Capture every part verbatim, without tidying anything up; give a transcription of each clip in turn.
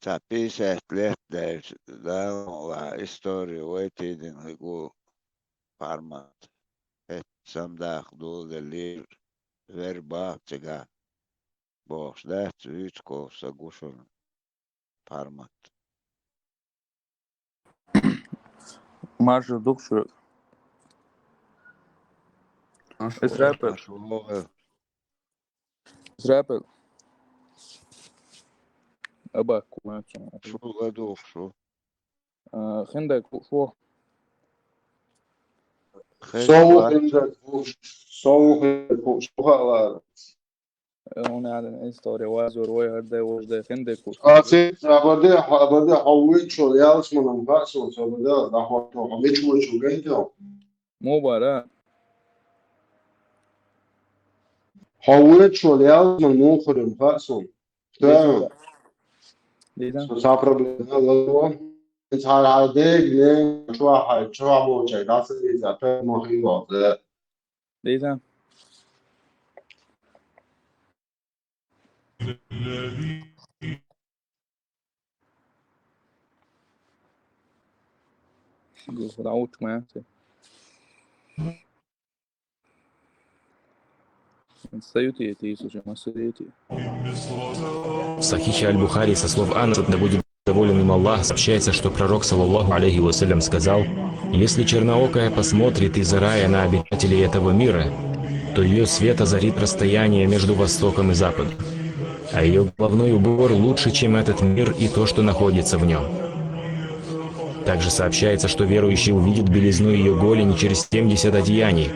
Цхьа пятьдесят лет даьлча, Дала мукъалахь, истори вай тидина хӀиго пармат. ХӀетта самдаккха доладеллера, вер баха цигахь, бохуш дац, вуьйцу ков са гу шуна пармат. Маршал дукха шуьга. Маршал. Исрапил. Маршал. Исрапил. Абакку мацун. Шу ладугӀу шу. А, хиндай ку-, шу. Хин Со ву ба- хиндай ку-, со ву хиндай ку-, шу хаалара. Э, хӀунда аьлла история вазор вай хӀара дай, вож дай, хин дай кху. А, ци, абаде, абаде, хьо вуьйцу шо ялсманан хаьа суна, абаде, дӀахо, хьо мича вуьйцу гайтал? Мубара. Хьо вуьйцу шо ялсман мухарим хаьа суна. Деза. Деза. Со ца проблема, ладо. Цхьа хьай дег, не, чохь хьай, чохь болчай, дӀа ца вийца, пер ма хилла, э. Деза. Гу-, худа утма, э. Саюти это, если же, Саюти. В Сахихе Аль-Бухари со слов Анаса, да будет доволен им Аллах, сообщается, что пророк, саллаллаху алейхи ва саллям, сказал: «Если черноокая посмотрит из рая на обитателей этого мира, то её свет озарит расстояние между востоком и западом, а её головной убор лучше, чем этот мир и то, что находится в нём». Также сообщается, что верующий увидит белизну её голени через семьдесят одеяний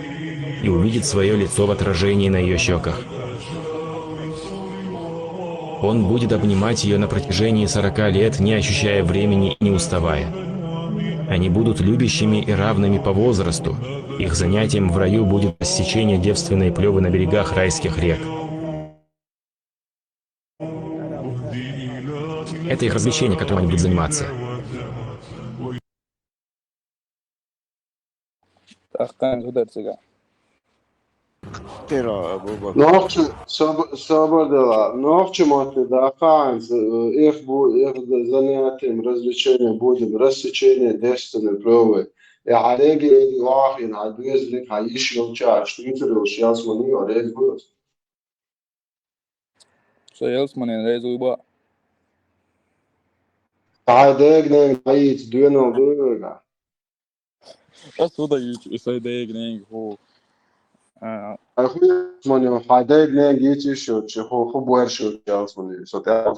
и увидит своё лицо в отражении на её щёках. Он будет обнимать её на протяжении сорока лет, не ощущая времени и не уставая. Они будут любящими и равными по возрасту. Их занятием в раю будет рассечение девственной плёвы на берегах райских рек. Это их развлечение, которым они будут заниматься. Ахкан гударцыга. Тера, Абу Бакр. Нохчи, саб-, сабар дела. Нохчи мотли да ханс, э, их бу-, их д-, занятием, развлечением будем, рассечение девственной плёвы. Я хьалеги, я вахин, хьа дуэзлик, хьа иш йолча, что итер йолча, ялсмани, орез буйос. Со ялсманин реза вуй ба. Тай дегнен гаиц дуэнал дуйга. Ас худа юч, и сай дегнен ху. А. Ай ху ялсмани, хай дегнен гиц иш юч, ху, ху буэр шо ялсмани, со тя.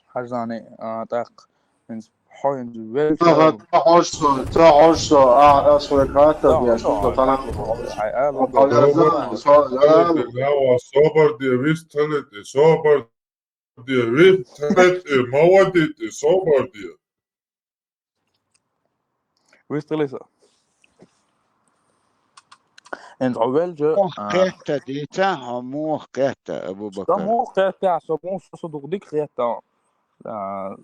Хьаждани, а, так. Хьо хӀинца вер Ца, ца хьожа со, ца хьожа со, а, ас хӀой хатта Ца беш, хьожа со со, танам. Ай, ала, Хьо ала. Хьо яза, со, яза. Собар де, вистхалит, собар де, вистхалит, молодец, собар де. Вистхалиса. ХӀинца хьо велча, Мух а, кхетта дийца, хьо мух кхетта, Абу Со Бакар. Мух кхетта, со мух, со, со дукха дика кхетта. А,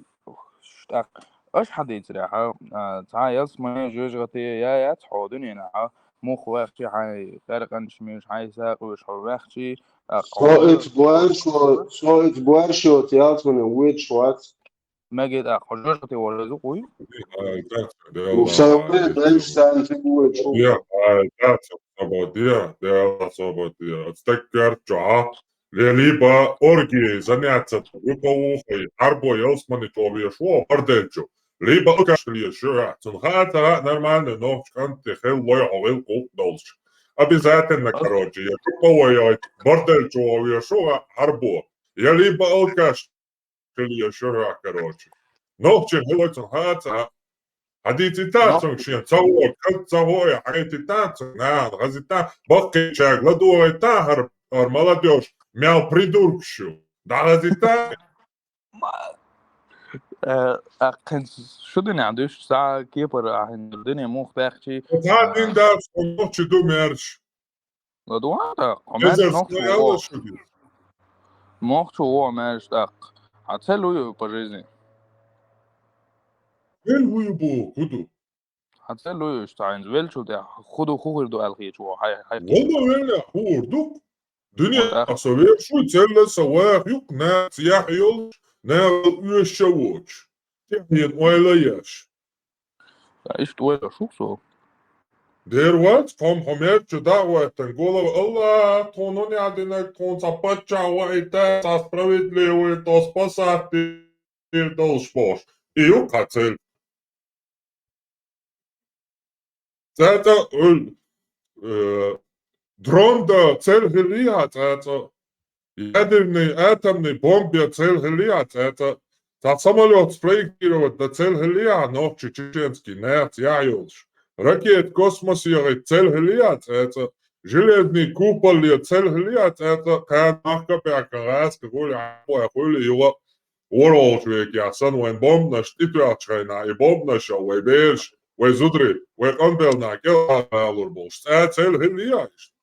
так, аша хьадийцарехьа, а, цхьа ялсмани жоьжахати я яц хьо дуьненахьа, мух ваьхчи хьай, къаьркъанча меш хьай сакъош хьо ваьхчи, а, Со хьо ит буаршо, со ит буаршо, ялсмани вуьйцуш вац. Мега тӀаккха хьо жоьжахати вара зукъуй? Ай, дац, Даьла, Усалли ай, дайш санти буй, чу. Я, ай, дац, собар де, Даьла, собар де. Ацтак карчо, а? Ле либо орги заняться, выколухай, арбо ялсмани чо вешо, бардельчу. Либо алкаш лешо, цун хатара нормальный нохч канти хел лой хьо вел култ долч. Обязательно, Ас- короче, я чуковой, бардельчу вешо, арбо. Я либо алкаш хила шура, короче. Нохчи хилла цун хаца, хьадийци та Нох- цунга шен ца вогӀу, кад ца вогӀу, хьайти та цунга, нахана хази та, баккхийчаьрга ладогӀай та хӀара, хӀара молодёжь, мял придуркаш ю. ДӀахази та? Ма-, э, а кхин шу динехь дуьш, цхьа кепара ахьа дуьне мух баьхчи, Цхьа э, дин дац, хӀун нохчи ду мерш. ЛадугӀа тӀаккха, хьо маьрша Эзар нохчо схьаяла вогӀу. Шуьга. Нохчо вогӀу маьрша тӀаккха. Хьан цель вуй по жизни? Цель вуй бу, хӀун ду? Хьан цель вуй, иштта хьайна велчул тӀехь, хӀун ду, хӀун хир ду аьлла хеташ вогӀу, хьай, хьай. Вала веллехь, хӀун хир ду? Дуьне Вот, а? Со вешуй, цель сан ваха юкъ, нах цӀехь йолуш, наьха оьшуш а воцуш, тӀаьхьенан ойла а еш. Иштта ойла шу со. Дера вац, тхьом хьо мерчу дагӀоттан, голова Аллах, тхуна хӀун яхьа динарг, тхуна цхьа паччахь ваийта, цхьа справедливый, тхо спасать дийр долуш бохуш. И ю-кх хьан цель. ЦӀацӀа, э, дрон дан цель хилла хьан цӀацӀа? Ядерный, атомный бомба дан цель хилла хьан цӀацӀа? Цхьа самолёт спроектировать дан цель хилла хьан нохчий, чеченский нахаца яхь йолуш? Ракета космосе яхийта цель хилла хьан цӀацӀа? Железный купол ян цель хилла хьан цӀацӀа? Кхана махкапехкан гӀаска гӀули хьакхой хуьлу юха а ворхӀалгӀачу векехь санна вайн бомбанаш тӀетоьхчу хенахь, и бомбанаш а вай бераш, вай зударий, вай къанбелла нах кӀелхьаралур болуш цӀа цель хилла хьан иштта?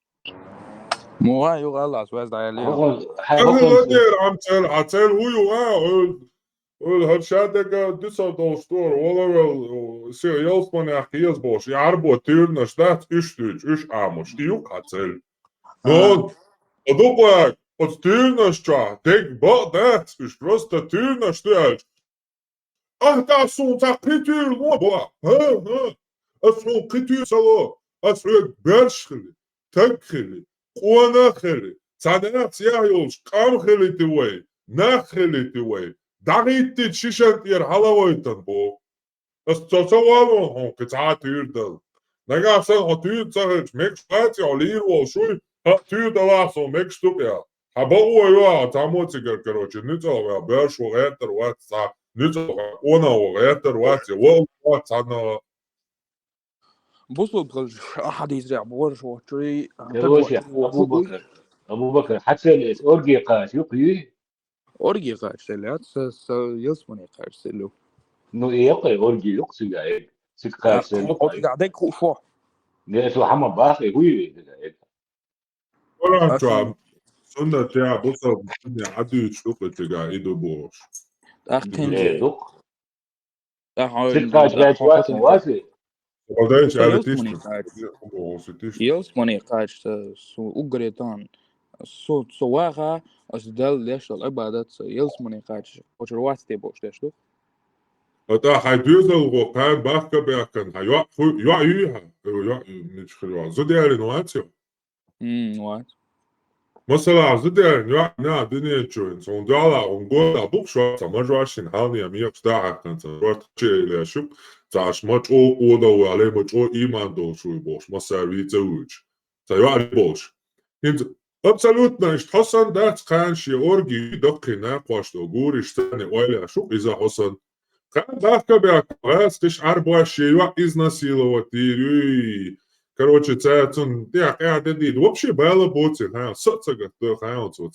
Муха юха Аллас ваьза дӀаяьлла. Хьан хилла дера хьан цель, хьан цель хӀун ю а, хьо, хьо хӀара шадерг а дисар долуш дора, валавелла, се ялсманех кхеза бохуш, и Ӏарбо туьйранаш дац, уьш дуьйцуш, уьш Ӏамош, и ю-кх хьан цель. Но, а дукха оцу туьйранаш чохь дерг бакъ дац, уьш просто туьйранаш ду аьлча. Ахьа, тӀаккха суна цхьа кхин туьйра ло боху. ХӀа, хӀа. Ас хьуна кхин туьйра ца ло. Ас хьоьга берш хили, таг хили, къона а хили, цхьа нахаца яхь йолуш къам хилийти вай, нах хилийти вай, дӀахӀиттийта шишан тӀера хьалагӀойтан боху. Ас цо ца валон хьуна кхин цхьа а туьйра дала. Нагахь санна хьо туьйра ца хилча, мегаш вац и хьо лийр волуш вуй, хӀаъ, туьйра далахь суна мегаш ду-кх аьлла. Хьан бакъо ю ахьа, цхьаммо цигара, короче, нуьцкъала ваьлла, берш ван гӀертар вац цхьа, нуьцкъала ван къона ван гӀертар вац, я ван вац цхьанна. Бусулба хилча, ахьа дийзарехь, бораш воцчуьй, Короче, Абу-Бакр, Абу-Бакр, хьан цель эца орги кхача ю-кх юй? Орги кхача цель яц, са, са ялсмане кхача цель ю. Ну, и яккхий орги ю-кх цига, э, цига кхача цель ю-кх. Цига дерг хууш ву. Не, цо хьан ма баххий, хӀуй вей цига, э. Короче, суннат я, бусалба сунне хьан дуьйцуш ду-кх цига, и ду бохуш. ТӀаккха Э, ду-кх. Цига кхача гӀерташ вац, вац и? Ялсмане кхача, со уггаре тахана, со, со ваха, ас Далла деш долу Ӏибадат, со ялсмане кхача, кхочур вац те бохуш деш ду. ТӀаккха хьайн доьзалхо кхана бахка а баьхкина, хьан йоӀ ху-, йоӀ юй хьан? Э, йоӀ ю, мича хир йоӀ? Зуда ялийна вац йо? М, вац. Масала, зуда ялийна йоӀ наха дуьнен чу вина, цунна дуьхьал а хӀума гойтуш бу-кх шуьга, цхьа мажош йина хьалхе мекхаш дӀа а хьаькхна, цхьа шорта кхача а йиллеш ю-кх, цхьа аш ма чӀогӀа къона ву аьлла, ма чӀогӀа ийман долуш вуй бохуш, массара вийца а вуьйцуш. Цхьа йоӀ болуш. ХӀинца абсолютно иштта хьо санна дац кхана шен орги юй даккхий накхош долу гуриш санна ойла еш ю-кх иза хьо санна. Кхана бахка а баьхкина, гӀазкхиш, Ӏарбош шен йоӀ изнасиловать дийр юй. Короче, цара цунна тӀехь къаьхьа де дийр. Вообще бала боций хьан, са а ца гатдо хьан оцу.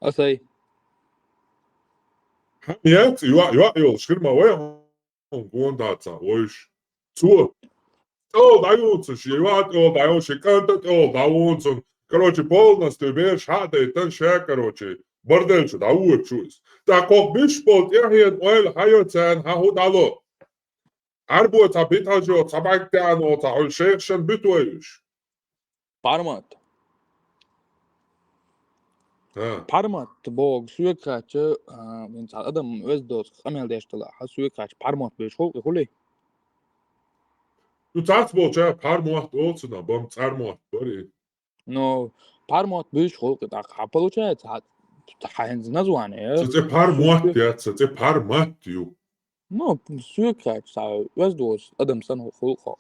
Ас ай. Хьан яц, йоӀ, йоӀ йолуш хир ма вай хьуна гонда ца вуьйш. Цо тӀехула дӀаюьйцуш, шен йоӀ тӀехула дӀаюьйцуш, шен кӀант а тӀехула дӀавуьйцуш. Короче, полностью бераш хьа а дайтан ша, короче, барделчу дӀавоьдуш ву иза. ТӀаккха хӀокху буьйш болу тӀаьхьенан ойла хьан йо царна, хьан хӀун дӀало? Ӏарбо цхьа битхьажо, цхьа бӀаьрг тӀехь а, цхьа хьуьлла шайх шан буьту вай уьш? Пармат. ХӀа. Пармат боху соьга кхаьчча, а, вайн цхьа адам оьзда доцу къамел деш делахь, хьан соьга кхаьчча пармат бевзаш хуьлу-кх и, хуьлий? Ну, цхьацца болчара пармат олу цунах, бам цӀармат бара и. Ну, пармат бевзаш хуьлу-кх и тӀаккха. Хьан получается, хьан, хьан хӀинца название, а? Сан цӀе пармат яц, сан цӀе пармат ю. Ну, соьга кхаьчча, цхьа оьзда доцу адам санна хуьлу-кх хьо.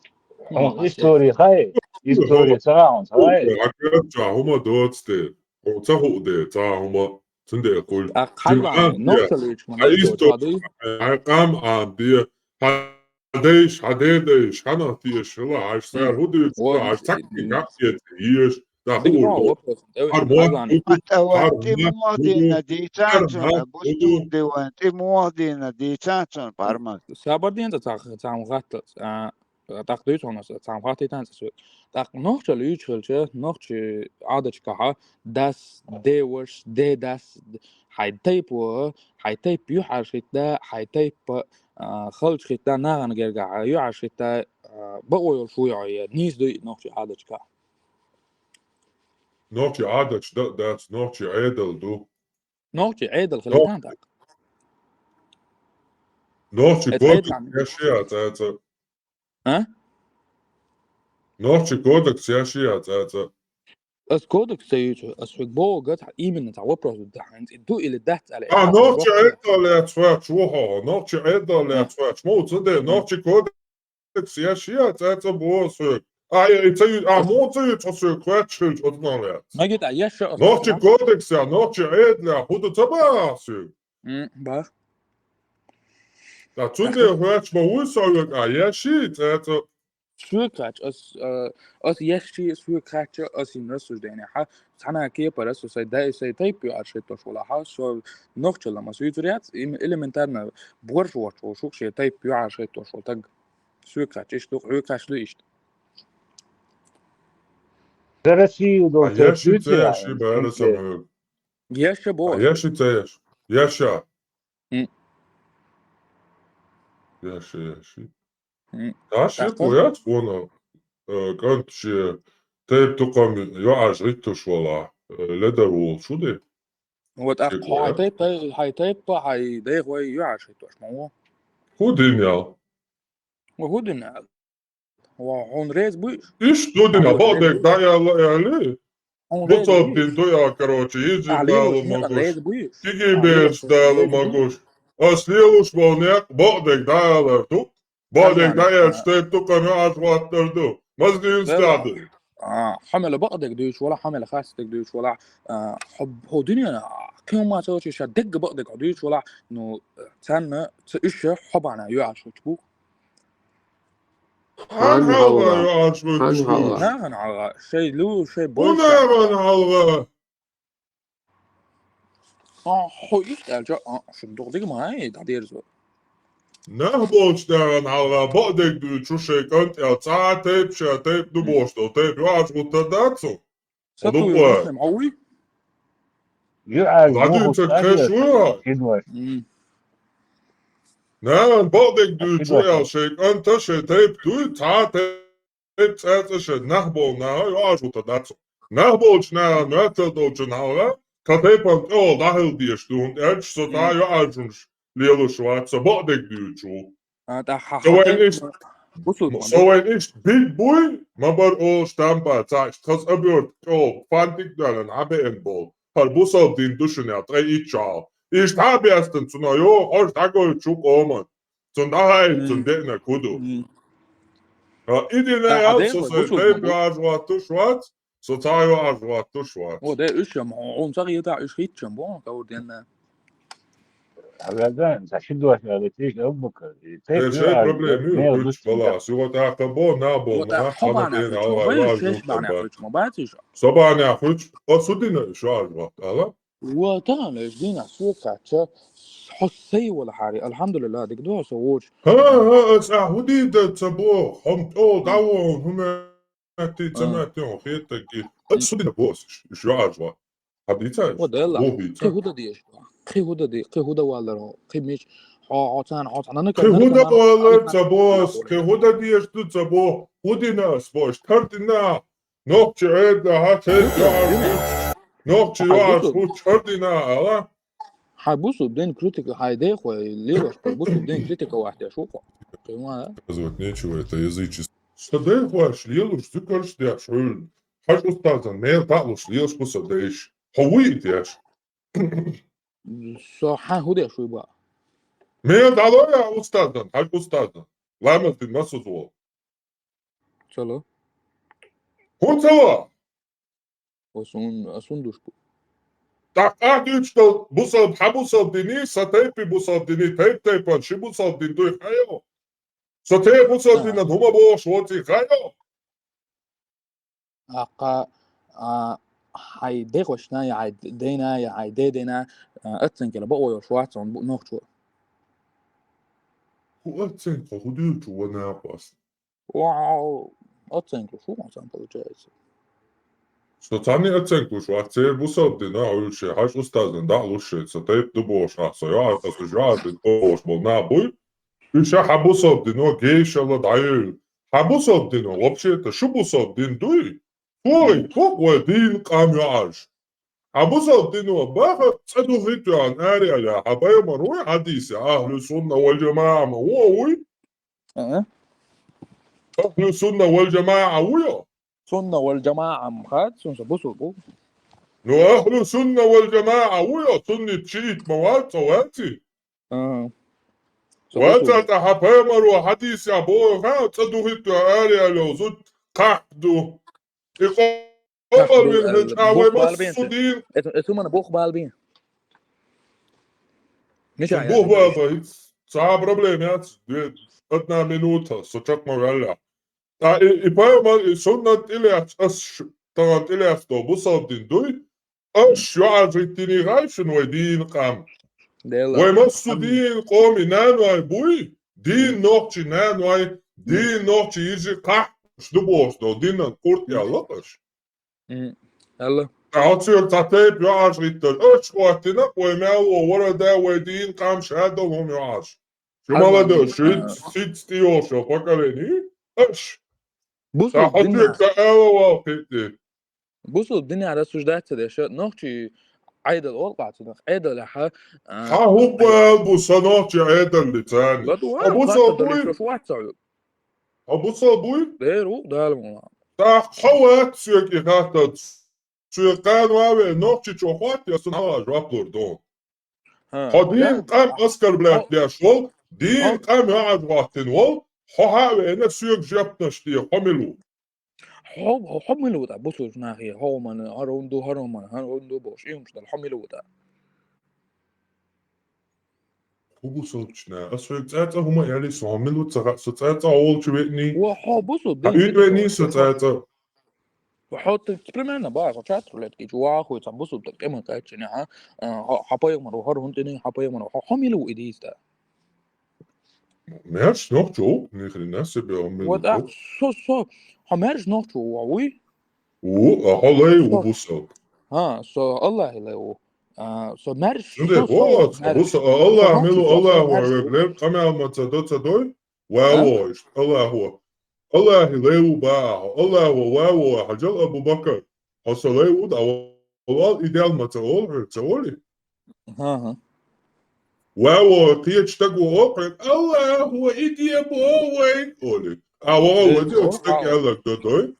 Хьуна истори хай? Истори ца хаьа хьуна, ца хаьа? Хьан кхетча хӀума доцу те. Хьуна ца хуу де, цхьа хӀума, цундела хуьлу. ТӀаккха хьайн нохчаллича ма хьан истори, хьан къам Ӏамаде, хьан дайша, хьан дедайша, хьанах теша хила, хьаша цара хӀун дуьйцу, хьаша цхьаъ кхин кхаъ кхетта еза. Дика вопрос. ТӀе вай хьармат хьазан. ТӀе вай тӀе муха дийна дийцан цунна, бусулба дин вайн тӀе муха дийна дийцан цунна пармат. Сабар ден цӀа цхьа, цхьа хӀума хатталц. А, тӀаккха дуьйцу хьуна аса, цхьа хӀума хаттийтан цӀа соьга. ТӀаккха нохчалла юьйцуш хилча, нохчий Ӏадаташкахьа дас, деваш, дедас, хьайн тайпа, хьайн тайпа юьхьӀаьржа хӀитта, хьайн тайпа, а, халча хӀитта, нахана гергахьа юьхьӀаьржа хӀитта, а, бакъо йолуш вуй хьо, я нийса дуй нохчий Ӏадаташкахь? Нохчий Ӏадаташ дан а дац, нохчий Ӏедал ду. Нохчий Ӏедал хила тан так. Нохчий кодекс яши я цӀацӀа. А? Нохчий кодекс яши я цӀацӀа. Ас кодекс ца юцу, ас хӀуг богат именно та вопрос да ханц. Ду или дац али. А, нохчий Ӏедал яц хвач вохо, нохчий Ӏедал яц хвач. Мо цу де, нохчий кодекс яши я цӀацӀа бо су. А, я, и ца ю-, а, мо ца юцу су хвач хилч отнал яц. Магит, а яша. Нохчий кодекс я, нохчий Ӏедал я, худа ца ба су. М, ба. А цу де хвач ма уй су, а яши цӀацӀа. Суй кхаьча, ас, а, ас яши суй кхаьча, ас им рассуждение хьа, цхьана кепара со сай дай, сай тайп юаш хӀеттош вала хьа, со нохчалла ма суй цуряц, им элементарно борш вочу, шук ше тайп юаш хӀеттош вала таг. Суй кхаьча, ишт дук, хьуй кхаьча ду ишт. За Россию А должен яши ца яши бара самую. Яша бо. А яши ца яш. Яша. М. Яша, яши. М. Яши Так, бо так. Яц вона, э, кӀант ше тайп тукъам юаш хӀеттош вала, э, ледар вол шуди. Вот, а Чек хай вая. Тайп, хай, хай тайп, хай дай хвай юаш хӀеттош, ма во. Худин ял. Во худин ял. Ва, хьун рез буйш? Иш худин ял, Хьун бо рез дег буйш? Да яла яли. Хьун рез Буцал буйш? Дин ду я, короче, йижи А, далу лилуш не магуш. Рез буйш? Киги А, берш лилуш далу рез буйш? Магуш. Ас лилуш бо не, бо дег да яла ду. Бо дег Ханна, да ял а, штеп тукъам юаш хӀеттар ду. Маздин Вела. Стади. А, хьамела бакъдег дуйш вала, хьамела хастег дуйш вала, а, хоб-, хо дуьньяна, кхин ма цо чи ша дегга бакъдег дуйш вала, ну, цанна, ца иша хобана юаш хуч бу. Хан Хан халга, халга. Юаш хуч Хан бу. Халга. Наган халга, шей лу, шей бой Уна ша. Ган халга. А, хо ишт алча, а, шун дугдиг май, да дерзо. Нах болч даган халга, бакъдег дуй чу шей кӀант ял, ца тайп ша, тайп ду М. Бош дол, тайп юаш хӀетта дацу. Сату Луква. Муслим, хьауй? Ю а Ладу моху ца стадия кхешуа. Кидваш. М. Наган бакъдег дуй чу Кидваш. Ял шей кӀанта шей тайп дуй, ца тайп цӀацӀа шей нах бол наган юаш хӀетта дацу. Нах болч наган нуьцал долчун халга, ца тайпан тӀол дахил деш ду, хӀун тӀач со та М. Юаш хунш лелуш вац, со бакъдег дуй чу. А, та ха-, Со вайн ха-, иш-, бусурман, со бу- вайн иш биг буй, ма бар ол штампа цааш, тхаз обёрт кӀол, фантик далан, абе эн бол. Хар бусал дин душуня, ткъе ичал. Иш та бястан цуна, йо, хош та гой чу къоман. Цун дахай, М. Цун деъна куду. М. А, идина Та ял, хадер со бу-, сай бусурман, тайп бу- юаш хӀеттуш вац, со ца юаш хӀеттуш вац. О, де, уьш ям, он ца гита, уьш хитчам, бо, кавр денна. Агадан, за ши дуаш, ага, тиш, Абубакар. И Э, тайп шей юаш, проблема, не, ю, уч, удуш, бала, да. Сюгъа та къабо, на бол, Вот, на, а, хама хобана ден, хуч, ала, ма, ала, шеш жук бана къаба. Хуч, ма бациш. Собана хуч, о, судина, шу аж вакъ, ала? Ва тан, эш дина, сука, ча, хо сей вала хари, алхамдулилла, дик дуа со воч. Ха, ха, ас а худи да ца бо, хом тол, да во, хуме, ти, ца А. Ма, ти, он, хет, таки. Ас судина бос, ш-, шу аж вакъ. Хадица? О, дела. Бо бица. Кхы худа деш. Кхы худа де, кхы худа валар, кхы мич, хо, хо цан, хо цан, нана Кхы кан, нана худа кан, валар нана ца кан, бос, нана кхы кан. Худа деш ду ца бо, худина ас бос, тардина. Нохчи эда, ха, те, Бусу, я, дина. Нохчи Ха, я, бусу. Хуч, тардина, ала? Ха, бусу, ден критика, ха, де, хо, леваш, бусу, ден критика вахтя, шо, хо. Понимаю, да? Показывать нечего, это язычество. Садей хваш, лелуш, цукарш, дяш, хуй. Хаш устазан, мел таълуш, лелуш, бусу, деш. Хо, уй, дяш. Со ха худеш уй ба. Мел дало я устаздан, хаш устаздан. Ламаз дин масуз вол. Цало. Хун цало. Осун, осун душ бу. Так, а, дюч дал бусал, ха бусал дини, са тайпи бусал дини, тайп тайпан, ши бусал дин дуй хайо. Са тайп бусал Ха. Дина, дума бош, вот и хайо. Ака, а, хай де хошна, я хай дейна, я хай де дейна, а, оценкела ба ойо швацон бу-, нохчу. Ху оценка, ху дюрчу вона пас. Вау, оценка шу он сам получается. Со цани оценка шу, а цер бусал дина, уйше, хаш устаздан, да, луше, со тайп ду бош, а, со я, а, со я, а, ду бош, бол на буй. Уйше ха бусал дино, гейшала даю. Ха бусал дино, вообще-то, шу бусал дин дуй. Ой, кок вай дин кам я аж. Хьан бусалба дино баха цӀа духийта йоагӀна аре аьлла, хьан пайхамар вуй хьадийса, ахьлу сунна вал жамаӀа ма ву, вуй? А? Ахьлу сунна вал жамаӀа вуй? Сунна вал жамаӀа ма хац, сунна бусалба ву. Ну, ахьлу сунна вал жамаӀа вуй, суннит шиит ма вац, ца ваци? Ага. Ваца тӀа хьан пайхамар ву хьадийса боху ха, цӀа духийта аре аьлла, зуда кхахьа ду. И къобал вина хӀечӀа вай массо дин. Это, это у меня бухбалбин. Миша, Бухбалба, ца проблема яц. Одна минута, со чакх ма ваьлла. ТӀа и, и пайхамар, и суннат тӀелаьцна, ас ш-, тахана тӀелаьцна бусалба дин дуй, аш йоӀаржийтина гӀайшин вай дийна къам. Вай массо дийна къоми наной буй, дийна нохчи наной, дийна нохчи йижи кхахьаш ду бохуш долу динан къурт ялла аш. Алла. Ткъа цуьнга цхьа тайпа йоӀаржийтар, аш хӀоттина, вай мел ву вара да вай дийна къам ша долу хӀума йоӀарш. Шу молодой, шу сиц тӀе йолуш поколени, аш. Бусалба ТӀа хьо соьга ала вал кхиъти. Бусалба динехь рассуждать ца деш, нохчий Ӏедал олу къа цунах. Ӏедал яха. Хьан хӀубба ала бу со нохчий Ӏедалли царни? Хьо бусалба буй? Хьо бусалба буй? Дера ву, Дала ма. ТӀаккха хьо вац соьга и хаттар. Соьга къанван ве нохчичо хӀотта, я сан хьала жоп лур ду. Хьо дийна къам оскорблять деш волу, дийна къам йоӀаржа хӀоттина волу, хьо хьа а веана соьга жепнаш де, хьо мила ву? Хьо, хьо мила ву тӀа, бусулбачу нахе, хьо хӀумана, хӀара хӀун ду, хӀара хӀумана, хӀара хӀун ду бохуш, и хӀумаш дала, хьо мила ву тӀа? ХӀун бусулбачу наха? Ас вайга цӀа-цӀа хӀума а яьлли, со хьо мила ву ца хаьа, со цӀа-цӀа олучу веъний? Ва хьо бусулба Хьан уьйтӀа веъний со цӀа-цӀа? Хьо т-, примерно бахьа, хьо чат рулетки чу вахуй, цхьа бусулба тӀе къеман кхаьччина, а, хьо, хьо пайхамар ву, хӀара хӀун тӀе, хьо пайхамар ву, хьо, хьо мила ву и дийца? Мерш нохчо ву, ни хрена себе, он мила Вот, а, ву. со, со, хьо мерш нохчо ву, вуй? Ву, а хьо лай ву бусалба. А, со Аллахи лай ву. А, со мерш, Цундела, со, о, со со бусалба, а Аллах мила, Аллах ву, вегар къамел ма ца до, ца дой? Ва ву, ишт, Аллах ву. Аллахи лай ву баха, Аллах ву, ва ву, хьажал Абу Бакр. Хьо со лай ву, да, вал идеал ма ца олу хьоьга, ца олий? Ага. Ва ву, кхечу стаг ву олу хьоьга, Аллах ву, и де бо вай, олий. А ву, ву, де, стаг аьлларг до дой?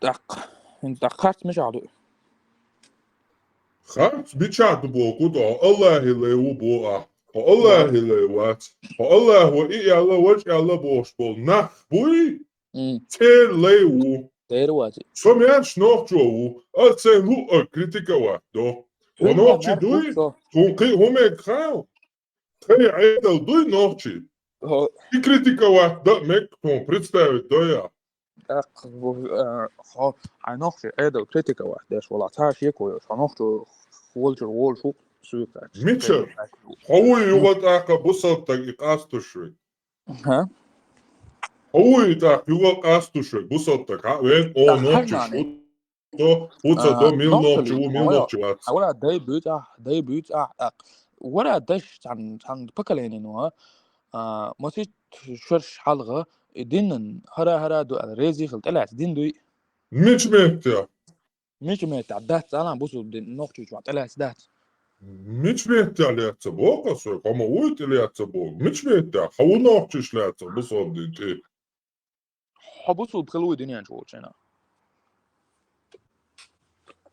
ТӀаккха, хӀинца тӀаккха харц мичахь ду? Харц мичахь ду боху ду, хьо Аллахи лай ву боху ахь. Хьо Аллахи лай вац. Хьо Аллах ву и аьлла, важа аьлла бохуш болу нах буй? Церан лай ву. Церан вац. Со мерш нохчо ву. Ас сайн луъа критиковать до. Хьо нохчи дуй? Хьуна кхин хӀун мега хаал? Тхайн Ӏедал дуй нохчий? И критиковать дан мега тхуна, представить дой ахь? ТӀаккха, э, хьо, хьайн нохчий Ӏедал критиковать деш валахь, цхьа шеко йолуш, хьо нохчо волчуьра волуш ву, суьйкаш. Мича? Хьо вуй юха тӀаккха бусалба стаг и къастуш ву? Хьо вуй тӀаккха юха къастуш ву, бусалба стаг, хьа вен, о, нохчиш ву. До, хӀу ца до, мил нохчи ву, мил нохчи вац. Вара дай буьйцу ахь, дай буьйцу ахь, тӀаккха. Вара дайш цхьана, цхьана поколенино, а, масийтта шерш хьалха, и динан хӀара-хӀара ду аьлла, резий хила тӀелаьцна дин дуй? Мича меттехь? Мича меттехь дац, алан бусулба дин, нохчийчохь тӀелаьцна дац. Мича меттехь лаьцна боху аса, хьо ма вуй тӀелаьцна боху. Мича меттехь? Хьо ву нохчиш лаьцна бусулба дин тӀе? Хьо бусулба хила вуй дуьнен чу волчу хенахь?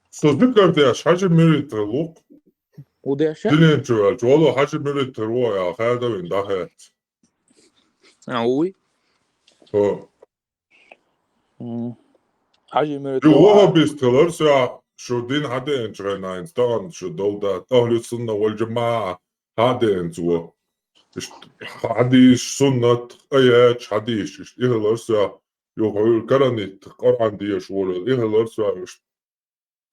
Со зикар деш, хьажи миритар лук. Ву деш? Дуьнен чу ваьлча, вало хьажи миритар ву, я хадавин дахац. А, вуй? Хо. М. Хьажи миритар Ю ву. вахабист хилар со, шу дин хьадеанчу хенахь, тахана шу долда, ахлу сунна вал жамаӀа хьадеанца ву. Ишт хьадийш, суннат, аят хьадийш, ишт и хилар со, ю хьуьл каранит, Къуръан деш волу, и хилар со, ишт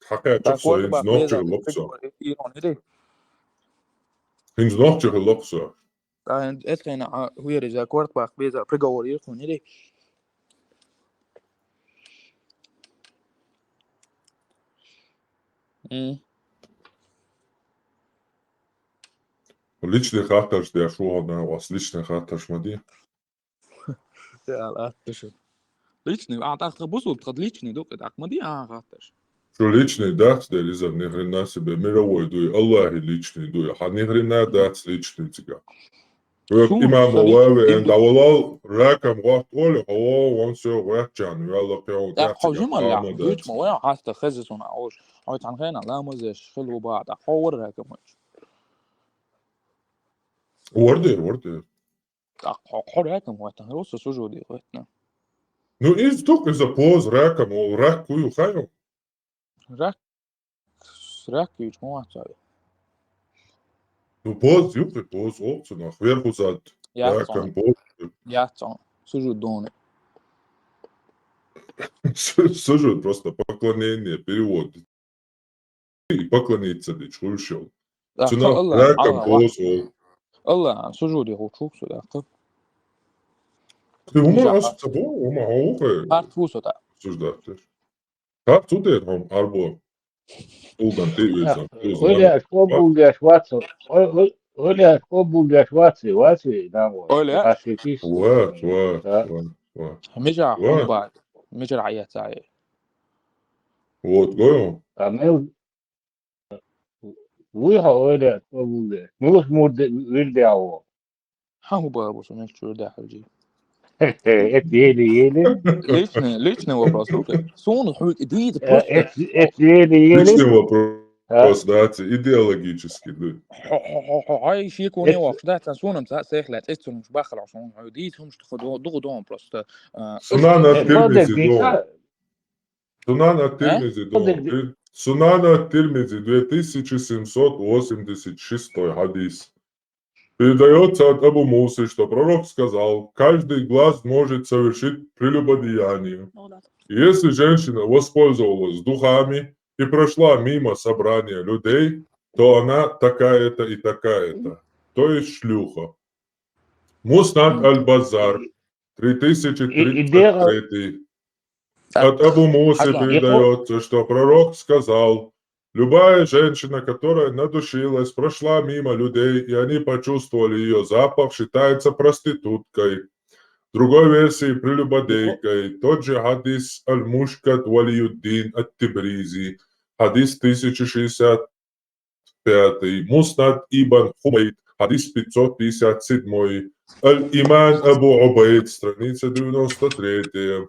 хьакхаьчча со, хӀинца нохчи хилла со. ХӀинца нохчи хилла со. Ткъа хӀинца эцхена а хӀуьяри за корт баккха беза приговор йира хьуна, йири? М. Личный хаттарш деш ву хьуна, вас личный хаттарш ма де. Ял, атта шу. Личный, а, тӀаккха бусулба тха личный ду, тӀаккха ма ди, а, хатташ. Шу личный дац, дер иза ни хрена себе мировой дуй, Аллахи личный дуй, хьа ни хрена дац личный цига. Век Су имам сари Аллахи ин эн давалал ракам гӀот оли, хо, вон всё гӀот чан, вялла пеун Я тяц хожи цига, мал я, хама гуч дац. Ма вая хаста хези суна ош. Ой, цан хена ламазеш хилу ба, да ховар ракам ош. Вардер, вардер. Да хо ракам ош, тан русу сужуди ош. Ну, из тук, из-за поз ракам, ол рак кую хайо. Рак, рак юч ма вацай. Ну, поз, юхи поз, олцунах, верху зад, Я ракам цон, поз. Я цон. Сужу доны. Сужу просто поклонение, перевод. И поклониться дичь, хуйшел. Да Цунах Алла, ракам Алла, поз, ол. Алла, сужу ди хучук су да. Ты ума Жа- ас цабо, ума хаухе. Харт фусота. Суждатер. Как тут это вам арбо? Улдан ты везан. Оля, что булдяш ватса? Оля, что булдяш ватса? Ватса, да, вот. Оля? Ашикиш. Ва, ва, Да. ва, ва. Мижа Ва. хумба. Мижа аяцай. Вот, гою. А мы Уйха, Оля, что булдяш? Ну, вот мурде вирдяво. Ха хумба бу сунеш чур да хажи. Это еле-еле. Личный, личный вопрос. Слушай, сун хуй дид Э, просто. Это это еле-еле. Личный вопрос, А? Да, это идеологический, да. Хо-хо-хо-хо, ай ши коне Это- вахш да, цан сунам са сехлет, эт сунам бахла сун. Дид хум что до до дом просто. А, Сунан Это ат-Тирмизи дегдика. дом. Сунан ат-Тирмизи дом. Дегди- Сунан ат-Тирмизи, две тысячи семьсот восемьдесят шестой хадис. Передается от Абу Мусы, что пророк сказал: «Каждый глаз может совершить прелюбодеяние. Если женщина воспользовалась духами и прошла мимо собрания людей, то она такая-то и такая-то, то есть шлюха». Муснад аль-Базар, три тысячи тридцать третий. От Абу Мусы передается, что пророк сказал: «Любая женщина, которая надушилась, прошла мимо людей, и они почувствовали ее запах, считается проституткой». В другой версии прелюбодейкой. Тот же хадис аль-Мушкат Валиюддин ат-Тибризи. Хадис тысяча шестьдесят пятый. Муснад Ибн Хумейд. Хадис пятьсот пятьдесят седьмой. Аль-Иман Абу Убайд, страница девяносто третья.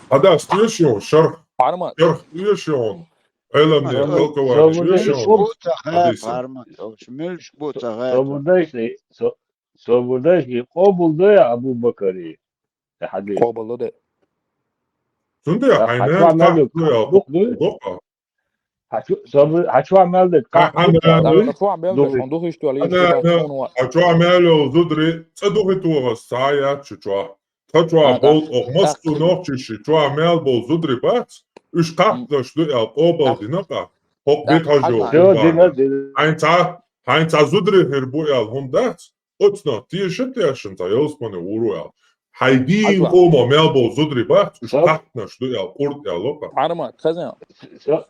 Хадас тешион, шарх, Парма. Шарх тешион. Элам не Парма. толкование Собудай тешион. Мюлш буца хэ, Хадис. Парма. Мюлш буца хэ. Собудай си, со-, собудай си, къобул дай Абу Бакари. Хадис. Къобул да. Сунде Да, хайнан хачуа мелдик тахтуя дух дуй. Дока. Хачу-, собу-, хачуа мелдик къахь Ана, дух ана. дуй. Да хва бел Дугуй. Хон духиш туа лиш Ана, туа ана. сонуа. Хачуа мело зудри, ца духи туа сая чучуа. Хачуа А, бол да. ох мас Да. ту нох чи ши чуа мел бол зудри бац. Уж къахташ ду ал къобал динака. Хок Да, бит хажо. хачуа. Всё, дина, дина. Хайн ца, хайн ца зудри хир бу ал хум дац. Оцно, ти шит яшин ца ёлспане уру ал. Хайдин Хачуа. къома мел бол зудри бац. Уж Со- къахташ ду ал къурт ал лока. Парма, хазан. Со-,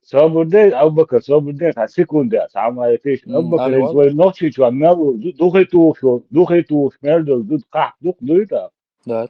собудай, Абу Бакар, собудай, та секунда, сама я тиш. М, Абу Бакар, алло, алло. твой нох чи чуа мел, ду-, духи тух, духи тух, мел ду, ду, къахь дух дуй да. Да.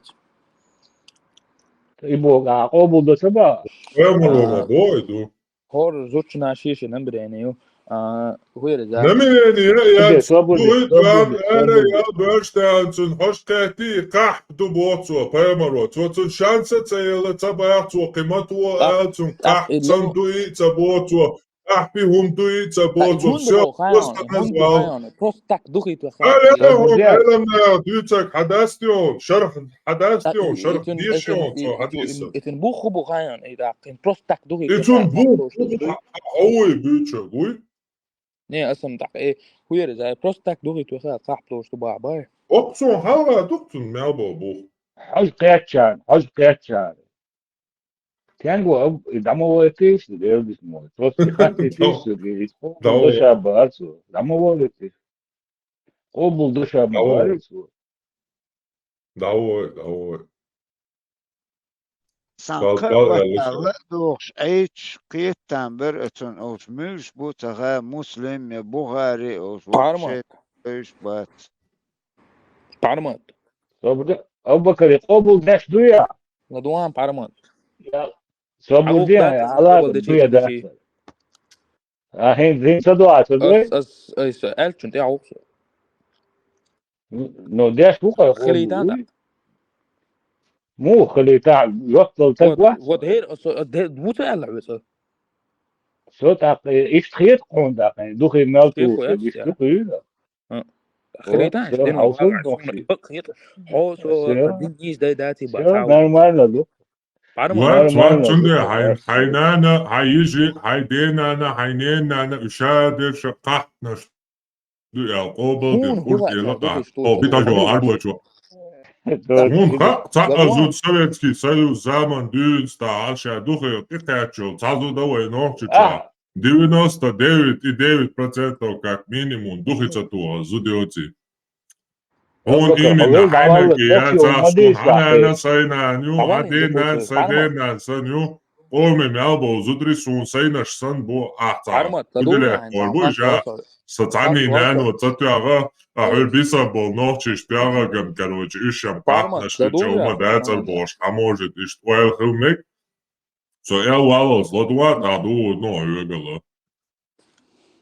И бо, а, къобул да саба. Эмро А. ма бой ду. Хор зучна шиши намерение. А, хуйре за. Намерение я Собудай, я собудай, дуй собудай, дан эре собудай. я бёрштан цун хош кати къахь ду бо цо пемаро. Цо цун шанса ца ела ца бах цо къимат во Так, ал цун так, къахь цан дуй ца бо цо. Къахь би хум дуй ца бо цо. Хун Всё, бо хайон, просто хун бо назвал. Хайон. Просто так духи туа. Аля Собудай. хум, аля на, дуйцак хадастион, шарх хадастион, шарх дешион, цо хадиса. Этин бух бо Хайон, и да, просто так духи Ицун бу, ой, бюча, гуй. Не, асам так, э, хуйре за, просто так духи туа, къахь то, что ба, ба. Окцун халга духцун мел бо бу. Хаж къячан, хаж къячан. Тянго, дамо войтиш, дердис мой. Просто хати тиш, Давай. Дамо войтиш. Къобул душа Давай. барису. Давай, давай. Сан Дал-, кхы дал-, ватта дал-, ла духш, эйч кхетам бер эцун олш мюлш бу цагъа Муслим я Бухари олш Парма. Вообще эйш бац. Парма. Собудай, Абу-Бакар, къобал деш дуй хьо? ЛадувгӀа, Пармат. Я, со буду, я, Аллах къобал дечи дуй, я, да. А хӀинца, хӀинца ца дуа, ца дуй? Ас, ас, ас, аьлчун тӀе гӀовса. Ну, деш ву-кх, хилийта да. Муха хилийта, жоп дала таг вац? Вот, вот хӀера, со, де, ву ца аьлла хьоьца? Со тӀаккха, иштта хета хьуна тӀаккха, духе мел тухуш, иштта дукха юйла. Хилийта, вот, иштта дина хьовсал вала, дохуш. Хьо со, дин нийса дай даций бац, всё нормально ду. Вац, вац, цундела хьайн, хьайн нана, хьайн йижи, хьайн денана, хьайн ненана, уьш а дерша кхахьнаш ду аьлла, къобал дина, хӀуна хуртӀела къахьа. О, битажо, арбочо. Хьуна хаьа, цхьа а зуда Советский Союз заман дуьйна тӀехьа ша духе тӀекхаьччул, цхьа зуда вай нохчича. Девяносто девять и девять процентов как минимум духе ца тоха зуда йоций. Хьуна именно хьайнарг яцахь, хьан нана сай нана ю, хьан ден нана сай ден нана санна ю, къоме мел болу зударий суна сайнаш санна бу, ахь цхьа уделехь кхор бу, иша сан цхьанний нано ца тоьгӀа, а хьуьр бисар болу нохчийш тоьгӀа ган, короче, уьш шам кхахьнаш дича хӀума дацар бохуш, хьан может иштта ойла хила мега? Со аьлла валлалц, ладувгӀа, дӀадугӀу, ну, хьоьгала.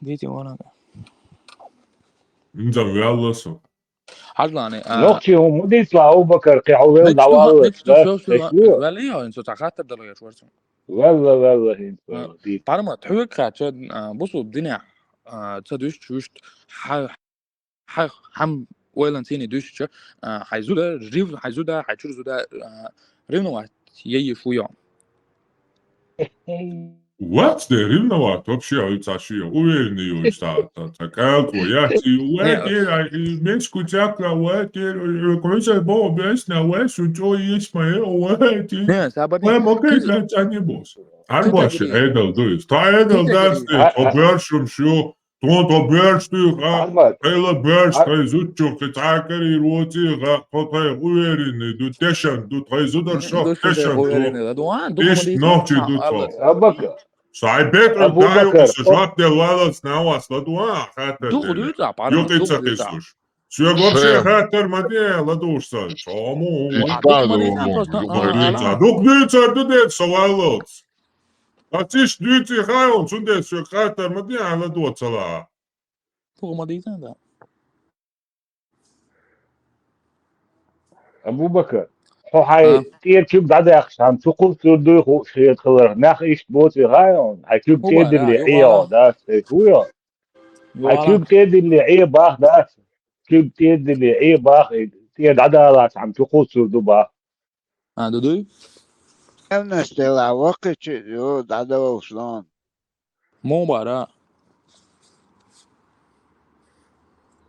Дийти ванага. ХӀинца ваьлла со. Хьажлани, а, нохчий хӀума ма дийцла, Абу-Бакар, кхин хьо вел дӀаваллалц, да, тхеш ву? Ваьлла, я, хӀинца цхьа хаттар дала гӀерташ вара цунна. Ваьлла, ваьлла, хӀинца ваьлла, дийца. Пармат, хьоьга кхаьчча, а, бусулба динехь, а, ца дуьстича вуьшта хьа-, хьа-, хьан ойланца дуьстича, а, хьайн зуда, рев-, хьайн зуда, хьайн чуьра зуда, а, ревновать яйиш ву йо? Вац де, ревновать вообще хьуьца ши, уверенный ю, ца, ца, ца кӀалко, я ци, вай, не, те, ай, и мешку цӀакла, вай, те, э, кхуьйсай бо, бесна, вай, шу чо есть мои, вай, те. Не, сабади. Вай, ма кай, кай, ца не бос. Арбаши, кай, Эдал дуй. Та Эдал дац, а, то а, бёршум шу, тхуна тхо боьрша дуьйху, Ахьмад, хьайла боьрша, а, тхайн зудчух кхин цхьа а карий роций, тхо тхайн уверенный ду, тешан ду, тхайн зударшах тешан ду. Ишта нохчий ду тхо. Абу-Бакар. Сайн бетӀа Абу-Бакар, сан жоп дела валлалц, нагӀас ладувгӀа, хаттар дели. Юкъе ца кхиссуш. Соьга вообще хаттар ма де, ладувгӀуш сан. Чому? Дукха дуьйцар ду дела со валлалц. Ас иштта дуьйций хаьий хьуна, цундела соьга хаттар ма де, хьан ладувгӀа ца лаахь. Дукха ма дийцина, да. Абу-Бакар, хьо хьайн тӀера чуьг дӀадаьккхича, хьан чу кхуссур дуй хууш хетар хиларх, нах иштта боций хаьий хьуна, хьайн чуьг тӀедилле Ӏе йо, дац, хӀуй хьо? Хьайн чуьг тӀедилле Ӏе бах, дац? Чуьг тӀедилле Ӏе бах, тӀера дӀадаллалц хьан чу кхуссур ду бах. А, ду дуй? Ревность делахь ваккхича ю дӀадовлуш дон. Муха бара?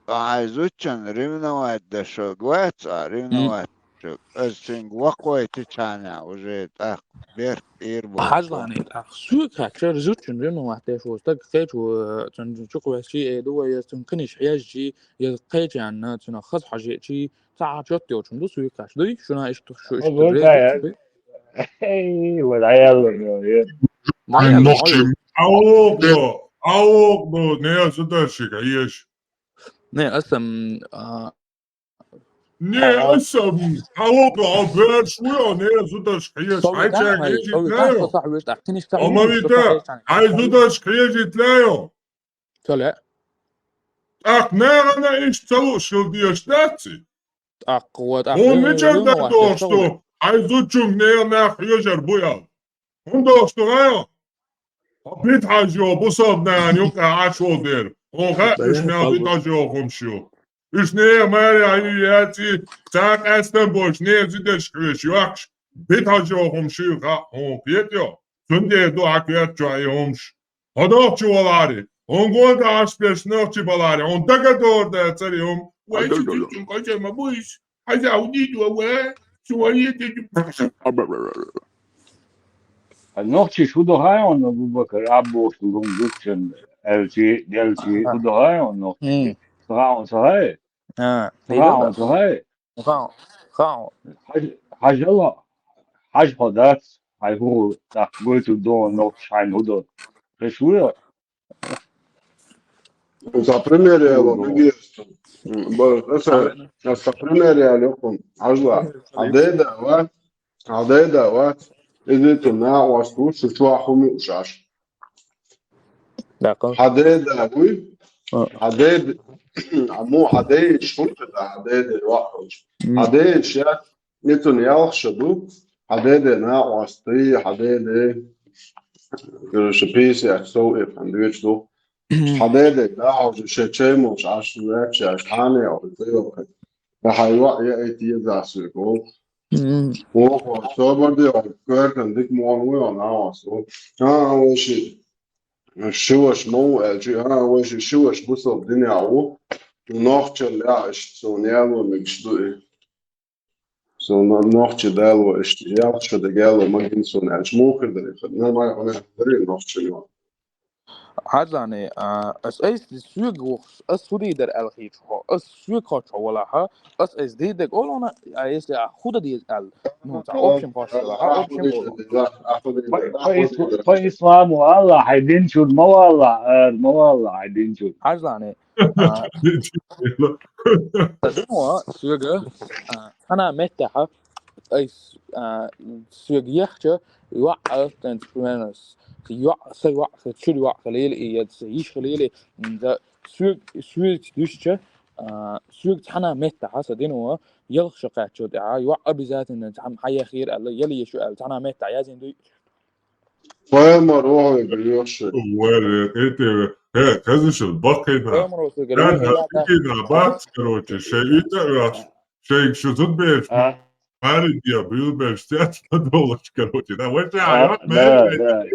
Хьайн зудчун ревновать деш вац, а, ревновать деш вац. Аса цуьнга вакхойтичхьана уже тӀаккха берх тӀера болчу. Хьажлани, тӀаккха соьга хаьттича, зудчун ревновать деш волу стаг кхечо, цунна чукхваьссачий, э, ду вай, я цуьнан кхиниш хьежчий, я кхечанна цунах хаза хьожийчий, цхьа а чот йолчун ду суьйкаш. Дуй, шуна иштта, шу иштта. Эй, вот, а я говорю, я. Нохчий, а окъу, а окъу, не, зударшка еш. Не, аса, м, а, не, аса, м, а окъу, а берш ву, не, зударшка еш. Хьайча еш, омавита, хьайн зударшка еш, итла йо. Ца лаьа. ТӀаккха нахана иштта ца лууш хила дезаш дац и? ТӀаккха, тӀаккха. Хьуна мичара дан дохуш ду, хьайн зудчуьнга нехан нах хьоьжур бу аьлла? ХӀунда дохуш ду хьайо? Хьо бита хьажа йо, бусалба нахана юкъахь Ӏаш волу дела. Хьуна хаьа уьш мел бита хьажа йо хӀумаш ю. Уьш нехан маре хьан ю яций, цхьа а къаьстам болуш, нехан зудашка хьоьжуш йоккхуш, бита хьажа йо хӀумаш ю хаьа хьуна, кхета йо. Цундела ду хьан коьрта чохь и хӀумаш. Хьо нохчи валаре, хьуна гонда Ӏаш берш нохчи баларе, хьуна дагадогӀур дацара и хӀума. Вай, чу, чу, чу, кхача ма бу иза. Хьажа, хьуна дийца вай, чу вай, е, де, де. Нохчиш хӀун ду хьайна, Абу-Бакар, Аббош ду хӀума гуччан, аьлчи, делчи, хӀун ду хьайна нохчиш? М. Ца хаьа, ца хаьа? А, ца хаьа, ца хаьа? Хаьа, хаьа. Хьаж-, хьажала, хьажа хьо дац, хьайн хӀугӀу тӀаккха гойтур ду хьуна нохчаш хьайна хӀун до. Хиш вуй? Цхьа пример яла мегаш. М, ба-, аса, аса пример яла йоккхун. Хьажал. Хьа деда вац, хьа деда вац. Иза цу накъост ву, шу чохь хӀума юуш Ӏаш. Хьа деда вуй? А. Хьа деда, а мо хьа деда иш хӀума да, хьа деда вац. Хьа деда иш я, и цунна ялх шо ду, хьа деда накъост ду, хьа деда, короче, пенсия сов и хан дуьйцуш ду. Хьа деда, да, хьо шен чай молуш Ӏаш, ваьчча Ӏаш, хьанна йоккху, ца йоккху. Ткъа хьан йоӀ яа и теза соьга. Мгм. Оха, собар де, коьртан дика мо вуй, а, накъост ву. А, вай ши, ши ваша ма ву, аьлча, а, вай ши, ши ваша бусалба динехь ву. Нохчалла яа, иштта суна яло мегаш ду и. Со но-, нохчи дало, иштта ялх шо дегало, ма гин сон, аьлча, муха хир дара, хир, нормально, хӀума хир дара, нохчи йо. Хьажал, а, ас айса соьга вохуш, ас хӀу дийр дара аьлла хеташ хьо, ас соьга хоттуш хьо валахь, ас айса дийр дерг олу хьуна, а если а хӀу дан деза аьлла, ну, цхьа общем хоттуш хьо, а, общем олу. Тхо ис-, тхо ислам валла, хьайн дин чуьра ма валла, ара ма валла, хьайн дин чуьра. Хьажал, а, Сан дин ван соьга, а, цхьана меттехь, айс, а, соьга ехча, йоӀ, а, тӀен цхьанас, йоӀ, сан йоӀ, сан чуьра йоӀ хилийла и, я сан йиш хилийла и, м, да, соьга, соьца дуьсча, а, соьга цхьана меттехь, сан дин ван, ялх шо кхаьчча тӀехь, йоӀ обязательно цхьаьна хьан яхийра аьлла, яла еш ю аьлла, цхьана меттехь язйина дуй. Пайхамар ву хьоьга йоьхуш. Вай, э, эти, э, хезаш, баккхийна. Пайхамар ву хьоьга йоьхуш. Дикина бац, короче, шайн уьйтӀа а веш, шайга шу зудбераш, а? Маьри де, билбеш, цец ладогӀаш, короче, да, вай, а, а, да, да.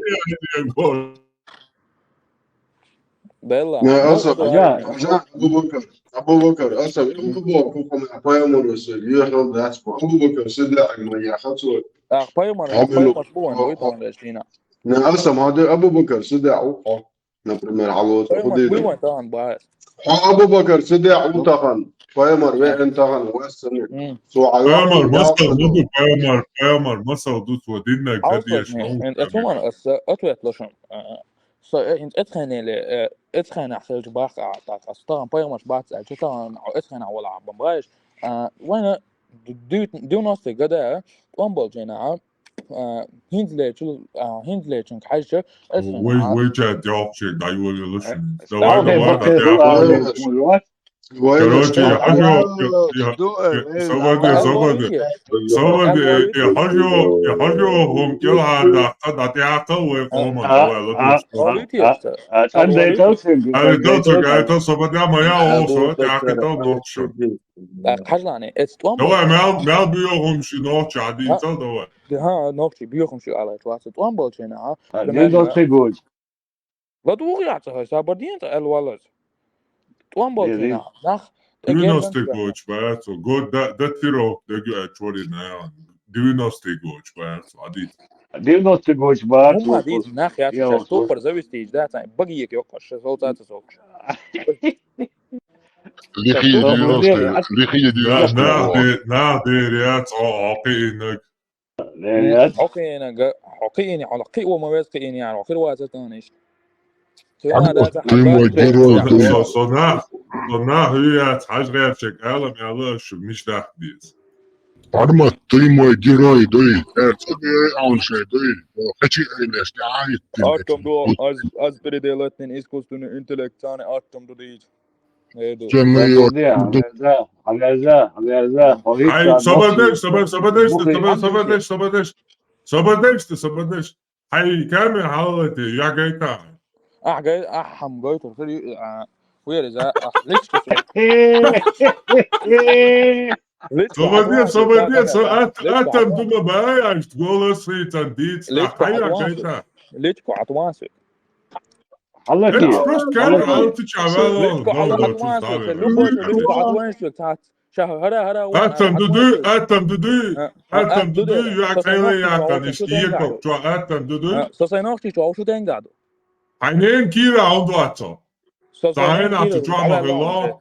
Белла. Не, аса, да. Аса, Абу-Бакар, Абу-Бакар, аса, Абу-Бакар, кукуна, пайхамар ву хьоьга йоьхуш дац, Абу-Бакар, сида, ма яхац вай. Ах, пайхамар, Абу-, пайхамарш бу вайн, вай тхуна вешина. Не, аса, ма де Абу-Бакар, сида, у, о, например, хьалоца, пайхамар хӀу де бу вайн тахана бац. Хьо Абу-Бакар, сида, у тахана, пайхамар веана тахана, ваьссана. М. Цо хьан пайхамар, масал ду, пайхамар, пайхамар, масал ду, цо диннаг хьалсо дадеш, не, ма ву, эн, эн, цу ман, аса, ответ лошам. А, а. Со, э, хӀинца эцхьаннеле, э, эцхьаннахь хилча баккха а, так, аса тахана пайхамарш бац аьлча, тахана хьо эцхьаннахь валахь бан баьш. А, вайна д-, д-, девяностые года, тӀом болчу хенахь, а, хӀинцалерчу, а, хӀинцалерчуьнга хьаьжча, эцхьаннахь. Вай, вай чат йоккхучех дӀайолаелаш. Э, давай, давай, давай. Короче, я хожу, я, я, собаде, собаде, собаде, я хожу, я хожу, хӀума кӀелхьардаккха, дӀатӀеӀаккхал вай къоман, давай, ладугӀуш. Ай, собаде, ма я, о, со, тӀаккха нохчо. Так, хьажал, эц тӀом. Давай, мел, мел боьхамаш нохчо дийцал, давай. ХӀа, нохчо боьхамаш аларх вац, тӀом болчу хенахь, а? ЛадугӀу яц хӀара, сабар ден цкъа аьлла валлалц. ТӀом болчу хенахь, нах, девяностые годы бац, год да-, датировка дагу а чорина, девяностые годы бац, хьадийца. Девяностые годы бац. ХӀума дийца, нах яц, шаьш топпар завести йича дац, баге йоккхуш, шаьш сол цаца соккхуш. Лихие девяностые, лихие девяностые. Нах де-, нах дер яц, о, о, кхиинарг. Хьо кхиънарг, хьо кхиъний, хьо кхио ма веза кхиъний, хьо хир вацара тахана иштта. Ты мой герой, ты. Со, со нах, со нах хӀуьяц, хьажа гӀертачерг алам аьлла, шу мича даха деза. Армат, ты мой герой, дуй. Э, ца герой, а он шай, дуй. Хачи айлеш, я, а, ит, ит. Аттом ду, аз, аз переделать нин искусственный интеллект, царна аттом ду дийца. Ай, собардеш, собар-, собардеш, собар-, собардеш, собардеш. Хьай камера хьалалайте, я гайта. Ахь гай-, ахь хьам гойтур хир ю, а, вер иза, ахь личка су. Собардеш, собардеш, со ат-, аттам дума бай, ашт голос хицан диц, ахь хьай я гайта. Личку атван су. Хьаллакий. Эцу просто камера хьаллакий. Алцу чавала. Личку хьаллакий. Любой, любой хьаллакий. Ша, хӀара, хӀара, аттам дуду, аттам дуду, аттам дуду, я кайла я кадиш, дие кок, чо аттам дуду. Со сайн нохчи чо, шу тенгаду. Хьайнен кира он дуацо. Со сайн нохчи чо, ма хило.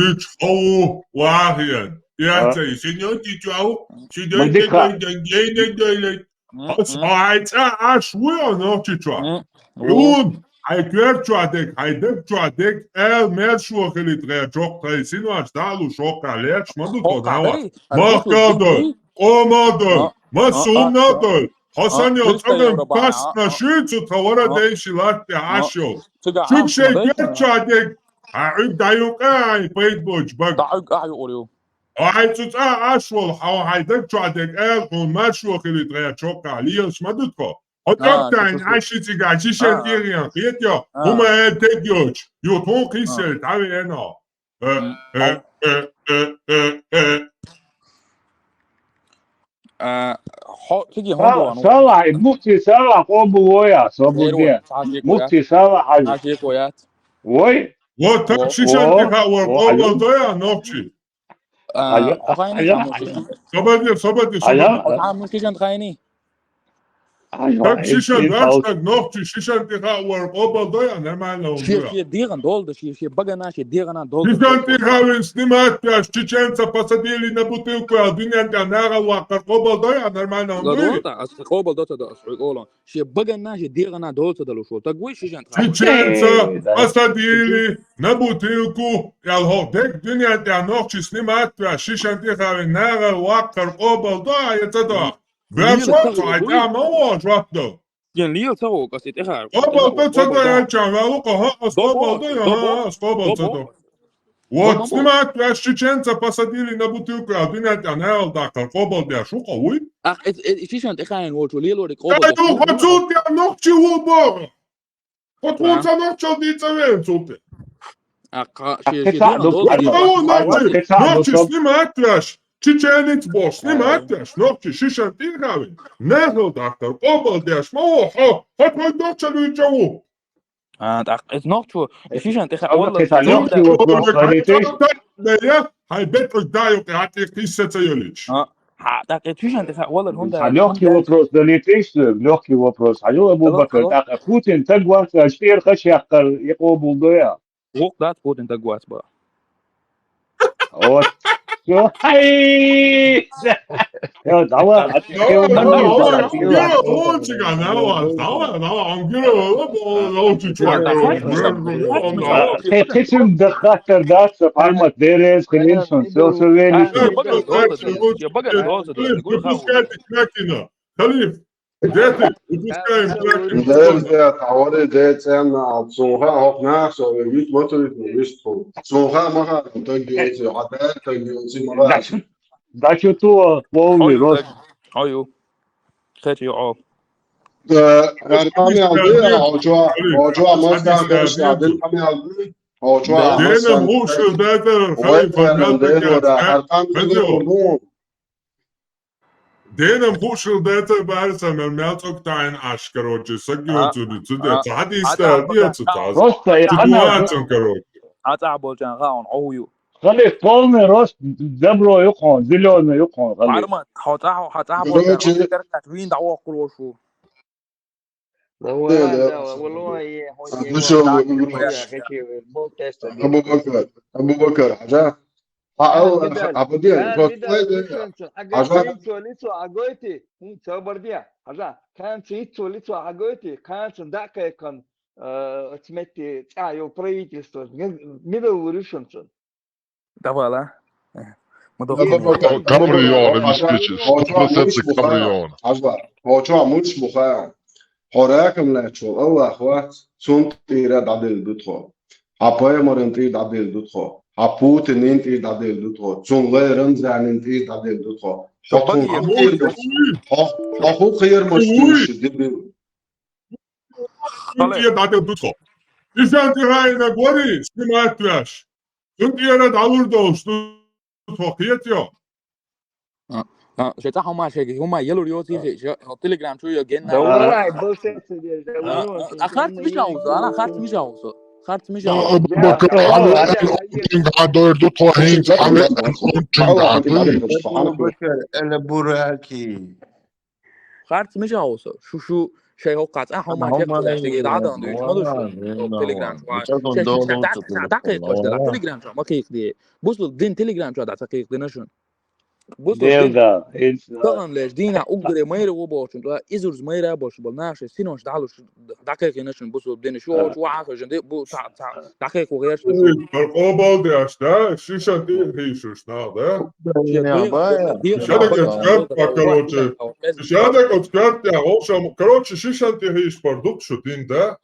Ичхьа ву вахьен. Я цай, синьоти чуау, сидой Мадика. Дой, дой, дой, дой, дой. Ас айца аш вуя нохчи чуа. Ун, ай квер чуа дек, ай дек чуа дек, эл мер шуа хили тре чок тре синваш далу шока леч, маду тодава. Махкадо, омадо, масунадо. Хасан йо цаган пасна шицу тавара дейши латте ашо. Чук шей квер чуа дек, а уг даюка ай пайд боч баг. Даюка ай орю. Ай цуца ашвал хау хайдак чуадек эл хун машва хили тре чока лиос мадутко. Отоктайн аши цига чишен тириан хиетё. Ума э тегёч. Ютун кисер тави эно. Э, э, э, э, э, э. А, хо, тиги Сала, хондуан. Сала, муфти Сала, хобу воя, собу Эрван, дия. Муфти Сала, хай. Аши коят. Вой. Вот так шишан тиха вар кобал доя нохчи. А, Ая, охайни, ая, там ая. Шишан. Собади, собади, Ая. Собади. А, там шишан хайни. Так шишан, даш так нохчи, шишан тиха вар кобал доя, нормально он Ши, доя. Ши диган долда, ши, ши багана, ши дигана долда. Шишан тиха вин снимать пяш, чеченца посадили на бутылку, а дунянка нара вакар кобал доя, нормально он доя. Ладонта, ас кобал дота да, ас кобал. Ши багана, ши дигана долта да лушо. Так вы шишан тиха. Чеченца посадили на бутылку, ял хо дек дунянка нохчи снимать пяш, шишан тиха вин нара вакар кобал доя, яца доя. Бяшо цо айта ма во жватдо. Ген лил цо касит эхар. Кобал да цо да я чан валу ко ха, ас кобал да я ха, ас кобал цо да. Вот снимать пяш, чеченца посадили на бутылку, а дунянка нара вакар кобал бяшо ко вуй. Ах, э, э, шишан тиха вин вочу лил вори кобал. Ай ду хацут я нохчи ву бо. Хацут я нохчи ди цавен цуте. Аккха ши ши дагӀан долу. Нохчи снимать веш, чеченец бохуш снимать веш, нохчи шишан тӀехьа вина. Нахал дахтар къобал деш ма ву хьо, хьо тхой дохча луьйча ву. А, тӀаккха иза нохчо, и шишан тӀехьа валла. Хьай бетӀуй да юкъе хьатӀе кхиссаца йолич. А, хьа, тӀаккха и шишан тӀехьа валла хӀунда. Лёгкий вопрос, далитиш, лёгкий вопрос. Хьайо, Абу-Бакар, тӀаккха Путин таг вац, аша тӀера хаш яккхар, и къобал до я? Вокх дац Путин таг вац бан. Вот. Всё. Хай! Давай, давай, давай, давай, давай, давай, давай. Кхечун даххаттар дац, формат дерез, хилинсон, всё, всё велик. Я багат доцу, я багат доцу. Халиф, Дети, выпускаем трек. Дерде, тхьавари де цӀенна алцунха, хӀокху нах со вуьйцу моцуритма вистхула. Цунха ма хаьа, таг йоций, хьан таг йоций ма хаьа. Дачу ту полный рост. Хьо ю. Кхечи ю Ӏо. Э, хӀара къамел де, хьо чо, хьо чо мастан кхечна дин къамел де. Хьо чо мастан. Денам хушур дайтар, халифа, мел даккхар. ХӀара къамел де, Денам хушур дайтар, барса мел мел цӀогтайна аш, короче, сагиоцуни цу де. Ца хьадийста диа цу таз. Просто и къамел. Короче. Хьан цӀахь болчарна хаьа хьуна, Ӏо хӀу ю? Халиф, полный рост, добро ю хьуна, зелёный ю хьуна, халиф. Арма, хьо цӀахь, хьо цӀахь болчарна, короче, вийна дӀавоккхур ву шу. Абу-Бакар, Абу-Бакар, хьажа. Хьан ал, хьан бу де, просто хьажа. Кханца иццо лицо хьагойти, хӀун ца бар де, хьажа. Кханца иццо лицо хьагойти, кханца даккхайкхан, э, оцу метте цӀа йолу правительство, мила лур ю шуна цунна? Давала. Э, ма доху. Камриона вистича, сто процентов камриона. Хьажа, хьо чохь муьлш бу хаьа? Хьо ракам лаьтташ волу Аллах вац, цунна тӀера дӀаделла ду тхо. Хьан пайхамаран тӀера дӀаделла ду тхо. Хьан Путинан тӀера дӀаделла ду тхо. Цунна лай Рамзанан тӀера дӀаделла ду тхо. Хьо цунна хӀун кхерамаш, хьо, хьо хӀун кхерамаш дуьйцуш, дебил? Цунна тӀера дӀаделла ду тхо. Иза тӀера хьайна гори, снимать веш. Цунна тӀера дӀалур долуш ду тхо, кхетайо. А, а, шайн цӀа хӀума шайга, хӀума ялур йоций, шайн, шайн, хӀо Telegram чу йо генна. Да валлахӀи, бусет сидер, да валлахӀи. А, а, харц миша ву со, ана харц миша ву со. Харц миша ву со. Абу-Бакар, хьан веана унчинга дойр ду тхо хӀинца, хьан веана унчинга дойр. Абу-Бакар, эла бураки. Харц миша ву со. Шу, шу, шайн хӀокху цӀа хӀума чекхлеш дӀадан дуьйш ма ду шу. Telegram чу. Шайн, шайн, шайн дӀа-, дӀакхайкхош дара. Telegram чу ма кхайкхаде. Бусул дин Telegram чу дӀа ца кхайкхадина шуна. Бусул дин. Тахана леш дийнахь уггаре майра ву бохучун, тӀа изурза майра а бохуш болу нах шайн синош дӀалуш дӀакхайкхина шуна бусул дин. Шу оцу вахьа хажан де бу ца, ца, дӀакхайкхо гӀерта шу. Къобал деш, да? Шиша тӀе хийшуш нах, да? Шадак оцу картта, короче. Шадак оцу картта, вовшам, короче, шишан тӀе хийш пар дукха шу дин, да?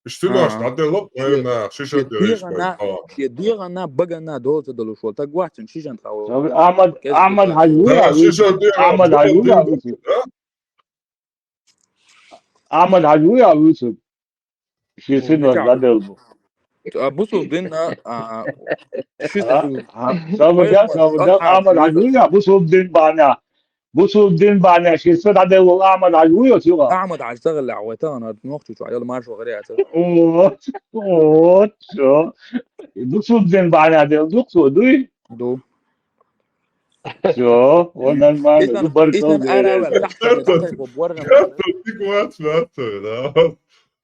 Иштта нош дӀаделла, наверное, шишан тӀе хийш пар. Шен дегӀана, багана дола ца долуш волу таг ваццин шишан тӀе хьо. Ахмад, Ахмад Хьажи вуй, шишан тӀе Ахмад Хьажи вуй, да? Ахмад Хьажи вуй, а вуьсу? Ши синос дӀаделла бу. А, бусул дин, а, а, ши синос. Ахмад Хьажи вуй, а бусул дин бахьана. Бусул дин бахьана ши са дӀаделла Ахмад Хьажи вуй, оцу юкъа? Ахмад Хьажи ца гӀеллехь, вай тахана нохчи чохь, яла маршо гӀаре яц. О, о, о. Бусул дин бахьана делла ду-кх цо, дуй? Ду. Всё, вот нормально. Ду баркалла.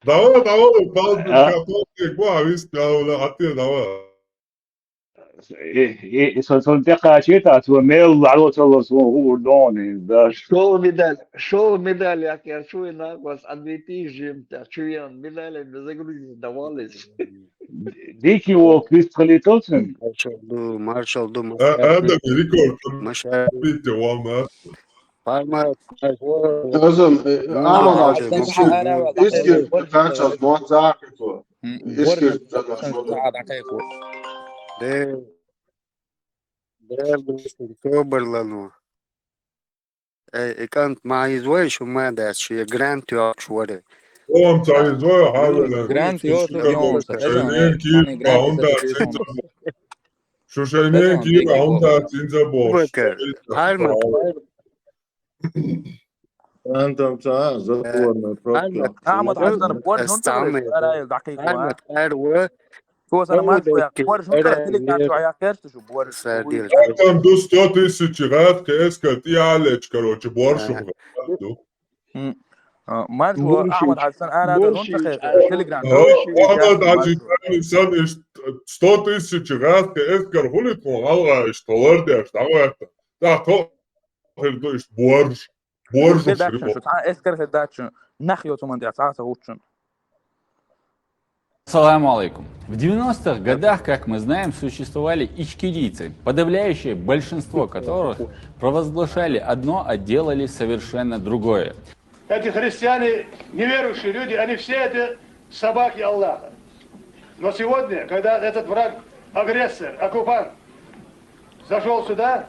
Давай, давай, палдика, палдика, бу, а вист, давай, а те, давай. И, и, и сон, сон тӀекхачийта, цо мел ларо ца ло, сон хӀур дони, да. Шел медаль, шел медаль, як я чуй на вас, а две тысячи жим, та чуян медаль, загрузить давали. Дикий волк, вист хилийталцин. Маршал ду, маршал ду, а, а, да, рекорд. Маша. Видите, вам, а? Парма, Азам, э, Амал Хьажи, Искир, кхаччалц мотт захьа хӀуьтту. Искир, де, де, тобарлано. Э, и кӀант ма иза вай, шу ма дац, шу я грант йоккхуш вара. О, ам ца изо, хьавелан. Грант йо, шу йо, шу шайнен кира хӀунда цинца бо-, шу шайнен кира хӀунда цинца бо-, Бакар, гьармат. Антон ца, затворный просто. Ахьмад Хьасан, борж хӀунда Стамы. Арай дакъикъа. Гьармат, арва. Цо сана марш ваяккха, борж хӀунда Телеграм чу ваяккха, шу борж. Сардир. Там ду сто тысяч гӀатхи эскар тӀехьалечи, короче, борж шу гӀатхи ду. М. А, марш ва Ахьмад Хьасан ара да, хӀунда Телеграм. Ахьмад Хьажи сан иш сто тысяч гӀатхи эскар хули тхо гӀалгӀа иш толар деш, давай. Да, то хир ду иш борж. Борж шу. Шу цхьа эскар хир дац шу. Нах йо цуман тӀехь цхьа ца хӀуттучун. Салам алейкум. В девяностых годах, как мы знаем, существовали ичкерийцы, подавляющее большинство которых провозглашали одно, а делали совершенно другое. Эти христиане, неверующие люди, они все это собаки Аллаха. Но сегодня, когда этот враг, агрессор, оккупант зашёл сюда,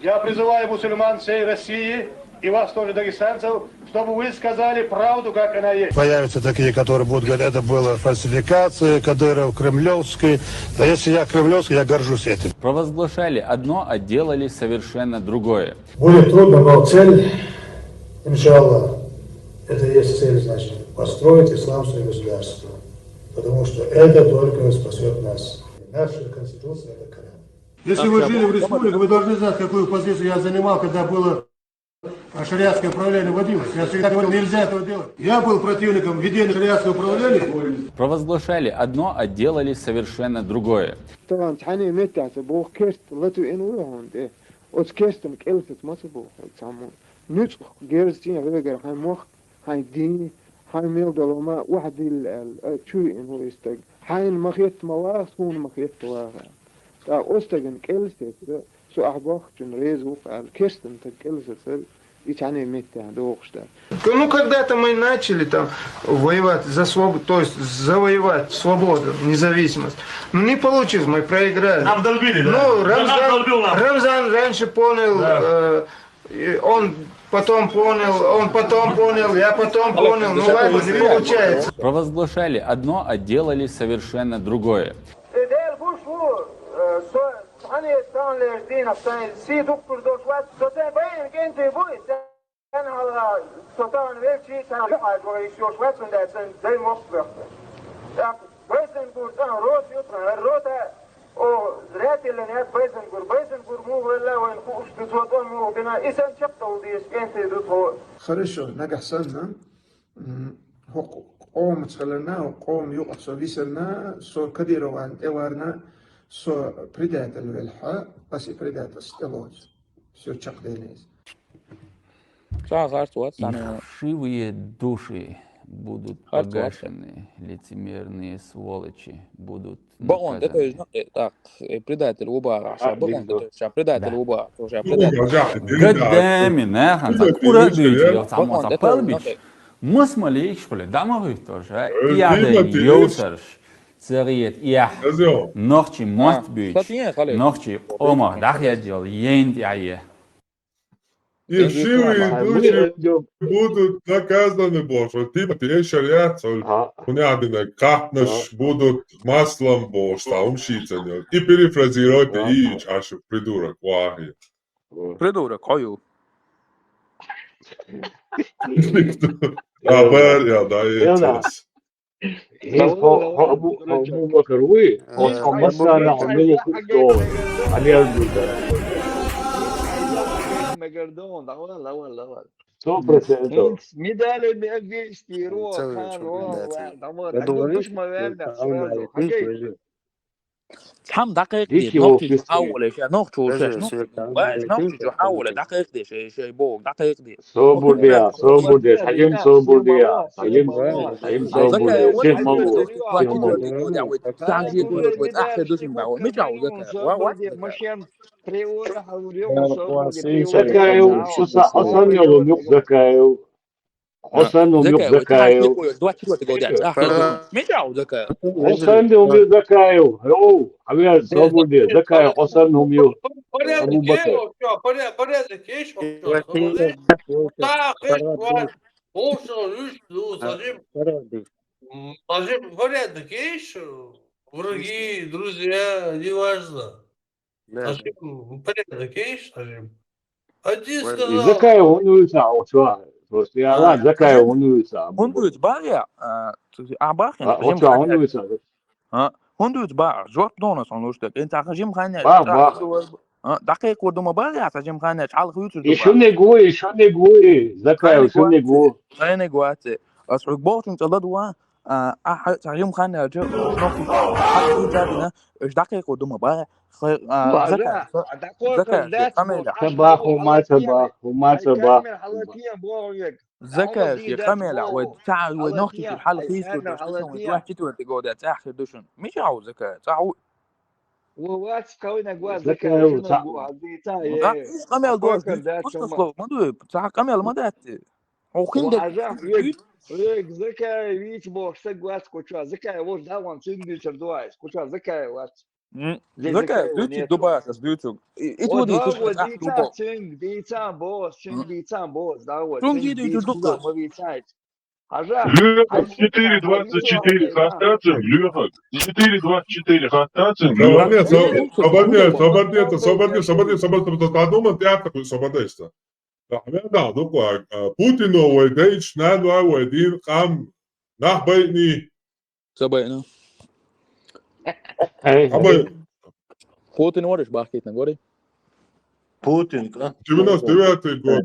я призываю мусульман всей России и вас тоже, дагестанцев, чтобы вы сказали правду, как она есть. Появятся такие, которые будут говорить, это была фальсификация, Кадыров, кремлевский. Да если я кремлевский, я горжусь этим. Провозглашали одно, а делали совершенно другое. Будет трудно, но цель, иншаллах, это и есть цель, значит, построить исламское государство. Потому что это только спасёт нас. Наша конституция — это Коран. Если вы жили в республике, вы должны знать, какую позицию я занимал, когда было шариатское управление вводилось. Я всегда говорил, нельзя этого делать. Я был противником введения шариатского управления. Провозглашали одно, а делали совершенно другое. Таган цхьанне меттехь ца боху керст латуьйна ву хьуна тӀе. Оцу керстан кӀелсаца ма ца боху хьо цхьаммо. Нуьцкъах герз цӀен гӀоьгара хьайн мох, хьайн дин, хьайн мел долу ма охьадилла аьлла, а, чу виъна ву и стаг. Хьайна ма хетта ма ваха, суна ма хетта ваха. ТӀаккха оцу стагана кӀелсаца, со ахь бохучунна реза ву-кх аьлла, керстан стаг кӀелсаца и цхьанне меттехь дохуш дац. Ну, когда-то мы начали там воевать за свободу, то есть завоевать свободу, независимость. Ну, не получилось, мы проиграли. Нам долбили, да? Ну, да, Рамзан, нам долбил, нам. Рамзан раньше понял, да. Э, и он потом понял, он потом понял, я потом понял. Ну, ладно, не получается. Провозглашали одно, а делали совершенно другое. Э, Дела гуш ву, э, со цхьанне таханлерчу дийнахь сайн сий дуккхур долуш вац, со сайн байна кӀентий бу и. Царна хьалха со тахана велчий, царна юкъахь вара йиш йолуш вац, хӀунда аьлча сан дай мохк бехк. ТӀаккха Байзангур цӀан рота ю тхан, хӀара рота, о, рятиллина яц Байзангур. Байзангур муха велла вайна хууш ду, цо тӀом муха бина, и сан чекхдовла дезаш кӀентий ду тхо. Хорошо, нагахь санна, м, хӀокху къомаца хиларна, хӀокху къоман юкъахь со висарна, со Кадыровна тӀеварна, со предатель велахь, аса и предательство тӀелоцу. Всё, чекхдели иза. Ша харц вац, сан. Их вшивые души будут погашены, лицемерные сволочи будут наказаны. Бакъонан тӀетевжина, э, тӀаккха, э, предатель ву бахахь, ша бакъонан тӀетевжина, ша предатель ву бахахь, ша предатель. Годами, нахана ца кура дуьйцу, йо, ца ма ца палбиш. Мас ма лийгаш хуьлу, дӀа ма хӀуьттуш, а? Э, и ада йовсарш. Ца гӀета эхь. Нохчий мотт буьйцуш, нохчий къомах дӀахьедда йолу ейн тӀехь е. И вшивые души будут наказаны бохуш, типа, те шариат, цо хӀунда бина, кхаттанаш будут маслом бохуш, цхьа хӀума шийцан йолу. И перефразировать йича, аша придурок, вахи. Придурок, хьо ю. А, бер, я, да, я. ХӀинца хьо, хьо, хьо Абу-, хьо Абу-Бакар вуй, хьо, хьо массарна хьо мила хӀутту догӀу, хьан яздур дара. Мегардон, давай, давай, давай. Сто процентов. ХӀинца медали мегиштий, ро, хан, ро, давай, давай, душ ма венна, сразу. Хьан гай? Цхьамма дӀакхайкхаде, нохчичу хьан волуш, я нохчо шаьш, нохчичу хьан волуш, дӀакхайкхаде, шай, шай боху, дӀакхайкхаде. Собар де, собар де, хьаьжим собар де, хьаьжим, хьаьжим собар де, сих ма ло, сих ма ло. Закаев, шу са Хьасан йолу юкъ Закаев. Хьасан йолу юкъ Закаев. Мича ву Закаев? Хьасан йолу юкъ Закаев. Йо, хьавер, собар де, Закаев, Хьасан йолу юкъ. Абу-Бакар. Порядок есть, всё, порядок есть, всё. Порядок есть. Овшал уж ду, сажим. Порядок. М, сажим порядок, видишь? Враги, друзья, неважно. Да. Сажим порядок, видишь, сажим. Один сказал. Закай он уйца, вот что. Просто я А, ладно, закай сажим. Он уйца. Он будет, бар я, а, а, бар я, А, сажим вот что, он порядок. Уйца. А, он дуьйцу бахьа, жоп догӀна сан луш дерг. ХӀинца хьажим ханна Бах, чӀагӀ бах. Ду вар-, а, дакъикъа вар ду ма бахьа, хьажим ханна чӀалха юьцур ду Ишуни гу, ишуни гу, закай, Ханна ишуни гу, гу. Ханна гу аци. Ас хьуг бохчун цӀа ладу, а, а, хьа-, хьажим ханна чӀа, нохчи хьажим ханна, уж дакъикъа вар ду ма бахьа. Хай-, а, Бахьа, закай, а, дакъикъа закай, вар ду, камера. Ца баху, ма ца баху, ма ца баху. Камера хьалатия боху век. Закай, Хьала я дийдат камела, вай боху. Ца, вай Хьала нохчи тия, чур хьала хай хизур камера ду, хьала шуна тия. Вай четвертый года цӀахир ду шуна. Мича хьо закай, ца хьо. Ва вац кавина гва Закай, закай, шуна ца. Гва, хьал дийца, Ну, да, э. Иш камел А гос, кокар дийца, да, куш чама. Слово, ма ду, ца камел ма датти. Хьо хин Ва дерг хьажа, век, век, закай, вич боху, са гвац куча, закай, вож да вон цин дийцар дуайс, куча, закай, вац. М, Здесь закай, закай его дуьйцу нету. Дубас, ас дуьйцу. И, и Вот, ту дийцу, да, вот, ас дийца, дубас. Цинг, дийца, бос, цинг, М. Дийца, бос, да, вот, Цунг цинг, дийцу, дийцу, дубас. Ма вицайт. Хьажа, Леха, хьажа, четыре двадцать четыре, хьажа, хаттацин, Леха, четыре двадцать четыре, хаттацин, Леха. Сободня, со-, сободня, сободня, сободня, сободня, сободня, сободня, сободня, сободня, сободня. Да, хьамеда, дукха, а, Путино вай дайчу, нанвай вай дийна къам, нах байъни. Ца байъна. Эй, Абай. Путин вариш бахкитна гори? Путин, а? Девяносто девятый год.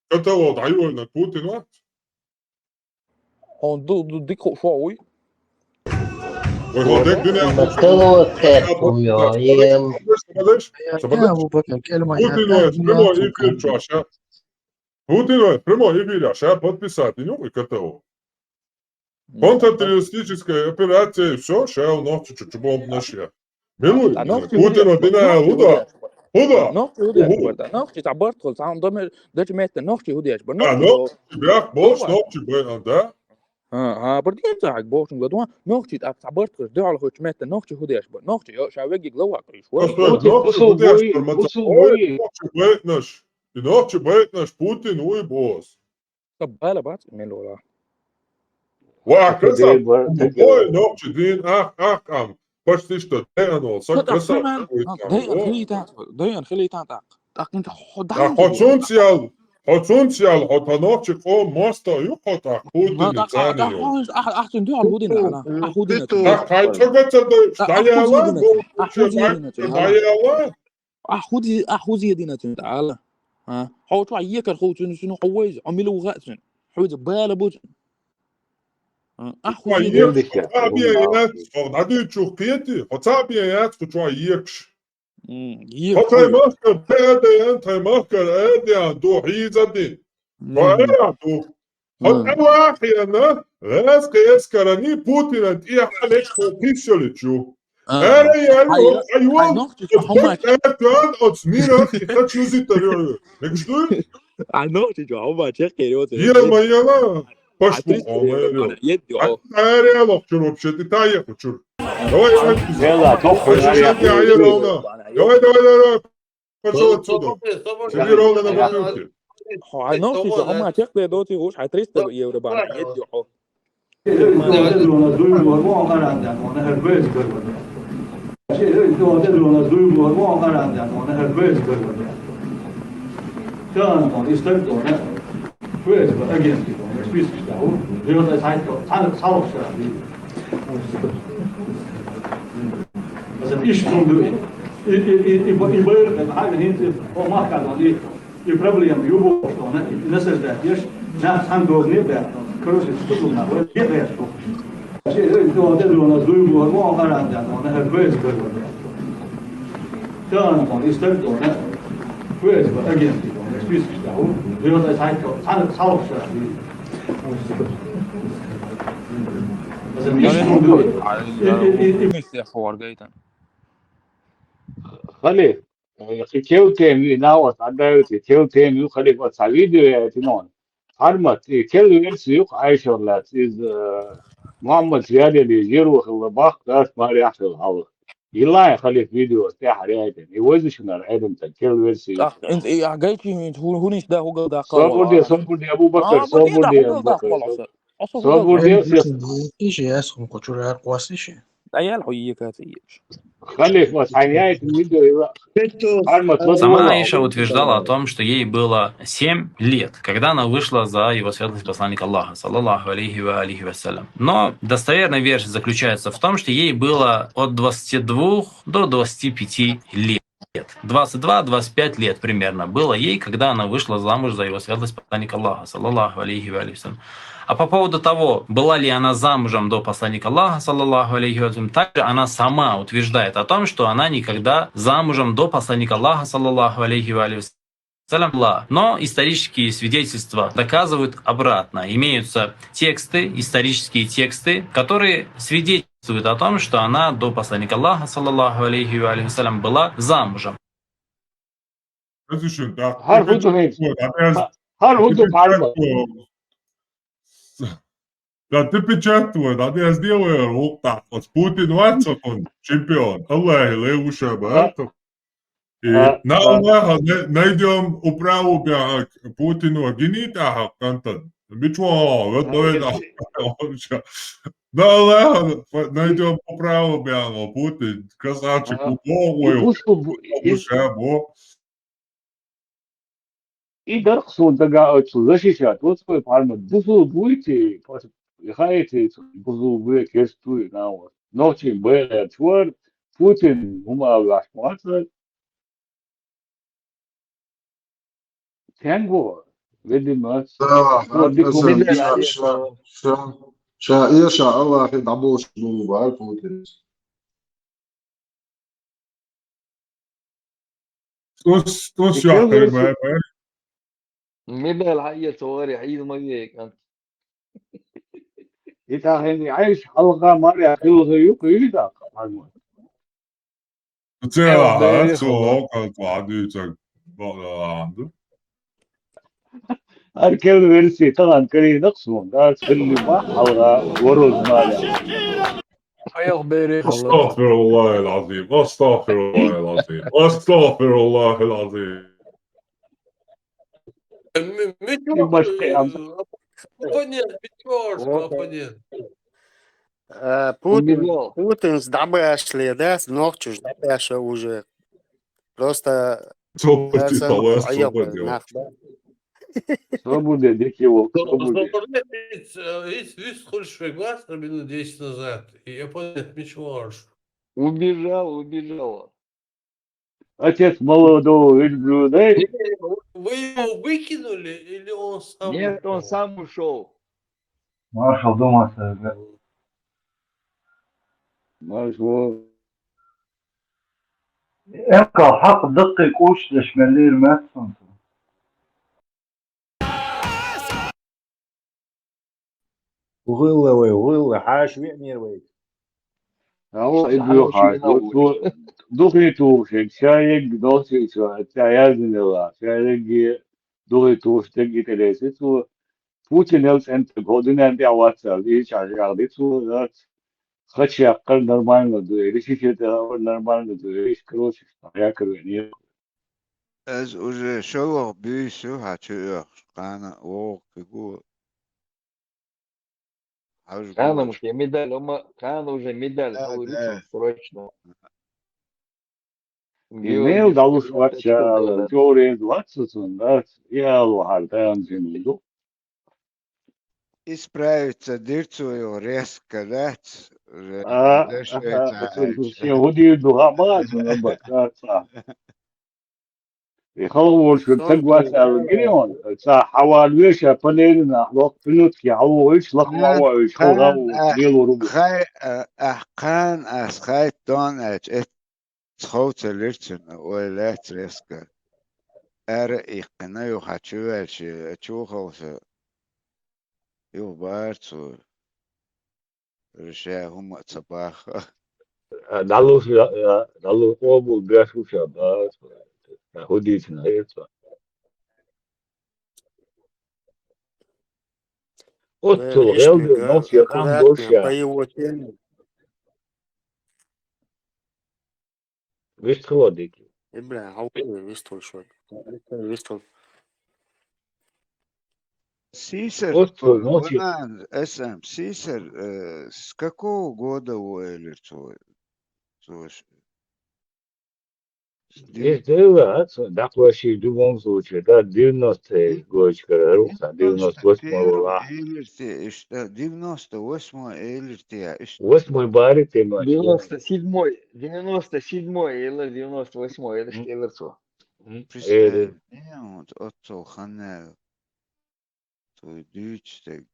Каталог, дӀайойна Путин вац? Он ду, ду, дика хууш вуй? Вай хьо дек дуьнен Каталог, каталог, ем. Путин вац, прямой эфир чохь ша. Путин вац, прямой эфир ша подписать, ну, и каталог. Контртеррористическая операция, всё, ша нохчи чу, чу бомбнаш я. Милуй, Путин дина, худа, худа. Нохчи худа, нохчи цхьа барт хул, цхьа хӀума дечу метта нохчи худа еш бар. А, нохчи бех болуш, нохчи бай, а, да? А, а, бар ден цхьа хьаг бохчун гадуан, нохчи тӀаккха цхьа барт хул, дуьхьал хуьтту метта нохчи худа еш бар. Нохчи, йо, ша вегиг лавакъ иш. Просто нохчи худа еш бар, ма ца, ой, нохчи байтнаш. И нохчи байтнаш Путин вуй бос. Ца бала бац, мел вала. Ва, красав. Ой, нохчи дин, ах, ах, ам. Почти что, дайан вол, са красав. Дайан хилийтан, дайан хилийтан тӀаккха. ТӀаккха хӀо даха. Хьо цунца ял, хьо цунца ял, хьо та нохчи къо моста ю хьо тӀаккха, Путин цани ю. Ах, ах, цун дуьхьал хӀу дина, ах, хӀу дина. ТӀаккха хьай цӀа гаца дойш, даяла, даяла. Ахь хӀу зе дина цуьнан тӀала? А? Хьо чохь екар хов цуьнан, цуьнан хьо вайза, хьо мила ву хаьа цуьнан? Хьуьца бала бу цуьнан. А? Ахь хӀу зе дина? Хьо цхьаъ бен яц, хьо дӀадуьйцучух кхетий, хьо цхьаъ бен яц, кху чохь екаш. Хьо тхайн махкара тӀе а дайан, тхайн махкара а деан ду хьийза дин. Хьо ара ду. Хьо тӀе вахийна, гӀазкхи эскарани Путинан тӀехьа лечкъо кхиссаличу. Ара яьлла, хьайо, хьайо, хьай нохчи чу хӀума чекх. Оцу мира и кхачу юзиттар ю. Мегаш дуй? Хьай нохчи чу хӀума чекх кхийр йоцу. Ел ма ела. Паш бу хьо ма ел ю. Ара яьлла чур вообще, ты та еху чур. Давай, давай. Ела, тоху. Давай, давай, давай. Пошёл отсюда. Сиди ровно на бутылке. Хьо, хьай нохчи чу хӀума чекх де доций гӀуш, хьай триста евро бан, ед ю хьо. Аса иш хӀума ду и. И, и, и, и, и, и байракх хьайга хӀинца хьо махкахь долу и, и проблема ю бохуш долу, и, и насаждать еш, нах цхьана дозане а баьхна, короче, стугал нах вай, е гӀерташ бу. Ши, э, догӀу де догӀу, дуй боху, мо къаран даьхна, хӀара веза догӀу де. Тан догӀу, и стаг догӀу, веза ба агентский догӀу, список таху, веза цхьайтта, цхьана, цхьалха шарахь. Аса миш хӀума ду. Хали, э, кхин кел тема ю, и нагӀо схьадайвита, кел тема ю, хали, оцу цхьа видео яйтина ван. Хьармат, и кел версия ю-кх Ӏайшалла лаьцна, иза, э, Мухьаммад Зиялели жиро хилла бахка, ас барехь хилла хьалха. Йилла хьайна халиф видео тӀехьа рейтинг. И вайза шуна Ӏедам тӀа, керла версия. ТӀаккха, ин-, и, ахь гайчи хӀинца хӀу-, хӀунис да хӀугал даккха. Собар де, собар де, Абу Бакар, собар де, Абу Бакар. Собар де, Иши, яс хӀума кху чура яр кхоссиши. ДӀаяла хьо ека ца еш. Халиф, ас хьайна яйтина видео йилла. Сама Аиша утверждала о том, что ей было семь лет, когда она вышла за его светлость посланника Аллаха, саллаллаху алейхи ва алихи ва саллям. Но достоверная версия заключается в том, что ей было от двадцати двух до двадцати пяти лет. Двадцать два, двадцать пять лет примерно было ей, когда она вышла замуж за его светлость посланника Аллаха, саллаллаху алейхи ва алихи ва саллям. А по поводу того, была ли она замужем до посланника Аллаха, саллаллаху алейхи ва саллям, также она сама утверждает о том, что она никогда замужем до посланника Аллаха, саллаллаху алейхи ва саллям, была. Но исторические свидетельства доказывают обратное. Имеются тексты, исторические тексты, которые свидетельствуют о том, что она до посланника Аллаха, саллаллаху алейхи ва саллям, была замужем. Хьар хӀу ду хӀинца? Хьар хӀу ду, Пхьарма? Да ты печатывай, да ты сделай, вот так вот. Путин вац, он чемпион. Аллахи левушаба. И на Аллаха най-, найдём управу бяхак Путину гинит ахак кантан. Бичо, вот давай да. На Аллаха найдём управу бяхак Путин. Красавчик, угу. И бусу бу-, и бусу бу-, И дарх суна дага оцу защищать, вот такой Пхьарма, бусу буйти, и хаити, бусу буй, кестуй, на вот. Нохчийн байрачу вар, Путин хӀума ваьхьа вацар. Тенго, веди мац. Да, вот, да, дикумидер, ша, ша, ша, я ша, Аллахи дӀаболуш бу баьхьа Путин. Тус, тус, и яххе, кел-, ма, ма. Медаль хьаэца вари, хьийна ма ве, кӀант. И тахьи Ӏайш хьалха маре хилла юкъа юй даккха, хьарма. Цела, э, цо, хьалха. Кал кладуьйцаг, бала. Ар кел версия тахана карийнакъ суна, да, цхьалли бахьа хьалха вороз маре. Айхбери. أستغفر الله العظيم، أستغفر الله العظيم، أستغفر الله العظيم. М-, мичо-, оппонент, мичо-, оппонент. Э, Путин, Путинс дӀабаьшле, да, нохчаш дӀабаьша уже. Просто Цо пути талас, цо пути нах, да. Что будет, дикий волк, что будет? Оппонент, э, вис-, вис хуьлуш вегас минут десять назад. И оппонент мича варш? Убежал, убежал. Отец молодого верблюда. Вы его выкинули или он сам ушёл? Нет, он сам ушёл. Маршал думаса, да. Маршал. Эмкал хьакъ даккхий кучдеш меллира массунца. ВугӀилла вай, вугӀилла, хьаша веанера вай. Алла, и дуьхьа, вот цо духе тухуш, ша ерг нохчийчо, ша яздинарг, ша ерриге духе тухуш дерг и тӀе дайса цо. Путинел цӀена стаг хӀокху дуьнен тӀехь вац аьлла, и чӀагӀ яхди цо, дац. Хача яккхар нормально ду, или ши шен тӀе нормально ду, или короче, яккхар веана. Ас уже шолгӀа буьйса ю хьан чу оьхуш, кхана вогӀу куьгу. Кхана уже медаль, ома, кхана уже медаль, да, хьалур ю, да, срочно. И мел далуш вац, чорен вац цунна, да, и ала вахьар, тан жимма ду. Исправиться дира цо, йо, резко дац, уже. А, деш аха, веца, шен хӀун дийр ду, ха, ма, цунна, дац, а. И хала волуш верг стаг вац аьлла гири хьуна, ца хьавала веш, а панелина, локх минутки хьалавоуьйтуш, лакха ма а воуьйтуш, хала гӀа ву, лело ру бу. Хай, а, ахь кхана ас хай тон аьлча, эц хов ца лира цуьнан, ой, лаьцна резко. Ара иккхина, юха чу ваьлча, чу ховса, юха бара цо. Ша хӀума а ца бахха. ДӀалуш, дӀалуш къобал беш ву ша, бац, хӀун дийцина хьоьца. Оццул гӀелда нохчийн къам долуш ша. Вистхило дики. Ибра, хьо вистхула шо. Вистхула. Сийсар, Оццо, ночи. Ван, эс эм, Сийсар, э, с какого года ву элира цо? Цо ш-, Эс дела, а, цо дакъваши в любом случае, да, девяностые годчкара, руха, девяносто восьмой вала. Элира те, иш-, э, девяносто восьмой элира те, иш-. Восьмой бари те, ма. Девяносто седьмой, девяносто седьмой элира, девяносто восьмой элира, М. элира цо. М, Представь, э, не, вот, оццо ханна. Цо дуьйцу стаг.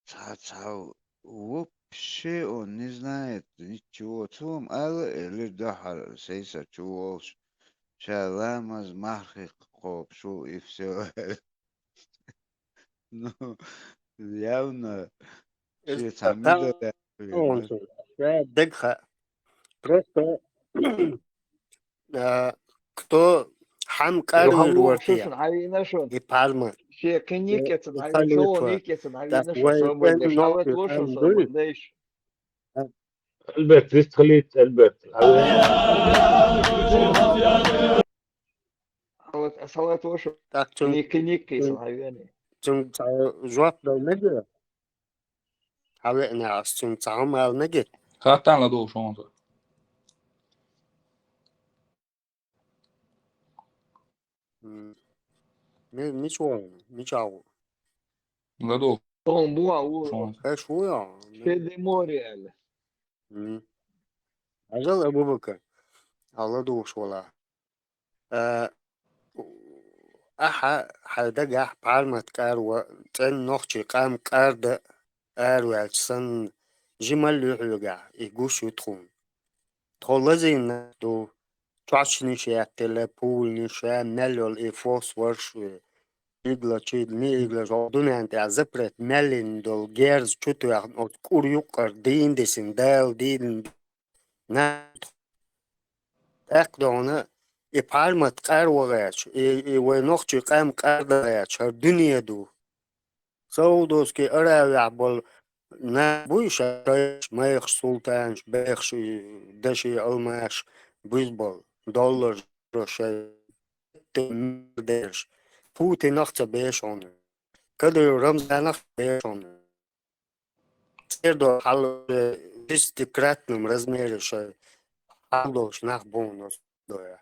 Цхьа, цхьа вообще он не знает ничего. Цо-м ала элира дуьххьара Сийсар чу волуш. Ша ламаз мархи кхобуш ву и всё. Ну, явно, Эс шен цхьа та-, мидала яхна. Ша дагахь. Просто А, кто хьан кӀарвийр вара те? Шуна хьавийна шуна. И пхьарма. Шен кхин никкецан хьавийна шуна, никкецан хьавийна шуна, собар деш, хьалат ло шуна, собар деш. Альберт, вистхилийта, Альберт. Хьалат, салат ло шуна. Так, цун, никки, никкецан хьавийна. Цун, цун жоп дала мегара? Хьан веана ас цуьнга цхьа хӀума ала мегий? Хаттарна ладугӀуш хьуна со. М. Ми-, мича ву? Мича ву? ЛадугӀуш. Тхуна бу а ву. Хьуна. Хьеш ву я? Шеди море аьлла. М. Ажал Абу-Бакар. Хьан ладугӀуш вала. Э, ахьа хьайн дагахь пхьармат кӀар ван, цӀена нохчийн къам кӀар дан араваьлча санна, жималла ю хьоьгахь, и гуш ю тхуна. Тхо лазийна нах ду, чочанаш яьттина, пуланаш, ша мел йолу и фосфорш, и иглачи, нииглачу, хӀокху дуьненна тӀехь запрет мел йина долу герз чутоьхна, оцу кӀур юккъара дийна дисина, Дала дийна На-, тӀаккха догӀна, и пхьармат кӀар ван гӀерташ, и, и вайн нохчийн къам кӀар дан гӀерташ хӀара дуьне ду. Саудовский Аравехь болу нах буй шайх, майхаш, султанаш, бехаш, и даши, алмаш буьзна болу, долларш шайн, миллиардерш. Путинах а ца беш хьуна. Кадыров Рамзанах а ца беш хьуна. Церан до хьал, э, десятикратном размере шайн хьал долуш нах бу хьуна оцу доя.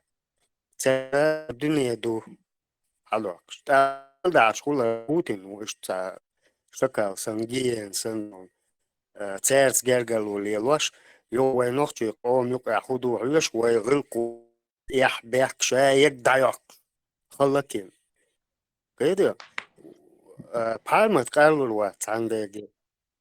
Церан дуьне ду хьалдоккхуш. ТӀаккха дахьаш хуьлу Путин ву, иштта цхьа шакал санна, гиен санна, э, цаьрца гергарло лелош, юха вайн нохчийн къоман юкъахь хӀун ду хьоьжуш, вай гӀиллакхо эхь-бехк ша ерг дӀайоккхуш. Халлакин. Кхетий? А, пхьармат кӀарлур вац цхьана дерге.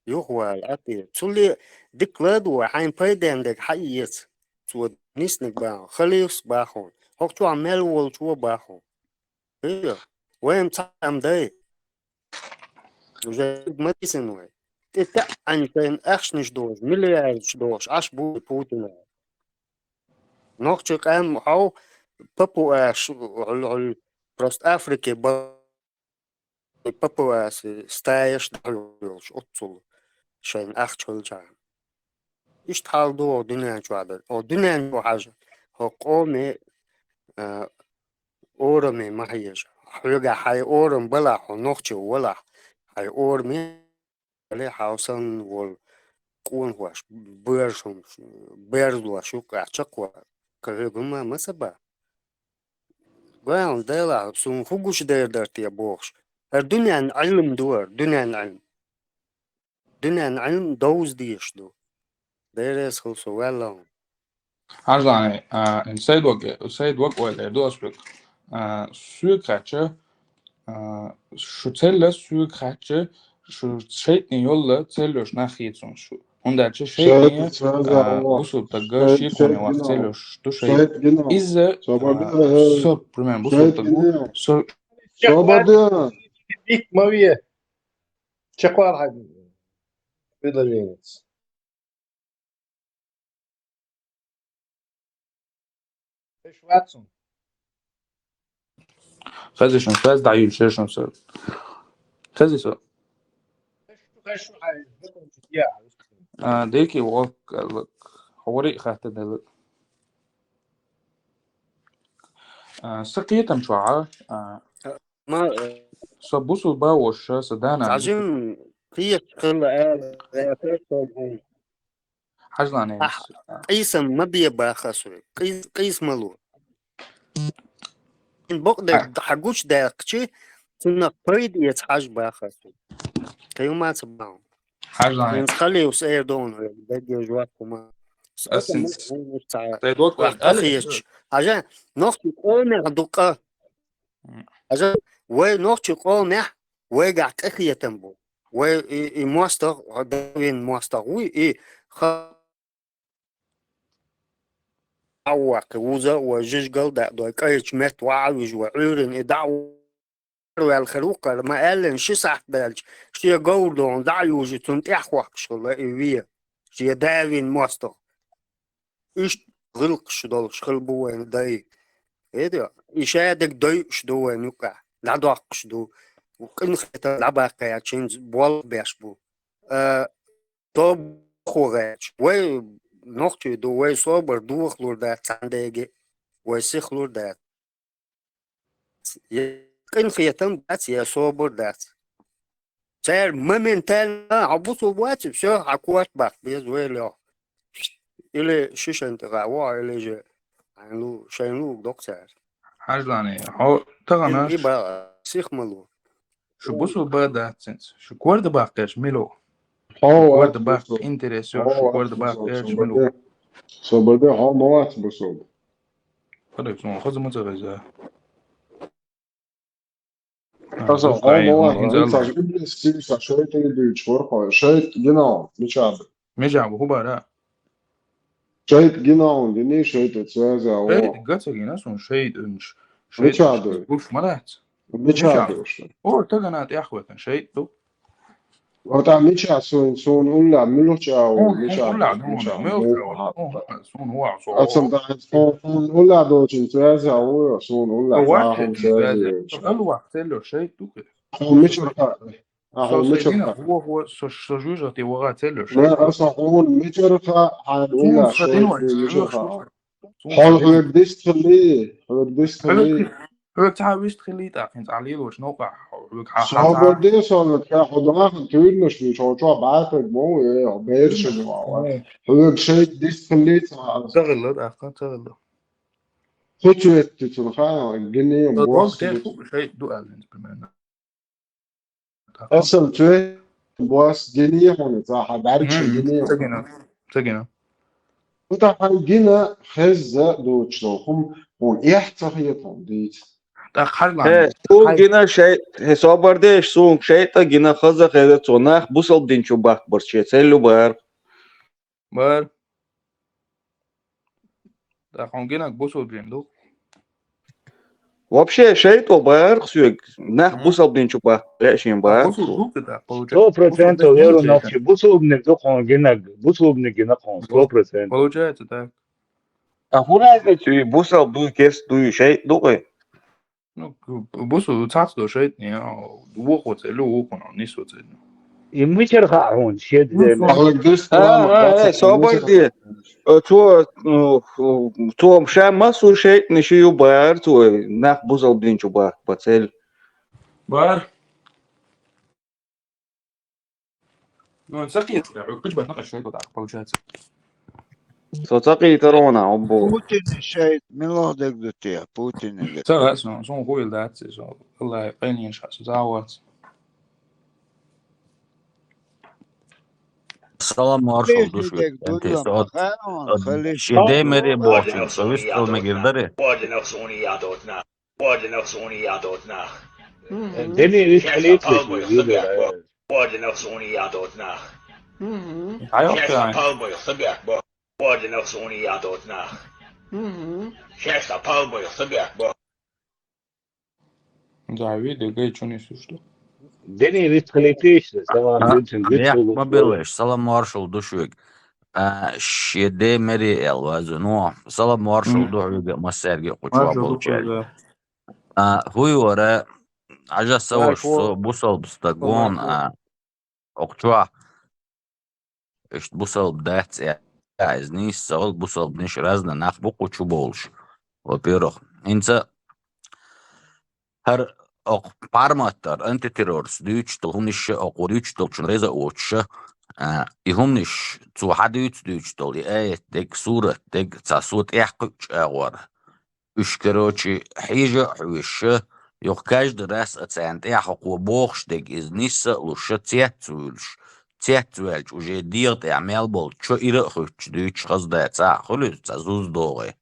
Юхавала, атӀе. Цуле дика ладугӀу, хьайн пайденна дерг хьаэца. Цо нисниг бахьа, халифас бахьа. ХӀокху чохь мел волчо бахьа. Кхетий? Вайн цхьаъ ам дай. Уже ма дисина вай. ТӀе таьӀӀан шайна ахчанаш дохуш, миллиардаш дохуш, Ӏаш бу Путина. Нохчийн къам хьов, папуаш, хьуьлу, хьуьлу, просто Африке ба-, папуас, стаеш дӀахьоьлуш, оццул шайна ахча хилчахьана. Иштта хьал ду хӀокху дуьнен чохь дерг. Хьо дуьнен чу хьажа, хӀокху къоме, а, ораме ма хьежа. Хьоьгахь хьайн орам балахь, хьо нохчо валахь, хьайн ораме Али хьовсанна волу къонахош, боьршунаш, берзалош юккъехь чекхван, кхин хьоьга хӀумма ма ца бан. Гой хьуна, Делахь, суна хӀун гуш дер дара те бохуш. ХӀара дуьненна Ӏилма ду хӀара, дуьненна Ӏилма. Дуьненна Ӏилма довза дезаш ду. Деррес хила со ваьлла хьуна. Хьажлани, а, ин Сайд ваг, Сайд ваг ойла эр ду ас вуьг. А, соьга хаьттича, а, шу цхьаьна соьга хаьттича, шу шайтӀане йолла цхьаьна йолуш нах хийцалуш шу. ХӀунда аьлча шайтӀане, а, бусулба тагга шеконе ваха цхьаьна йолуш ду шайтӀа. Иза, а, со, примерно, бусулба таг ву, со... Собар де! Ник ма ве. Чекхвала хьайн предложенец. Эш вацун. Хезиш, хез дӀаюьлуш ешун со. Хезиш со. Хезиш, хезиш, хай, закончить я. А, деки вок, хавари хатта дала. А, са кхетам чохь, а, Ма, со бусулба воша, со дана. Цхьажин кхеташ хилла аьлла, Хьажлане. Къийсам ма бе баха со. Къийс, къийс ма ло. Ин бокъ де хьагуч даьккхичи, цунах пайда эца хьаж баха со. Кхима ца бан. Хьажлане. Ин халиус эр дон, дагге жвак кума. Асин. Ца Тай дот Вахтахиеч. Хьажа, нохчи къомех дукъа. Хьажа, вай нохчи къомех, вайгахь къахетам бу. Вай и, и мостагӀ, хьо давин мостагӀ вуй, и ха-, Хьавваккхи вуза а вай жижгал да дой, кӀайчу метта ваӀа вижа вай, Ӏуьйрин и дӀа ваьлла хир ву кхара, ма аьллин ши сахьт даьлча, шен говр дохьун дӀа а южи, цунна тӀаьхьахӀоккхуш хилла и ве, шен давин мостагӀ. Иштта гӀиллакхаш долуш хила бу вайна дай. Хеда, и шадерг дойуш ду вайна юкъахь, дӀадоккхуш ду. Къинхетар дӀабаккхаьча, хӀинца болх беш бу. А, тобхо гӀерташ. Вай нохчий ду, вай собар дохалур дац цхьана деге, вай сихлур дац. Я къинхетам дац, я собар дац. Цара моментально, хьо бусулба вац, всё, хьан корта баккха беза вай лех. Или шишан тӀера во, или же хьайн лу, шайн луг доккха цара. Хьажлане, хьо тахана И ба сих ма лу. шу бусулба дац цинца. Шу корда баккхеш мило. Хьо Корда баккха интерес йо, шу корда баккхеш мило. Собарде хьо ма вац бусулба. Фадак сон хоза ма ца гайза. Аса хьо ма вац, ца иблис киса шайтӀа дуьйцуш вара хьо. ШайтӀа гина, мича бу? Мича бу хӀубара? ШайтӀа гина, гини шайтӀа цвяза. ШайтӀа гаца гина сон шайтӀа уьнш. Мича ду? Гуш ма дац. Мича ду? О, тагана тӀехватан шайтӀа ду. Вата мича сон, сон улла, милуч ау, мича. Улла ду, милуч ау. Сон вац. Ацам да, сон улла дочин цвяза, сон улла. Вац цвяза. Алла вац цвяза шайтӀа ду. Хьо мича ха? Ахьо мича ха? Во, во, со, со жужа ти вага целлю. Ма аса хьо мича ха? Хьан улла шайтӀа мича ха? Хьо хьоьга дистхили, хьоьга дистхили. Хьоьга цхьа вист хили тӀаккха, хьин цхьа лелош новкъа, хьоьга хьа-, Собар де сон, ка хьо даха туьрнаш, мин хьо чо баьхкаг мо, э, бершин ма ва. Хьоьга шайтӀа дистхили цхьа. Цагъилла, тӀаккха, цагъилла. Ху цветти цун ха, гини, Дог бос. те ху шайтӀа ду аьлла, примерно. Асал цвет, бос, гини хьуна, цхьа, хьа баьрча гини. Цагина, цагина. Ута хьан гина хезза доцуш долу хӀума хьуна эхь ца хета хьуна дийца. ТӀаккха хьажлан. Хе, суна гина шай, хе, собар деш, суна шайтӀа гина хаза хеза цо нах бусалба дин чу баккхабарца шен целлю бара. Бар. ТӀаккха хьуна гинаг бусалба дин ду. Вообще шайтӀа бара соьга, нах бусалба дин чу баккха лаьа шен бара. Бусалба ду тӀаккха, получается. Сто процентов веру нахчи. Бусалбаниг ду хьуна гинаг. Бусалбаниг гина хьуна. Сто процентов. Получается так. А хӀун разница ю, бусалба дуй, керста дуй, шайтӀа ду кхуьй? Ну, бусалба цхьацца ду шайтӀа, вохо целлю, вохо нисо целлю. И мичара хаьа хьуна, шеда дена? А, э, собар де. Э, цо, э, цо ша массо шайтӀанаш ю бара, цо нах бусалба дин чу баккха целлю. Бар. Ну, он сакъет, да, хьо куч бат накъаш шайтӀа, получается. Со ца кхийтар вона, оббу. Путин шайтӀа, мила дегдуте, Путин. Ца, сон, сон хуйла дац, сон, Аллах, къайнин ша, со завац. Салам маршал душ век. Ши демери бохчун, со вист калме гирдари. Ordinary sono iato na. Ordinary sono iato na. Дени вист халит. Ordinary sono iato na. Айо кай. Ordinary sono iato na. Шеста палбой сабят бо. Да, види, гай чуни сушто. Дени вист халитиш, салам А, динчин я, вист. ма белвеш, салам маршал душ век. А, ши демери эл вазу. Ну, салам маршал душ век, массерге кучва болчай. А, хуй вара, ажа саваш со бусалба стагон, а, окчва. Ишт бусалба дац, я, из нийса ца вал, бусалбанаш разна нах бу кху чу болуш. Во-первых, хӀинца хӀара окху парматтар антитеррорс дуьйцуш долу хӀуманаш а, окхо дуьйцуш долчун реза а воцуш а, а, и хӀуманаш цо хьан дуьйцу дуьйцуш долу, и аят дег, сурат дег, цхьа со тӀехь кхуьучу агӀор. Уьш, короче, хьежа а хьоьжуш а, юха каждый раз а царна тӀехь хӀокхо бохуш дерг иза нисса а луш а, цец а вуьйлуш, цец а ваьлча, уже дегӀа тӀехь мел болчу чо ира а хуьттуш дуьйцуш хаза дац, цхьа а хуьлу иза, цхьа зуза догӀий.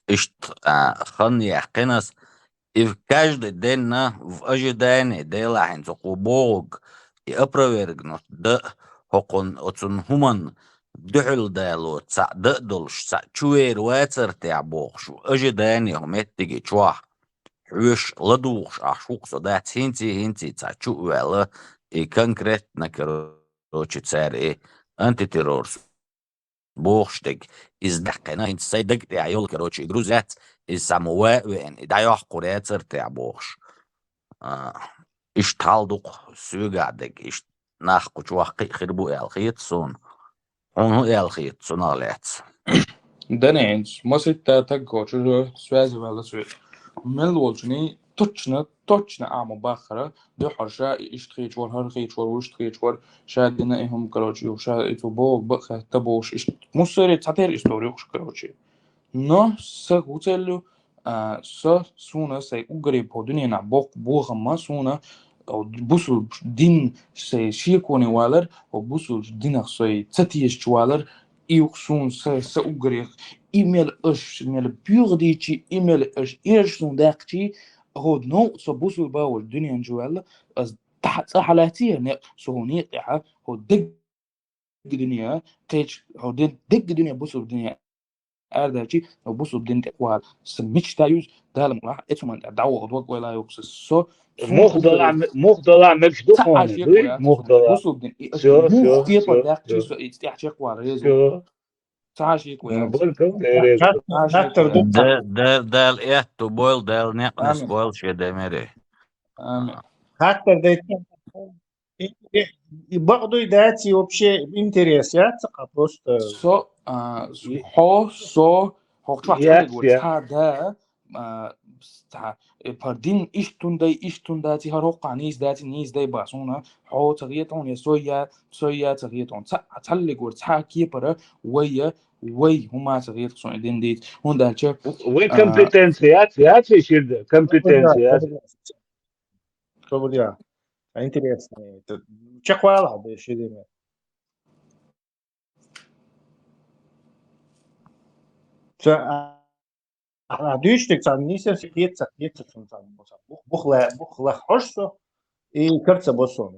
Иштта, а, хан яьккхина ас, и каждый денна в ожидании, делахь хӀинца хӀокхо бохург, и опровергнуть дан а, хӀокхунна оцунна хӀуманна дуьхьал дало цхьаъ дан а долуш, цхьаъ чу вер вацара техь бохуш, в ожидании хӀу меттиге чохь хьоьжуш, ладугӀуш ахь шух со дац, хӀинций, хӀинций цхьаъ чу а ваьлла, и конкретно, короче, цара и антитеррорс бохуш дерг, иза даьккхина, хӀинца сайн даг тӀехь йолу, короче, и грузец, иза схьа ма ван а веана, и дӀайохкур яцара техь бохуш. А, иштта хьал ду-кх соьгахь дерг, иштта нах кху чохь кхин а хир бу аьлла хета суна. Хьуна хӀун аьлла хета цунах лаьцна? Дани, хӀинца маситта таг кхочуш связи ваьлла соьга. Мел волчуний точно, точно а ма баххара, дуьххьара ша и иштта хийча вара, хӀара хийча вара, вуьшта хийча вара, ша дина и хӀума, короче, ю, ша и цо бохург бакъ хетта бохуш, иштта муссари цхьатерра истори юкъуш, короче. Но са хӀу целлю, а, со, суна сайн уггаре по дуьненахь боккха бохамма суна, о, бусулба дин сайн шеконе валар, о, бусулба динах сайн ца тешачу валар, и юкъ суна са, са уггарех, и мел аш, мел буьйха дийчи, и мел аш, и аш суна даьккхичи, хӀо новкъа со бусулба вара дуьнен чу ваьлла, ас цӀа хьалаьций, некъ, со хӀу некъ тӀехьа, хӀо дегга дуьне, кхечу, хӀо де-, дегга дуьне бусулба дуьне арадаьлчи, хӀо бусулба дин тӀе вала. Сан мечта юьзу, Дала мукъ лахь, эцу хӀуманна тӀе дӀавоха дог вай ла юкъ со, со, суна Мух уггаре далахь ме-, мух далахь мегаш ду цхьа хьуна, а шек дуй? Вац, Мух далахь. Бусулба дин, и аш Всё, мух всё, кепа всё, даьккхичи всё. Со и цӀехь чекхвала реза. Всё. Цхьа а шек вац. М, бан кам дереза. Цхьа а шек вац. Да, да, Дала аьтту бойла, Дала некънес Амин. Бойла шен демире. Амин. Хаттар дайта. И, и, и бакъдуй дац, и вообще интерес яц, а просто Со, а, И хьо, со, хьо чохь яц, цхьаьллиг вара, яц. Цхьа да, а, цхьа, э, пар дин иштта дай, иштта дац, и хӀара хӀокхахь нийса дац, нийса дай ба суна, хьо ца хета хьуна, я со я, со я ца хета хьуна. Ца-, цхьаьллиг вара, цхьа кепара, вай я, вай хӀума ца хета суна и дин дийца. ХӀунда аьлча, Вай а, компетенция яц, яц и ширда, компетенция яц. Собар я. А, интересно. Это чекхвала хьо бе ширина. Ца, а, а, дуьйцург царна нийса хетац, хетац царна бух, бух ла-, бух лахь хьожа со, и карца бо со.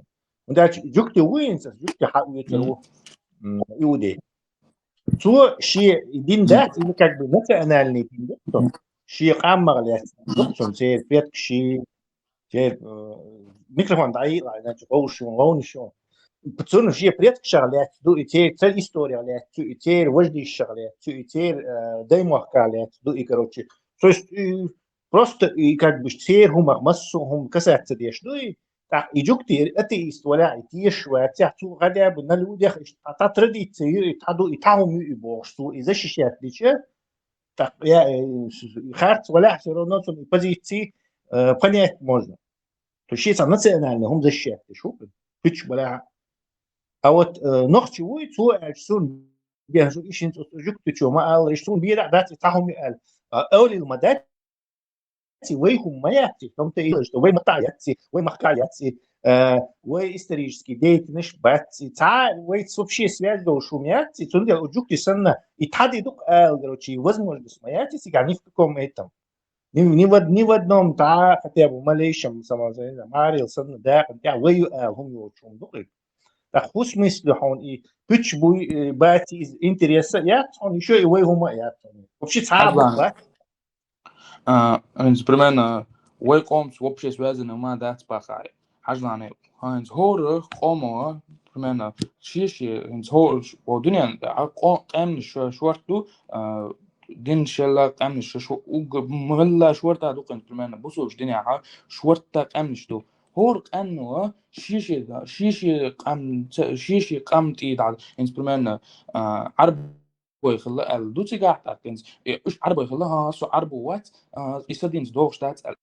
ХӀунда аьлча жуьгти ву хӀинца, жуьгти хьан вецар ву. М, иудей. Цо шен дин дац, или как бы национальный дин дац цо. Шен къамах лаьцна ду цунна, церан предкаши, церан, э, микрофон дӀайиъла, иначе гӀовш ю, гӀовнаш ю. Цунна шен предкашах лаьцна ду, и церан, церан историях лаьцна ду, и церан вождийшах лаьцна ду, и церан, э, даймохках лаьцна ду, и, короче, то есть, и просто, и как бы церан хӀумах массо а хӀума касаться деш ду, и тӀаккха и жугтий атеист валахь, и тешаш вацахь, цо гӀа даьбу на людях, иштта традиция ю, и тхьа ду, и тхьа хӀума ю, и бохуш, цо и защищать дича, тӀаккха я, э, с-, с-, харц валахь, всё равно цунна и позиции, э, понять можно. То есть шен цхьа национальный хӀума защищать деш ву, кхуьч балахь. А вот, э, нохчи вуй, цо аьлча, суна бен шу ишин цӀу жугтичо ма аллара, иш суна бен дац, и цхьа хӀума ю аьлла. А, эвлил ма дац, и вай хӀума ма яц, и хӀума тӀе илла, что вай маттахь яц, и вай махкахь яц, и, э, вай исторический деятельность бац, и цхьа вай вообще связь долуш хӀума яц, и цундела у жугти санна, и тхьади дукха ала, короче, и возможность ма яц, и цигахь ни в каком этом. Ни, ни в од-, ни в одном та, хотя бы малейшем самом, марил санна дакъа тӀехь вай ю ала хӀума йоцуш хӀума ду-кх. ТӀаккха хӀу смысле хьуна и пуьч буй, э, бац иза интереса а яц хьуна, ещё и вай хӀума а яц хьуна. Вообще цхьа а Хьажа бакъ лана. Бац. А, хӀинца примерно вай къомца вообще связанный ма дац бахахь. Хьажа лана. ХӀинца хӀора къомо, примерно, шен-шен, хӀинца хӀора, ш-, бо дуьнен, а, къо-, къаьмнаш ш-, шорта ду, а, дин шелла къаьмнаш ш-, ш-, уг-, мелла шорта ду хӀинца, примерно, бусулбачу динехь шорта къаьмнаш ду. ХӀора къаьмно шен-шен, шен-шен къам, ца-, шен-шен къам тӀе дӀа, хӀинца, примерно, а, Ӏарбой хилла аьлла ду цигахь тӀаккха хӀинца. Э, уьш Ӏарбой хилла, хӀа, со Ӏарбо вац, а, и сан динца догӀуш дац аьлла.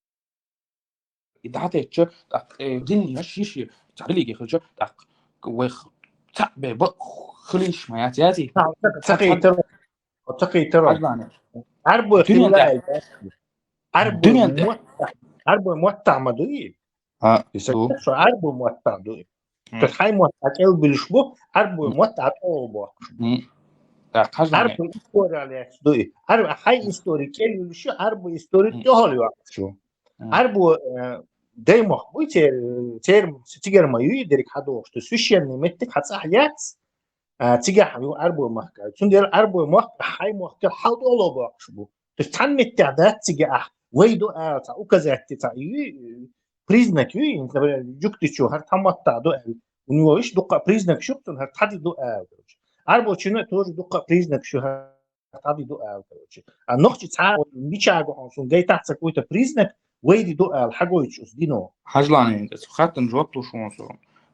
и дӀатечча, тӀаккха, э, дин я ши-ши, цхьа религи хилча, тӀаккха вайх цхьаъ бе бакъ хилийш ма яц, яций? Ца кхийтар, ца кхийтар. Хьажлани. Арбу Дуьнен хилла тӀа. айда. Арбу Дуьнен тӀа. мотта, арбу мотта ма дуй. А, Иса ду. Шо арбу мотта дуй. М. Тус хай мотта кел билш бу, арбу М. мотта атол бу. М. А, хьажлани. Арбу история леш дуй. Арбу хай история кел билш, арбу история М. тёхол ю. М. Арбу, э, даймох буй тер, тер, цигер ма юй дерик хадох, что священный меттик хацах яц. А, цигах ю арбу махка. Цундел арбу махка, хай махка хал доло бу. То есть цан меття да цига ах. Вай ду а, ца указать ца ю, признак ю, например, жуктичу хар таматта ду а. У него иш дукка признак шуктун хар тади ду а. Арбу чуна тоже дукка признак шу хар тади ду а, короче. А нохчи ца бичаго он сун гайтаца какой-то признак, вайди ду а, хагойч ус дино. Хьажлани, хаттан жоп луш вон со.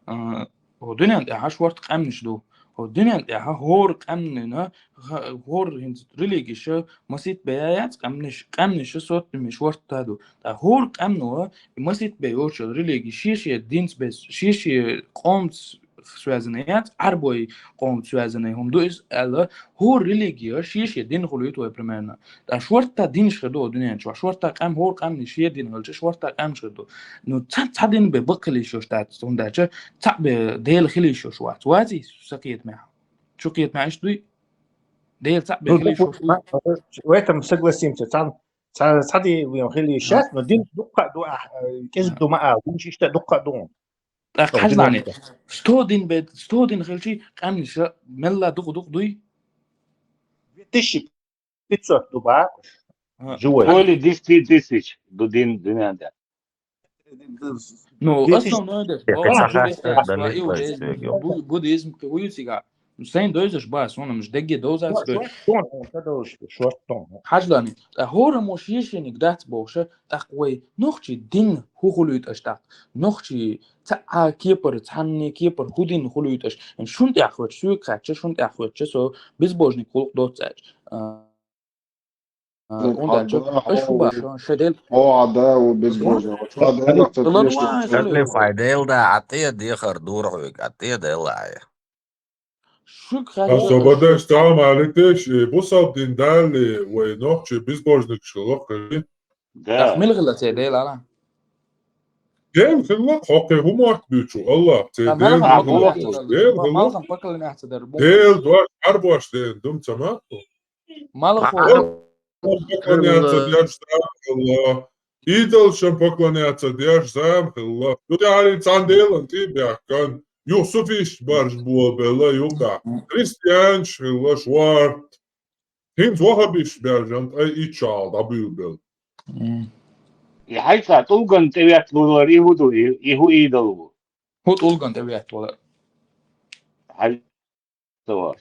А, о дуьнен тӀа хьаш варт къамниш ду. О дуьнен тӀа хьа хор къамнина, ха-, хор хинц религиша масит бе яц къамниш, къамниша сот бимиш варт таду. Та хор къамно масит бе йоча религи ши-ши динц бе, ши-ши къомц связанный яц, арбой къомц связанный хум ду из, ала хор религия ши-ши дин хулуй твой примерно. Та шварта динш хеду дуьнен чу, шварта къам хор къамни ши дин хилча, шварта къамш хеду. Ну, ца, ца дин бе бакъ хилиш йош тац, тунда ча, ца бе дел хилиш йош вац. Вази сакиет мя. Чукиет мя иш дуй? Дел ца бе хилиш йош. В этом согласимся. Цан, ца, ца ди вим хилиш сейчас, но дин дукка ду а, кез ду ма а, дин шишта дукка ду. Так, хьажлани. Сто дин бе, сто дин хилчи, къамниша, мелла дух дух дуй? Две тысячи пятьсот ду ба. А. Живой. Более десяти тысяч ду дин, дин да. Ну, Две основное да. Тихо, О, саха, иудаизм, далее, иудаизм, далее. бу-, буддизм, куюцига. Сен дойзаш ба, сонам ж дегге дозац бе. Шортон, он кадош, шортон. Хьажлани, та хора мо шешеник дац бохша, так вай, нохчи дин ху хулуйташ так. Нохчи ца а кепар, цанни кепар, ху дин хулуйташ. Ин шун тях вач, суй кхача, шун тях вач, со безбожник хулук доцач. А, а, Ну, он дальше. хада, Аш ху о, баша, шедел. О, а да, у безбожия. Вот хада, Ладно, это ладно, тешно. ладно, Шедли файдел да, а те дехар дур хуйк, а те делай. Шук А собада штам алитеш, э, бусал дин дали, вай нохчи безбожник шилох, э. Да. Мил хила це дел ала. Дел хилла, хокке хумарт бючу, Аллах, це Та дел малхан хилла, пакален дел яцар, хилла. малхан пакален яцар. Дел дуаш, арбуаш дел, дум цамату. Малхан Аллах поклоняться дяш сам хилла. Идолшам поклоняться дяш сам хилла. Ду тяри цан делан ти бяхкан. Юсуфиш барж буа бела юка. Христианш хилла шварт. Хинц вахабиш бяжан, ай ичал, дабил бел. И хьайца тулган тевят лулар и худу, и, и ху идол. Ху тулган тевят лулар. Хьай-, товар.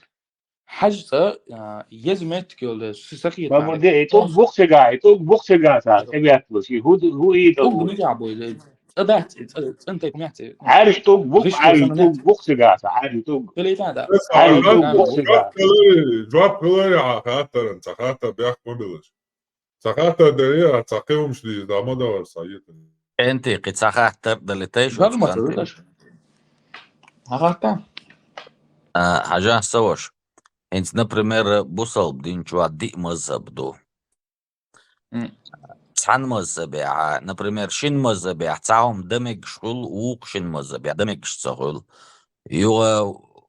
Хьажца, а, ез меткел, си сахи Бабу де, и туг бухсига, и туг бухсига са, тевят лу, и худу, ху идол. Туг бухсига бой, да. Цадат, цан тек мяти. Ари туг бух, Ришко ари санана. Туг бухсига са, ари туг. Пелейта да. Ари туг бухсига. Жвап кылы, жвап кылы, а, хатарын, ца хата бяхк мобилыш. Ца хата дери, а ца кылымш ди, да мадавар са йытын. Энти, кы ца хата дали тейш, Жвап ма канти. туташ. Ахата. А, хьажа саваш. Инц, например, бусалб дин чуа ди мазхаб ду. М. Цхьан мазхабе, а, например, шин мазхабе, цхьа хум дамегш хуйла, вукх шин мазхабе, дамегш ца хуйла. Юга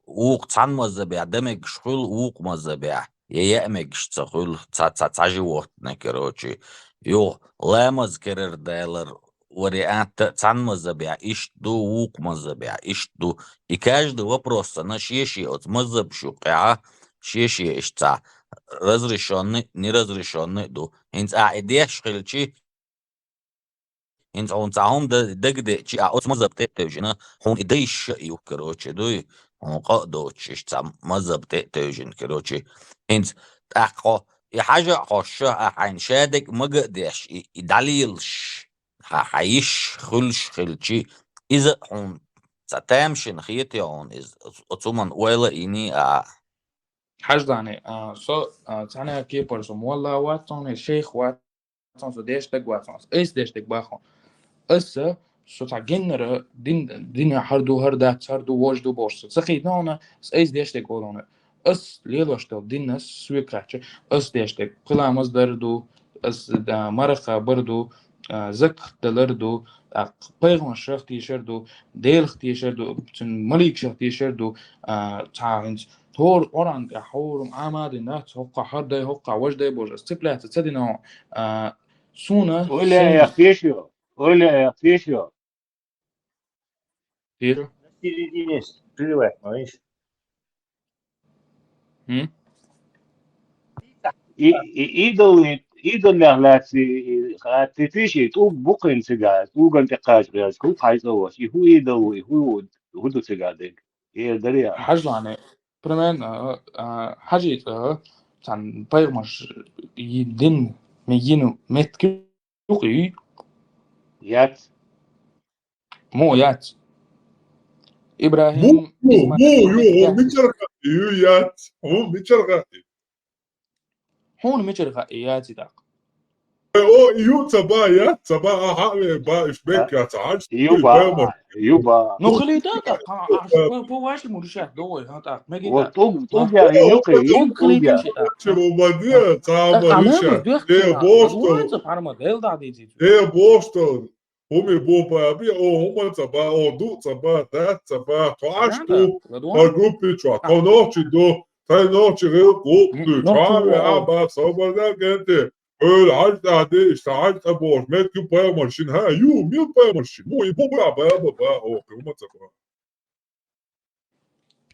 вукх цхьан мазхабе, дамегш хуйла, вукх мазхабе, я я мегш ца хуйла, ца, ца, ца животное, короче. Юга ламаз керер дайлар, вариант цхьан мазхабе ишт ду, вукх мазхабе ишт ду. И каждый вопрос на шеши от мазхаб шу кья, шеши ишт ца разрешённый, неразрешённый ду. Хинц а и деш хилчи, хинц он ца хум да, дагде чи а от мазхаб те тевжина, хун и дайш шу ю, короче, дуй. Хун кьо дочиш ца мазхаб те тевжин, короче. Хинц тахо и хьажа хоша а хайн шадек мага деш и, и далилш. Ха, хьайиш хуьлуш хилчи, иза хьун ца тамашийна хетий хьуна иза? Оцу хӀуманна ойла а йиний а? Хьаждани, а, со, а, цхьана кепара со молла вац хьуна, шейх вац хьуна, со деш даг вац хьуна, айса деш даг бац хьуна. Аса, со цхьа геннара дин, дин хӀара ду, хӀара дац, хӀара ду, вож ду бохуш со ца хийтина хьуна, ас айса деш дерг олу хьуна. Ас лелош долу динна соьга хаьттича, ас деш дерг пхи ламаз дар ду, ас, а, марха бар ду, а, закат далар ду, тӀаккха пайхамаршах тешар ду, Делах тешар ду, цуьнан маликашах тешар ду, а, цхьа хӀинца хӀора Къуръан тӀехь хӀора Ӏамадин дац, хӀокхахь хӀара дай, хӀокхахь вож дай бохуш, ас цепляться ца дина хьуна, а, суна Ойла сен- эх, тешо, ойла эх, тешо. Тешо. Середине срывать, знаешь. М? И, и, идол, идолех лаьцна, и, и, ха, ти, ти ши, тӀулг бу кхин цига, тӀулган тӀе кхача гӀерташ, хӀу хьайца вац, и хӀу идол ву, и хӀу, хӀу ду цига дерг? И эр дарий а? Хьажлани, примерно, а, хьажийта, цхьана пайхамарш йи-, дин, ме-, йина меттиг юкъа юй? Яц. Муха яц? ИбрахӀим, Му, му, Исмаил, му, ю, хӀун Исмаил яц? Мичара хаьа, ю, яц? ХӀун мичара хаьа? Хьуна мичара хаьа, яц и тӀаккха? Э, о, ю ца ба, яц ца ба, а, хьа а ве ба, иш бекка ца хьаж, ю ба, ю ба. Ну, хилийта тӀаккха, а, а, по, по вашему решать, давай, а, тӀаккха, мегий тӀаккха. Вот, ту, ту, я, ю, ю, ю, ю, хилийта ши тӀаккха. Чего ба, де, ца ба, решать. Э, бостон. Вон ца парма, Дел да дийзи. Э, бостон. ХӀума бу баби, о, хӀума ца ба, о, ду ца ба, дац ца ба, тхо Ӏаш ду, тхо группи чохь, тхо нохчи ду, тхайн нохчи гӀилла гӀуллакх ду, чохь ве а ба, собар даьлла гӀенте, хьоьлу хьаж тӀехь де, иштта хьаж тӀе бохуш, меттиг ю пайхамар шина, хьа, ю, мила пайхамар шина, му, и бу ба, ба, ба, ба, о, хӀума ца ба.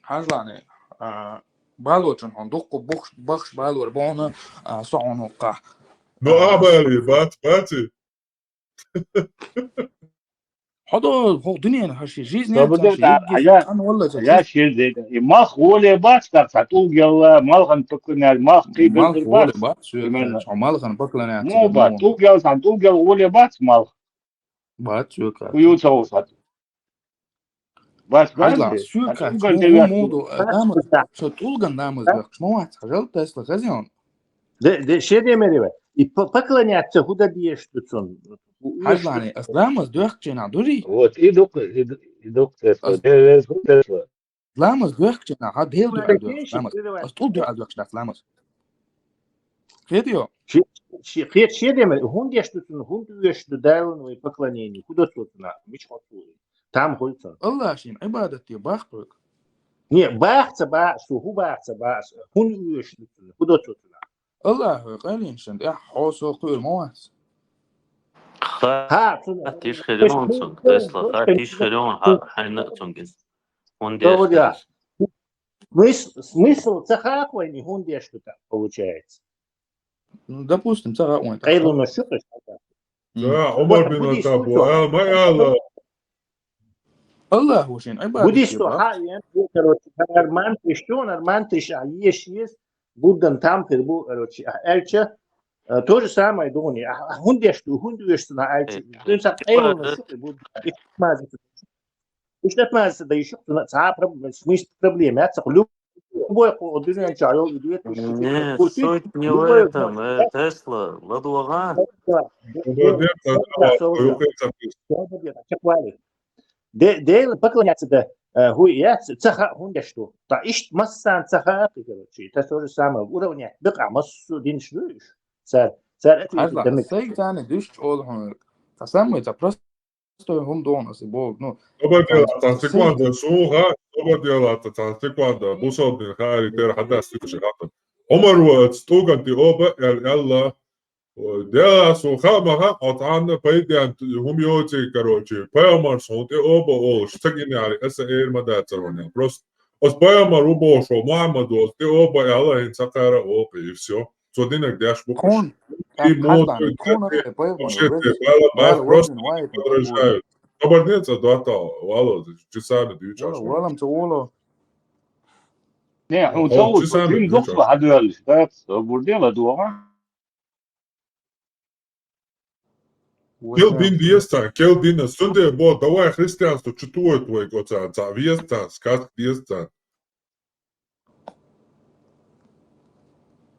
Хьажлани, а, балочун хьуна дуккха бухш-, бахш балор бохуна, а, со хьуна хӀокхахь. Ну, а, а, бали, бац, баци. Хьо до, хӀокху дуьненан хӀара ши жизнь, Собуде хӀара ши да, йиггис, а я, хан валла а я ца ши де, и малх воле бац, так, ца тӀулг ялла, малхан тукхунер, малх кхий малх билдир воле бац. Бац, соьга, примерно. Хьо малхан поклоняться. Ну, да, бац, ну. ТӀулг ял, сан тӀулг ял воле бац, малх. Бац, соьга. Ку ю ца вусат. Бац, бац. Хьажла, соьга, хьажла, хьо, хьо муду, а, намаз, со тӀулган намаз бехкаш ма вац, хьажал, Тесла, хазион. Де, де, ше де мерева. И по-, поклоняться хӀу дан дезаш ду цунна? Хьажлани, ас ламаз доьхкаченахь дури? Вот, и дукха, и ду-, и дукха Тесла. Ас де вез хӀу Тесла. Ламаз доьхкаченахь, хьан Дела дуьхьал доьхкаш ламаз. Ас тӀул дуьхьал доьхкаш дац ламаз. Кхетайо? Ши-, ши-, кхета ше де мер, хӀунда деш ду цунна, хӀунда оьшуш ду Далла вай поклонение, хӀу до цо цунна, мича хӀо цо? Там хуьлу цунна. Аллах шен Ӏибадат де баккхуьйту. Не, баха ца баха, со хӀу баха ца баха, хӀунда оьшуш ду цунна, хӀу до цо цунна? Аллахо къайлинчун тӀехь хьо со кхуьур ма вац. Ха, ха, цунна хаттиш хир ю хьуна цунга, Тесла, хаттиш хир ю хьуна, хьа-, хьайна а цунга иза. ХӀунда деш ду иза? Смыс-, смысл ца хаьа вайна, хӀунда деш ду тӀаккха, получается? Ну, допустим, ца хаьа вайна тӀаккха. Къайлонаш ю тӀаккха. М. Ца, Ӏумар бин Хаттаб бу, а, ма ала. Аллахо шен Ӏибадат де баха. Буддисто хьаен, короче, хӀара мантриш чу, хӀара мантриш а еш еза, Буддан там хир бу, короче, а, аьлча, а, то же самое дугӀуни, а, а, хӀунда деш ду, хӀунда оьшуш цунна аьлча, э, цуьнца къайлонаш ю Будда. Иштта маза ца да, иштта маза ца да, иштта цунна цхьа проб-, смысл проблема яц, цхьа любой кху дуьнен чохь йолу и две тысячи. Не, суть не в этом, э, Тесла, ладогӀа. Де-, Дела поклоняться дан, э, хӀу яц, ца хаьа хӀунда деш ду. Ткъа иштта массарна ца хаьа, короче, это то же самое, уравнять бекъахь массо а динаш ду уьш. Цара, цара ответить дан мегаш. Сайга царна дуьйцуш олу хьуна. Ткъа самое, ца простое хӀума догӀу аса боху. Ну, Собар дела, цхьа секунда, суха, собар дела, цхьа секунда, бусалба дин хаари тера хьадас тикуш хатам. Ӏумар ву аца тӀулган тӀе оба, аьлла, аьлла, Дела, суна хаа ма хаьа, хьо цхьанна пайденна хӀума йоций, короче, пайхамарс хьуна тӀе оба олуш, ца гинехьара, аса эр ма дацара хьуна. Просто ас пайхамар ву бохуш ву Мухьаммад ву, ас тӀе оба аьлла, хӀинца кхара оба, и всё. Цо динарг деш бу кхуш. Тхуна, и тхуна, моцу тхуна, тхуна, тхуна, тхуна, просто подражают. Хабар ден ца доттал, вало, часами дуьйчу. Вало, валам ца воло. Не, хьуна ца ву, дин дукха хьадоьллуш, да, бурдела дугӀа. Кел дин деза царна, кел дин, цундела бо, давай христианство чу тухуьйту вай оцарна, цхьа веза царна, сказка деза царна.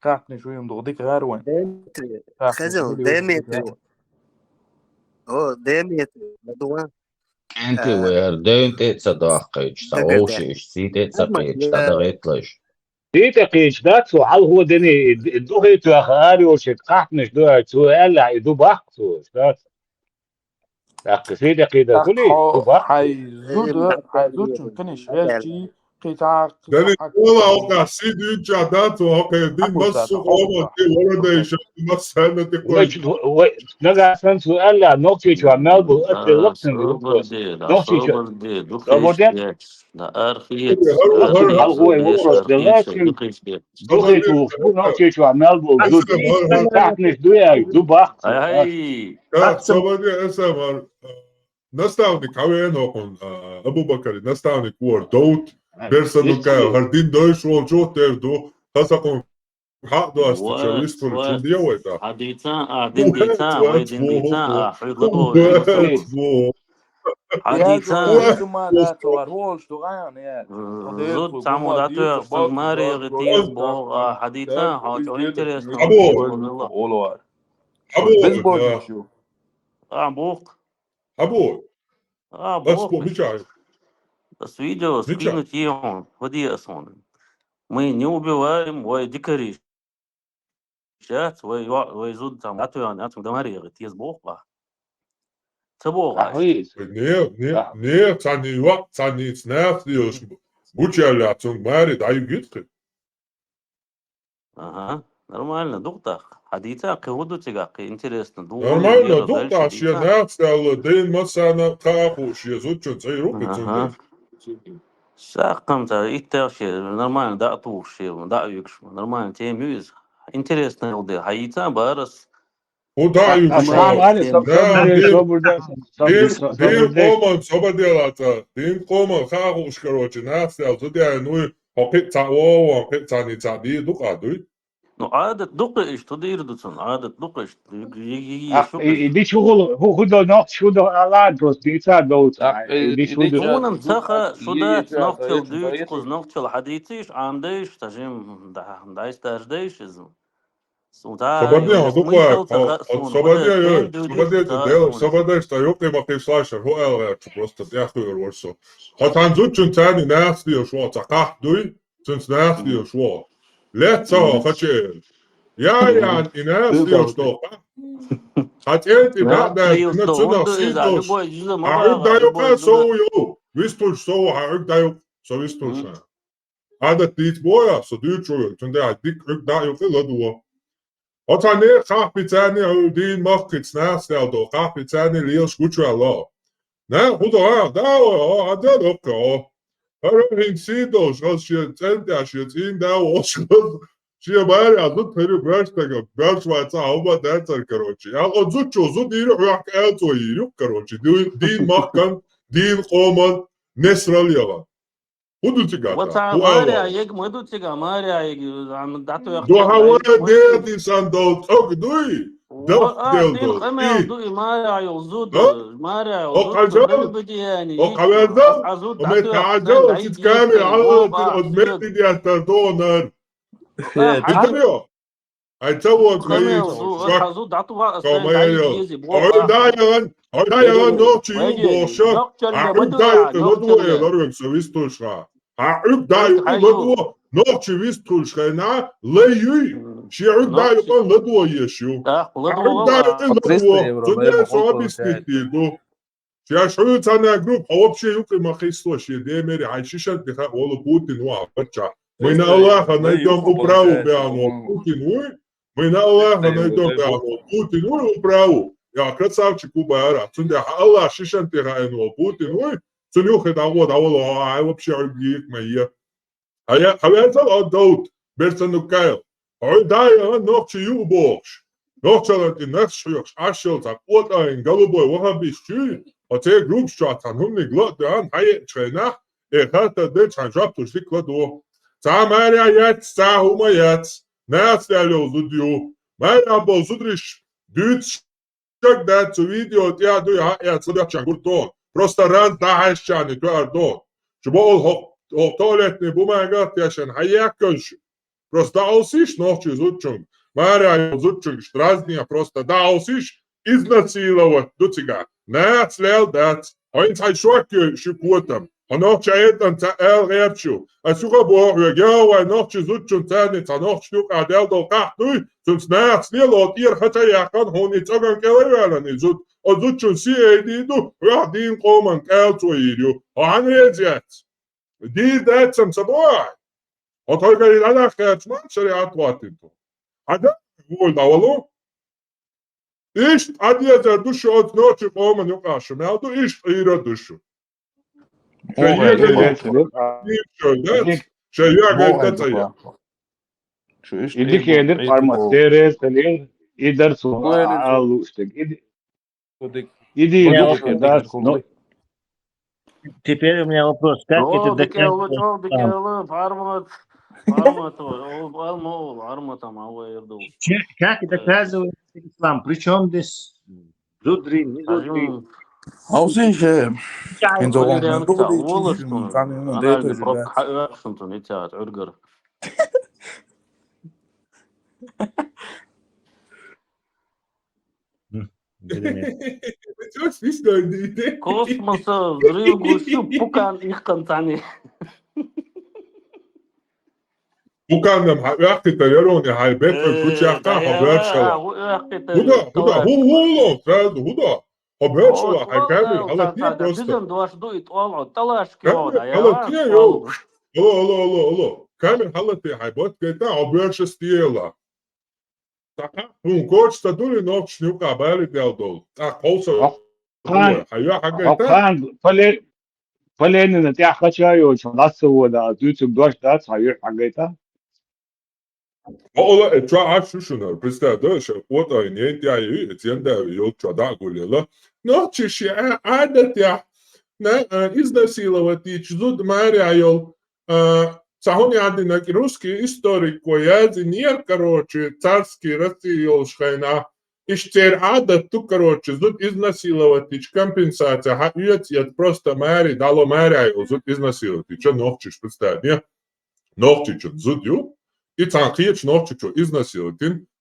Кхаьпнаш вуй ма дукха дика гӀар вайн. Деметри. Кхаьпнаш Хезал, вуй дика Деметри. гӀар вайн. О, Деметри. Дуван. КӀентий вай, хӀара дайн тӀе а ца даккхийча, цхьа вовши иштта сий тӀе а ца кхийча, дӀадахийталаш. Сий тӀе кхийча дац цо, хьалхо дени, духийтоха ара йолчу кхаьпнаш ду аьлла, цо аьлла, и ду баккха цо, дац. ТӀаккха сий тӀе кхийдар хуьлий, ду баккха. Хьай зуда, хьай зудчун кхиниш гӀертий, кхин цхьа Дали ола окъа сий дуьйча дац, окъа дин массу къоман тӀе вородайша, массарна тӀе кхой. Нагахь санна цо аьлла, Нохчийчохь мел болу атте лакхсанга ву. Нохчийчохь. Собар де, дукха еш. Да архиец. Хьалхой ву просто делла, дукха тухуш бу Нохчийчохь мел болу зуда. Кхаьпнаш ду яй, ду баккха. Ай, ай. Собар де, аса мар. Наставник хьан веана хӀокхун, а, Абу-Бакари наставник вара Давуд, Берсанукаев, хӀара дин дойш волчух тера ду, хаза хӀокхун хьакъ достича, виспурчун де вай тӀаккха. Хьадийцан, а, дин дийцан, вай дин дийцан, а, хьуьйху догӀу. Хьадийцан. Ма да цо вар волш ду гӀайна, я. Зуд цхьаммо дӀатоьхча, цунга маре яхи теза боху, а, хьадийцан, хьо чӀо интересно. Абу. Олар. Абу. Безбожник ю. А, боху. Абу. А, боху. Мичахь? Ас видео скинуть е хьуна, хӀу де ас хьуна. Мы не убиваем, вай дикарий яц, вай йо-, вай зуда там дӀатоьхна яц, ма да маре яхи теза боху, а. Ца боху ас. Не, не, не, цхьанний йоӀ, цхьаннийца нах лелаш бу-, бучаьллехь цунга маре дӀаюгийта кхин. Ага, нормально ду-кх тӀаккха. Хьадийца кхин хӀун ду цигахь, кхин интересно ду. Нормально ду-кх тӀаккха, шен нахаца аьлла, дайн массарна а хаа хууш, шен зудчун цӀе йиру кхин цуьнга. Саккхамца иттех шен, нормально дӀа а тухуш шен, дӀа а вуьгуш, нормально тема ю иза. Интересно хӀу де, хьайийца бара ас. ХӀу дӀа а вуьгуш. Дин къоман собар делаца, дин къоман хаа хууш, короче, нахаца аьлла, зуда яйна вуй, хьо кхин а цхьаъ вогӀу, кхин а цхьанний цхьаъ дийр ду-кх ахь, дуй? Ну, Ӏадат ду-кх иштта, хӀу дийр ду цунна, Ӏадат ду-кх иштта. И дича хӀу ху-, хӀу до нохча, хӀу до, а, ладно, просто дийца доцу. И дича хӀу до. Хьуна ца хаьа, шу дац нохчалла дуьйцу, кхуза нохчалла хьадийцийша, Ӏамадайша, сан жима дӀа-, дӀасадаржадайша иза. Собарне, хьо дукха, хьо, хьо собарне, йой, собарне, тӀа дел, собарне, тӀа юкъе ма кхийсалаш, хӀу аьлла гӀерташ, просто тӀехуьйр вар со. Хьо цхьан зудчун царни нахаца лелаш ву, цхьа къахь дуй, цунца нахаца лелаш ву. Лец ца хьо, хаче. Я, я, и нахаца лелаш доху. Хьан цӀен тӀе дӀа а даьлла, цунах сий долуш. Хьан Ӏуьрг дӀаюкъа со ву, йо? Вистхуьлуш со ву, хьан Ӏуьрг дӀаюкъа, со вистхуьлуш. Ӏадат дийца боху, со дуьйцуш ву, цундела дика Ӏуьрг дӀа а юкъа ладо. Оцхьа нехан къахь бицарний, хьуна дийна махкица нахаца лелаш доху, къахь бицарний лелаш гучуваьлла. Нах, хӀун до, а, да, о, о, а, да, доккха, о. ХӀара хӀинца сий долуш, хаза шен цӀен тӀехь, шен цӀийна да волуш, хаза шен барехь зуда хир ю, боьрша стага, боьрша вац, а, хӀума дацара, короче. Ял, оцу зудчо зуда йийр ю, хьоьхка аьлла цо йийр ю, короче. Ду-, дийна махкан, дийна къоман несрал яла. ХӀун ду цигахь? Ва цхьа хӀун ала? Маря ег ма ду цигахь, Маря ег, ам, дӀатоьхна. Ду хьан вара дерди сан дол цӀог дуй? Ва, дапх а, дел дин дол. Къамел дуй, Маря йол зуда, а? Маря йол зуда, хьо кхажал? Хьо кхаверзал? Хьо мет кхажал, сиц камера, ала, оз мет дидястар донар. Э, а, битар йо? Ай, ца вон къамел, кайи, шу, шак, хазу дату ва, астан, ма дай ял. Ой, дай ял, ой, дай ял, нохчи ю бохуша. А, Ӏуьрг дай, ладо, э, ларвен со вистхуьлуш ха. А, Ӏуьрг дай, ладо, нохчи вистхуьлуш хена, лай юй. Ши Ӏуьрг дай, ладо, еш ю. А, Ӏуьрг дай, ладо, цунна со объяснить дийр ду. Шаьш хьуьлу цхьана группа, хьо вообще юкъе ма кхийсало, шен демери, хьайн шишан тӀе хаьа волу Путин ву хьан паччахь. Мы на Аллаха найдём управу бегӀано Путин вуй, мы на Аллаха найдём бегӀано Путин вуй управу. Я красавчик ву бара, цундела хьан Аллах шишан тӀе хаьа волу Путин вуй, цунна юххе дӀагӀо, дӀавало, хьо, хьайн вообще Ӏуьрг йийкъ ма е. Хьан я-, хьан везал а Дауд, берца нуккайл. Хьуьлу дай а нохчи ю бохуш. Нохчалан тӀе нахш хьоьхуш, Ӏаш йолу цхьа къотӀайн голубой вахабистчуьй, оцу группаш чохь цхьана хӀуманиг ла а доьгӀна, хьан еъчу хенахь, э, хаттар дечу хьайн жоп луш дика ладо. Цхьа Маря яц, цхьа хӀума яц, нахаца лелла йолу зуда ю. Маря болу зудариш дуьйцуш Шаг дац, цу видео тӀехь дуй, хьан эца, хӀун деш чан гурто. Просто раз дӀахьаьжчарний тоьар до. Шу бохул хӀокху, хӀокху туалетный бумага тешан хьан яьккхалш. Просто дӀаалсиш нохчий зудчунга. Маря йолу зудчуьнга дразнех просто дӀаалсиш, изнасиловать ду цигахь. Нахаца лелла дац. Хьо хӀинца хьайн шок йой шу котам. Хьо нохча этӀан ца ала гӀерташ ю. Ас юха боху хьоьга, я вай нохчий зудчун царний цхьа нохча юкъа дел долу къахь дуй, цунца нахаца лело тӀера хача яьккхина хьуна и цӀоган кӀел а ваьллина и зуда. Оцу зудчун си эй ди ду, хьоьху дийна къоман кӀел цо йийр ю. Хьо хьан реза яц? Дийр дац ам ца боху ахь? Хьо тхойга и дӀанах кхаьчман шариат хӀоттийна тхо. Хьан вуй дӀавало? Иштта Ӏадезар ду шу оцу нохчий къоман юкъахь шу мел ду, иштта Ӏийра ду шу. Шайн егар шайн ягайта ца я. И дика элира Пармат, терес элира, и дар цо ала лууш дерг. И ди, и ди луш ке дац, но. Теперь у меня вопрос. Как это доказывать? О, дикелла, чӀогӀа дикелла, Пармат, Пармат, о, алма, о, Парматам, а, вай эр ду. Че-, как это доказывает ислам? При чём здесь зудри, не зудри? Хьовсийша, хӀинца вон хьан дукха дийцича, цхьана хӀума дайтаза дац. Хьаоьхуш хӀунца ницкъаца Ӏуьргара. Космоса взрыв гуш ю пукан ихкан цхьаьна. Пуканам хьан оьхкита яроне хьайн бетта гуч яккха хьо боьршала. ХӀуда, хӀуда, хӀу, хӀу ло, сразу, хӀуда. Хьо боьршала хьайн камера хьалатне просто. Бизан дош ду и тӀол хьо, талаш ки хьо, да, я. Хьалатне, йо. Алло, алло, алло, алло. Камера хьалатне хьайн бот гайта, хьо боьрша стиела. ТӀаккха хӀун коча ца дули нохчашна юкъа бали дел долу? ТӀаккха хьовса хьан, хьан юьхь хьагайта? Хьан поле-, поленина тӀехь хача йоцу, лаца вода, дуьйцург дош дац, хьан юьхь хьагайта? Ола, э, чохь Ӏаш шу шуна, представь, да, ша къотӀайн ен тӀехь ю, э, цен да, йолчу дӀа а гулъела. Нохчи ши а-, Ӏадатехь, на, а, изнасиловать йича зуда маре а йол, а, цхьа хӀун яздинарг русский историкко яздинера, короче, царский Россия йолуш хенахь, иштта церан Ӏадат ду, короче, зуда изнасиловать йича компенсация хьан оьцу, я просто маре, дало маре а йол зуда изнасиловать йича нохчиш представь, не? Нохчичун зуда ю, и цхьана кхечу нохчичо изнасиловать йина,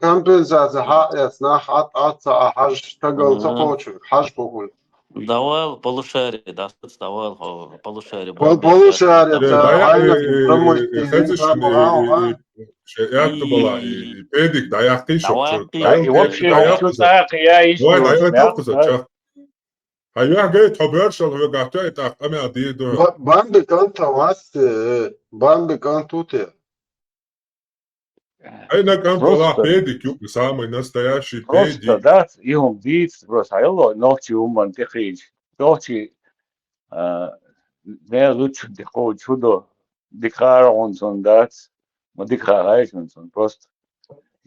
компенсаци хьаэц, нах хьатӀаца а хьажа, стагал ца кхочур, хьажа кхухур. Давал полушарие, да, давал, хо, полушарие, бо-, полушарие, да, хьайна, и, и, хезиш, и, и, и, шеят бала, и, и, педик, да, яхти, шо, давай, чур, и, давай, вообще, давай, чур, да, я, и, давай, давай, да, давай, да. Хьайвехьгай, тхо боьршал хьоьгахь тоьа, тӀаккха къамел дийр ду. Ба-, бамби кӀант вац те, э, бамби кӀант ву те. Хьайна кӀант валахь, просто педик ю, самый настоящий просто педик. Дац, и хӀума дийца, просто хьайолло, нохчи хӀуманна тӀекхийча. Нохчи, а, мел луччун тӀе кхочуш хӀу до, дика хара хьуна цунна дац, ма дика хаа хьайшана цунна, просто.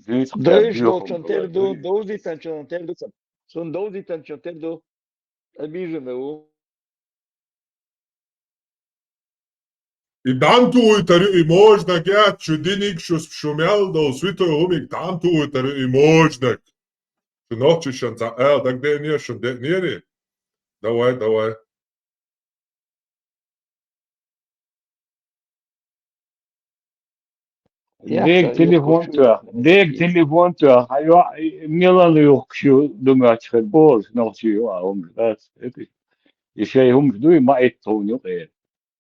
Дийца, дайш долчун тера ду, довзийтанчун тера ду, цунна довзийтанчун тера ду. Обиженный ву. И дӀа ма тугӀуйтар ю, и можна геччу диниг шу, шу мел долу святой хӀумиг дӀа ма тугӀуйтар ю, и можнаг. Шу нохчишан цхьа ала дагадеане, шун деънери? Давай, давай. Дега телефон тоьхна, дега телефон тоьхна, хьайо, мелан юхкуш ю ду моьттуш хир болуш, нохчи ю, а хӀумаш дац, эти. И шайн хӀумаш дуй, ма итт тхуна юкъера.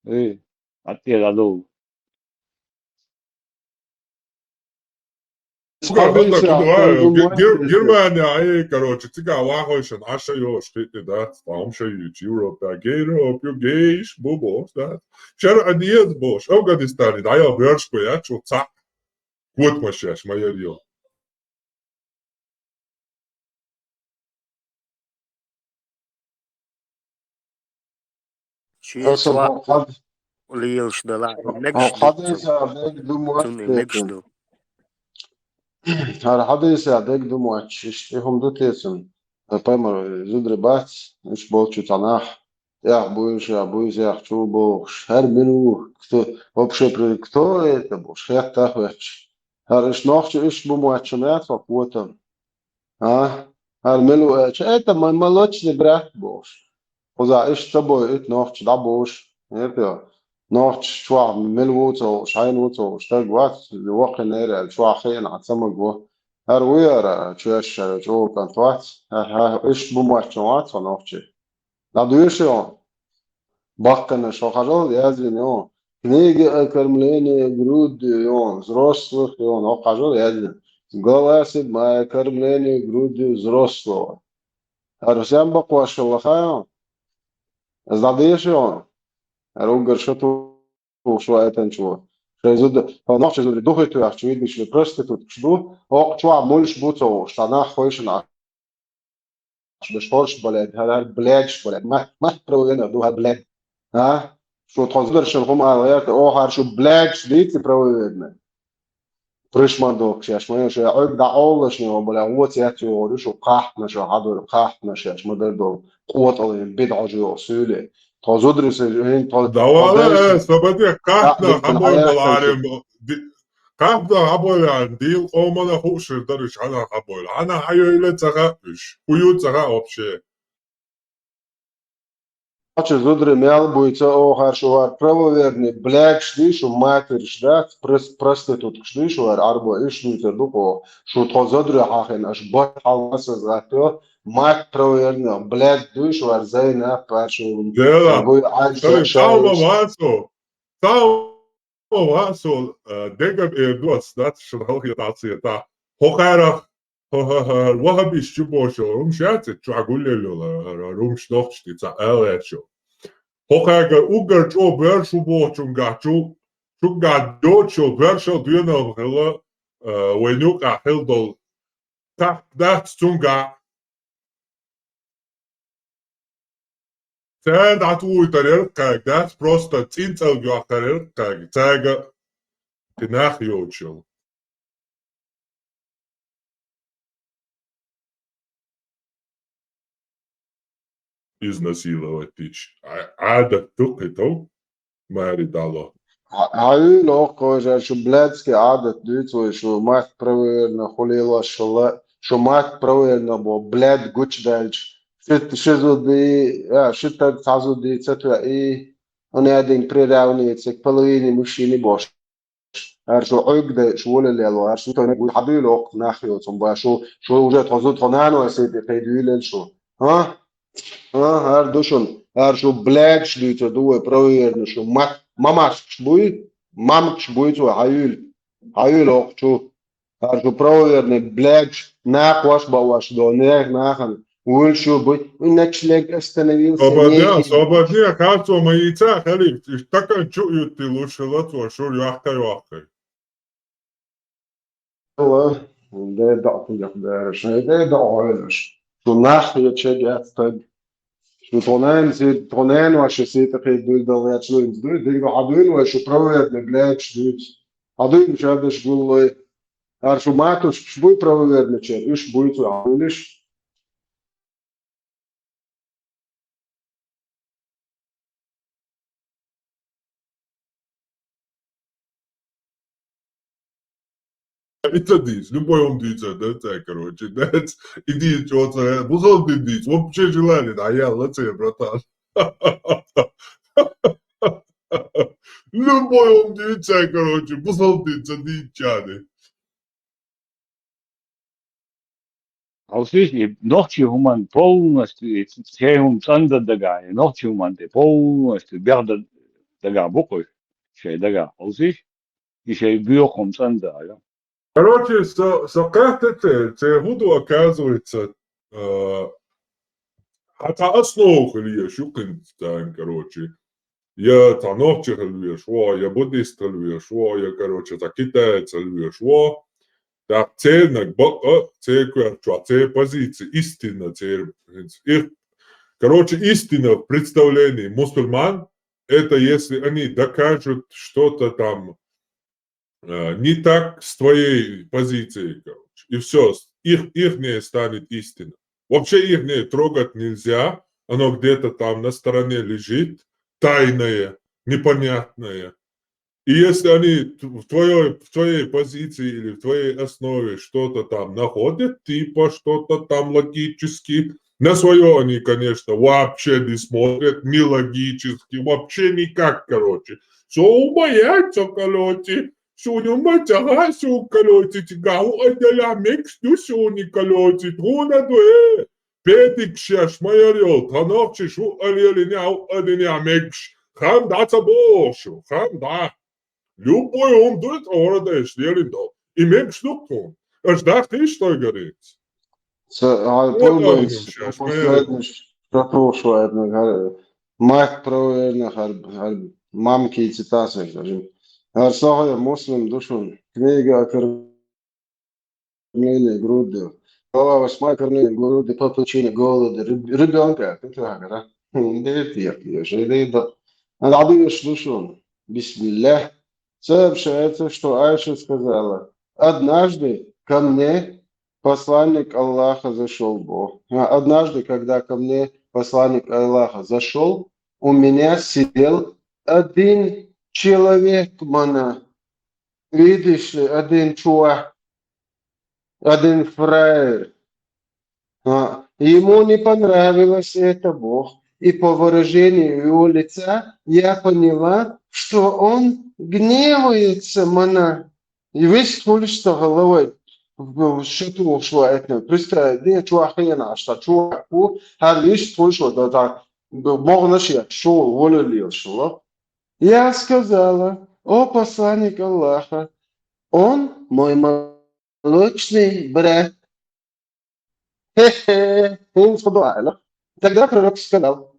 Э, хьан тӀера ду. Гер-, Германия, ай, короче, цигахь вахойшан Ӏаша йолуш хиъна дац, ткъа хӀума шайича, Европа, Европа, ю гейш, бу бохуш дац. Шера а деза бохуш, Афганистане дӀайо боьршко яц, шу цхьаъ котамаш еш, ма яр йо. Ши Аса цхьа бо-, хад-, лелаш дала, мегаш ду хадийса цунна. Бег ду моьтту цунна мегаш тесна. Ду. ХӀара хадийса бег ду моьттуш, иштта и хӀума ду тесна. Пайхамар зударий бац, уьш болчу цхьа нах, тӀех буй ша, буй сехь чу бохуш, хӀара мила ву, кто, вообще, кто это бохуш, хетта а хӀоьттуш. ХӀара иштта нохчи иштта бу моьттуш ма яц хьо котам. А? ХӀара мила ву аьлча, это мой молочный брат бохуш. Кхузахь иштта ца бой, итт нохча дӀабуш. Нохча чохь мила ву ца хууш, хьайна ву ца хууш, стаг вац, воккхина эр аьлла, чохь хиъна Ӏа ца магаву. ХӀара ву яра, чоьш шара чӀогӀа кӀант вац. ХӀа-хӀа, иштта бу моьттуш вац хьо нохчи. ДӀадоьшу хьуна. Баккхина шо хьажал яздина ю. Книги о кормлении грудью взрослых, хьажал яздина. Глава седьмая, кормление грудью взрослого. ХӀара сен баккхош хилла хаьа? Аса дӀадеша хьуна. ХӀара уггар шо тухуш ваийтанчо. Шайн зуда, хьо нохчий зударий духуьйту аьлча, видничли проституткаш ду, хӀокху чохь муьлш бу ца хууш, цхьа нах хойшина Аш беш хорш, блядь, хӀара, хӀара, блядьш, блядь, мат, мат правоверных ду, хӀара, блядь. А? Шу тхо зударшан хӀума ала гӀерта, о, хӀара шу блядьш дийца правоверный. Приш ма дохкуш, аш ма шу Ӏуьрг дӀа Ӏоллашна, о, бля, воц яц йогӀур ю шу кхахьнаш, хьадур кхахьнаш, аш ма дар долу къотӀалин бидӀа Ӏожа йогӀу суьйле. Тхо зударий са, хӀин тхо, давала, тхо дайша, э, собаде кхахьна, хьабой баларем, ди-, кхахьна, хьабой, дийла къомана хуушир дара уьш, хьана хьабой. Хьана хьайойла ца хаьа уьш. ХӀу ю ца хаьа вообще. Ача зударий мел буй ца охар шу хӀара правоверный, блядьш ди шу, матерш дац, прос-, проституткаш ди шу хӀара Ӏарбо, иш дуьйцар ду кхо. Шу тхо зударий хьахина, аш бат хьалмасаз гӀаттайо, мат правоверных, блядь дуй шу хӀара Зайнап, хӀара шу. Дела, буй Ӏайша, шайш. Цхьа а вацо, э, дегам эр ду ас, дац шун халхе дӀацетахь. ХӀокхарах, хӀа-хӀа-хӀа, вахабиш чу бохуш йолу хӀумаш яц, чохь гуллел йолу, хӀара хӀумаш нохчашна тӀе ца ала гӀерташ йолу. ХӀокхаьргара уггар чӀогӀа боьрша ву бохучунгахь чу, чунгахь доцуш йолу боьршал доьналла хилла, э, вайн юкъахь хилла долу тахка дац цунгахь. Цаьрга дӀатӀавуйтар яра кхаьг, дац просто цӀинцӀалг йохкар яра кхаьг. Цаьрга кхы нах йоцуш йолу. Изнасиловать дича. Ӏа-, Ӏадат ду кхин тов, маьри дӀало. Хьа-, хьайуьйлу оккхо, шу блядский Ӏадат дуьйцу вай, шу матт правоверно хуьлийла, шу ла-, шу матт правоверно бо, блядь, гучудаьлча. Ши, ши зуда, а, ши таг цхьа зуда ца тоьа, и он один приравнивается к половине мужчины бош. ХӀара шу Ӏуьрг дайша волалело, хӀара шу тойниг вуй, хьан дуьйла оккха нах йоцун ба, шу, шу уже тхо зу, тхо наной сай тӀе кхин дуьйлал шу. А? А, хӀара ду шуна, хӀара шу блядьш дуьйцур ду вай правоверно шу. Ма-, мамашкаш буй, мамкаш буй цо, хьан юьйла, хьан юьйла оккха чу. ХӀара шу правоверный блядьш, накхош баош до, нех нахана. Вуьйла шу буй, и ночлег остановился. Собадне, собадне, харцо ма йийца, хелиг, иштакан чу юттий луш хила цо, шур йохка-йохкай. Алла, де даӀ хӀуьллех бераш, де даӀ хьоьлаш. Шу нах я чег яц таг. Шу тхо найн си-, тхо найн ваша сита кхийдуй дал яц луйнц дуй, диг хьан дуйла вай, шу правоверный блядьш дуьйц. Хьан дуйла шу даш гуллуй. ХӀара шу матушкаш буй правоверный чер, уьш буй цу хьан дуйлиш. И ца дийца, любой хӀума дийца, да, цаьрга, короче, да, и дийца, чё ца, бусалба дин дийца, вообще желание, да, я, ла ца, братан. Любой хӀума дийца, короче, бусалба дин ца дийца, да. Хьовсийша, и нохчий хӀуманна полностью и церан хӀума цӀандан дагахь, и нохчий хӀуманна тӀе полностью бехдан дагахь бу кхуьш, шайн дагахь. Хьовсийша, и шайн боьха хӀума цӀандан. Короче, со, со кхетта церан, церан хӀун ду, оказывается, а, хьан цхьа основа хила езаш ю кхин царна, короче. Я цхьа нохчи хила везаш ву, я буддист хила везаш ву, я, короче, цхьа китаец хила везаш ву. ТӀаккха цернаг бакъа, церан коьрта чохь, церан позиция истинна, церан, их, короче, истина в представлении мусульман, это если они докажут что-то там, э, не так с твоей позицией, короче. И всё, их, ихнее станет истина. Вообще ихнее трогать нельзя, оно где-то там на стороне лежит, тайное, непонятное. И если они т-, в твоей, в твоей позиции или в твоей основе что-то там находят, типа что-то там логически, на своё они, конечно, вообще не смотрят, ни логически, вообще никак, короче. Всё боятся, короче. Суна ма цаха, суна, короче, цигахь хӀу а делахь мегаш ду суна, короче, тхуна ду, э? Педик шеш ма яр йолу, тхан нохчиш хӀу а лелинехь, хӀу а динехь мегаш. Хан дӀа ца боху шу, хан дӀа. Любой хӀума ду, тхан хӀора дайша лелина долу. И мегаш ду тхуна. Аша даккхийша тхойгара иза? Ца, а, О, пилбанца, да, шеш ма яр. Последний, ша тохуш ваьднарг, хӀара, мать правоверных, хӀара, хӀара, мамки цитаса, скажем. ХӀара сохьа муслим ду шуна. Книга о кормлении грудью. Глава восьмая, кормление грудью по причине голода реб-, ребёнка. Как это говорят? М, да это я, я же, да это. Надо, надо её слушал. Бисмиллях. Сообщается, что Айша сказала: «Однажды ко мне посланник Аллаха зашёл, Бог. А, однажды, когда ко мне посланник Аллаха зашёл, у меня сидел один человек, мана». Видишь ли, один чувак, один фраер. А, ему не понравилось это, Бог. И по выражению его лица я поняла, что он гневается, мана. И вист хуьлуш ца гӀалавай, шатухуш ваийтина. Представь, де чохь хенаш, ца чохь ку, хӀара вист хуьлуш ваийтина, ца богӀнаш я, шу волалелаш вала. Я сказала: «О посланник Аллаха, он мой молочный брат». Хе-хе, хӀинца хӀун ду аьлла? Тогда пророк сказал: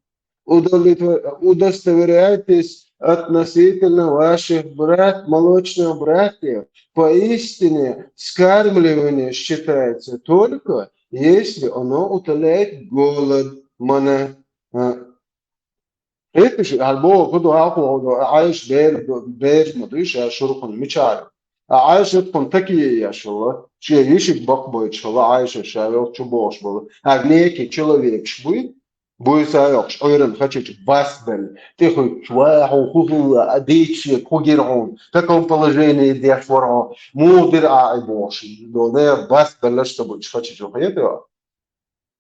«Удовлетво-, удостоверяйтесь относительно ваших брат, молочных братьев. Поистине скармливание считается только, если оно утоляет голод». Мана, а, Кхеташ, хьал боху, хӀун ду хьалхо, хӀун ду, Ӏайша бер-, бераш ма дуй ша шурхун мичара. А Ӏайша тхуна такие еш хилла, шен йишиг бакъбойтуш хилла, Ӏайша ша йолчу бохуш болу. Хьал некий человекаш буй, буй са йоккхуш, Ӏуьйранна хачича бас белла, тӀехуьттуш, ва хьо хӀун хилла, а дийцча хӀун гира хьуна, в каком положении деш вара хьо, муха дира ахь и бохуш, до нехан бас беллаш ца буьтуш хачича хетайо.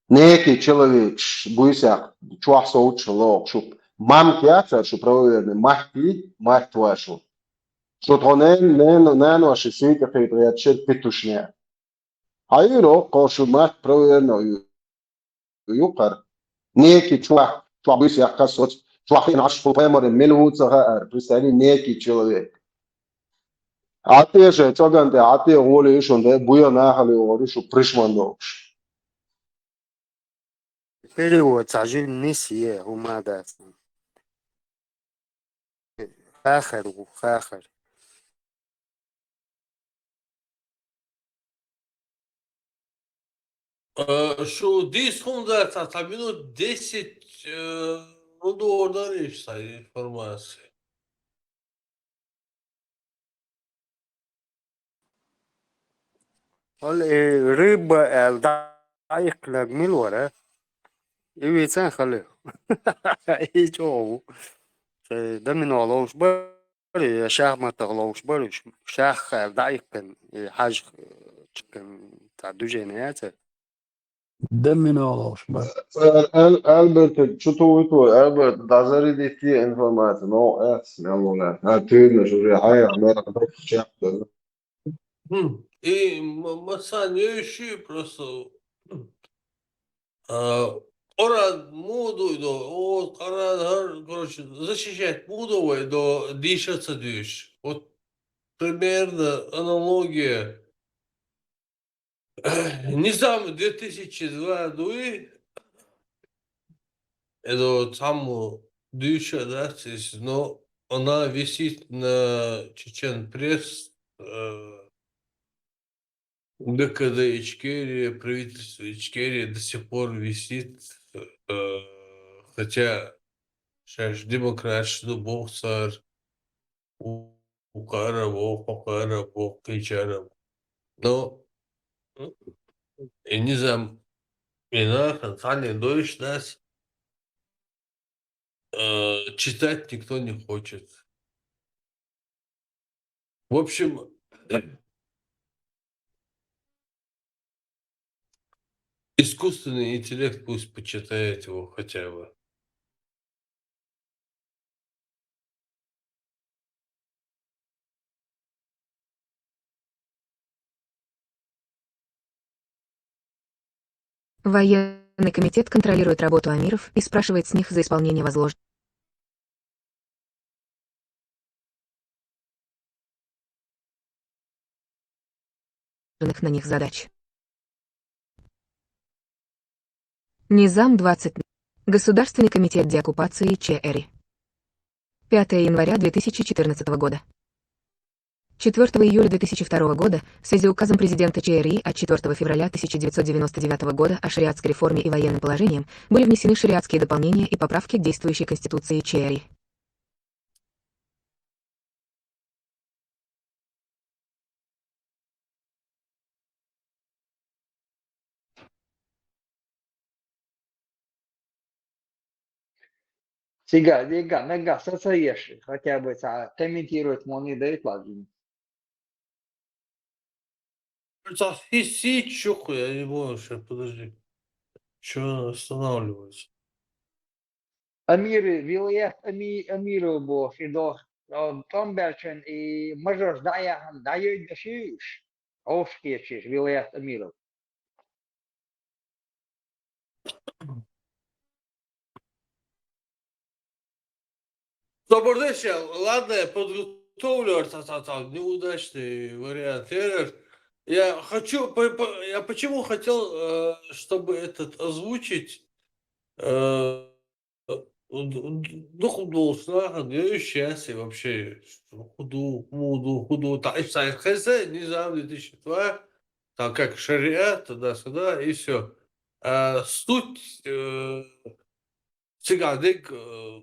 Некий человекаш буьйсех чохь совцуш лохуш шух. Мамка яцара шу правоверный, матти, матти вай шу. Шу тхо нен-, нен-, наноша сийта кхетта гӀерташера питушне. Хьайра, кхо шу матти правоверный ю-, юкъара. Некий чохь, чохь буьйсех кхассоц, чохь хиъна Ӏаш хӀу пайхамаран мила ву ца хаьара. Представь, некий человек. Ӏатте шайн цӀоган тӀе, Ӏатте гӀоле ю шуна де, буя нахала йогӀур ю шу пришман долуш. Перевод цхьа жин нисъе, хӀума дац. Хахар ву, хахар. Э, шу дийс хӀума дац, цхьа, цхьа минут десять, э, ну, догӀур дар иштта информация. Хьал, э, рыба аьлла дӀаиккхинарг мила вара? И вийцан хала. И чӀогӀа ву. Э, домино ловш бара, я шахматах ловш бара, шах аьлла дӀаиккхина, и хьажа, э, чкан цхьа движение яцара. Домино ловш бара. Альберт, чу ту вуьту, Альберт, дӀазаридитте информация, но эц, мел вуна. А, туьйрнаш уже хьайх, мел чекхдала. Хм, и м-, масан йойши просто, а, Къуръан муха ду и до, о, Къуръан хӀар, короче, защищать муха до вай до дийша ца дуьйш. Вот примерно аналогия. Низам две тысячи два дуй, это вот саму дуйша, да, то есть, но она висит на Чечен Пресс, э, Д К Д Ичкерия, правительство Ичкерии до сих пор висит, э, хотя сейчас демократия, что бог царь, у, у Карабо, по Карабо, Кичарабо. Но, э, и низам, и на, цхьанне дойш дац, э, читать никто не хочет. В общем, искусственный интеллект пусть почитает его хотя бы. Военный комитет контролирует работу амиров и спрашивает с них за исполнение возложенных на них задач. Низам двадцать. Государственный комитет деоккупации Ч Р И. Пятое января две тысячи четырнадцатого года. Четвёртого июля две тысячи второго года, в связи с указом президента Ч Р И от четвёртого февраля тысяча девятьсот девяносто девятого года о шариатской реформе и военном положении, были внесены шариатские дополнения и поправки к действующей Конституции Ч Р И. Цигахь, дегахь, наггахь сацаеш, хотя бы цхьа комментировать мо не дает лазим. Цхьа хи-, сийчух, я не помню, щас, подожди. Чё останавливается? Амир, вилаят ами-, амиров боху, и до, а, тӀом баьлчун и мажорш дӀаяхьна, дӀайойда ши уьш, Ӏовшкхеташ, вилаят амиров. Собардеш, я, ладно, я подготовлю, ар ца-, ца-, ца-, неудачный вариант. Я, я хочу, по-, по-, я почему хотел, э, чтобы этот озвучить, э, д-, д-, дукха долуш нахана, я и сейчас, и вообще, хӀун ду, муха ду, хӀун ду, та, и ца-, хеза, низам две тысячи два, там как шариат, туда-сюда, и всё. А суть, э, цигахь дерг, э,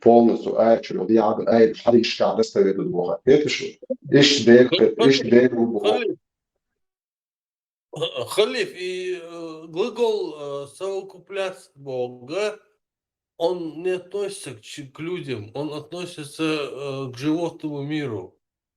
полностью аьлча, вот я аьлча, хьадисашкахь доставить ду боху. Кхеташ шу? Иштта дер, иштта дер бу боху. Халиф, Халиф, и, э, глагол, э, совокупляться боху, он не относится к ч-, к людям, он относится, э, к животному миру.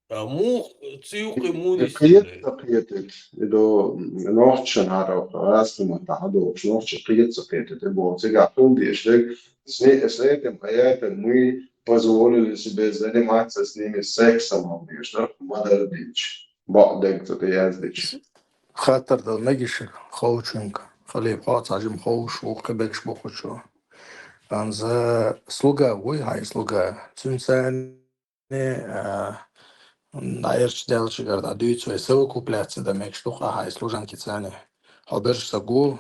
А мух, цу юкъе мух нисдина. Кхета ца кхетийта, и до нохчашна хьарах, гӀазкхийн маттахь хьадогӀуш, нохчаша кхета ца кхетийта, и боху, цигахь хӀун деш дерг, с не-, с этим поэтом мы позволили себе заниматься с ними сексом, аьлла деш дара, ма-дарра дийцича, бакъдерг цу тӀе яздича. Хаттар дала мегаш, ховчунга, Халиф, хьо цхьа жима ховш ву, кхин бегаш бу кху чу. Анза слуга вуй, хьайн слуга, цуьнца а, дӀаэрча даьллачуьнгара дӀадуьйцу вай, совокупляться дан мегаш ду-кх ахьа хьайн служанкица а. Хьо берш ца гу,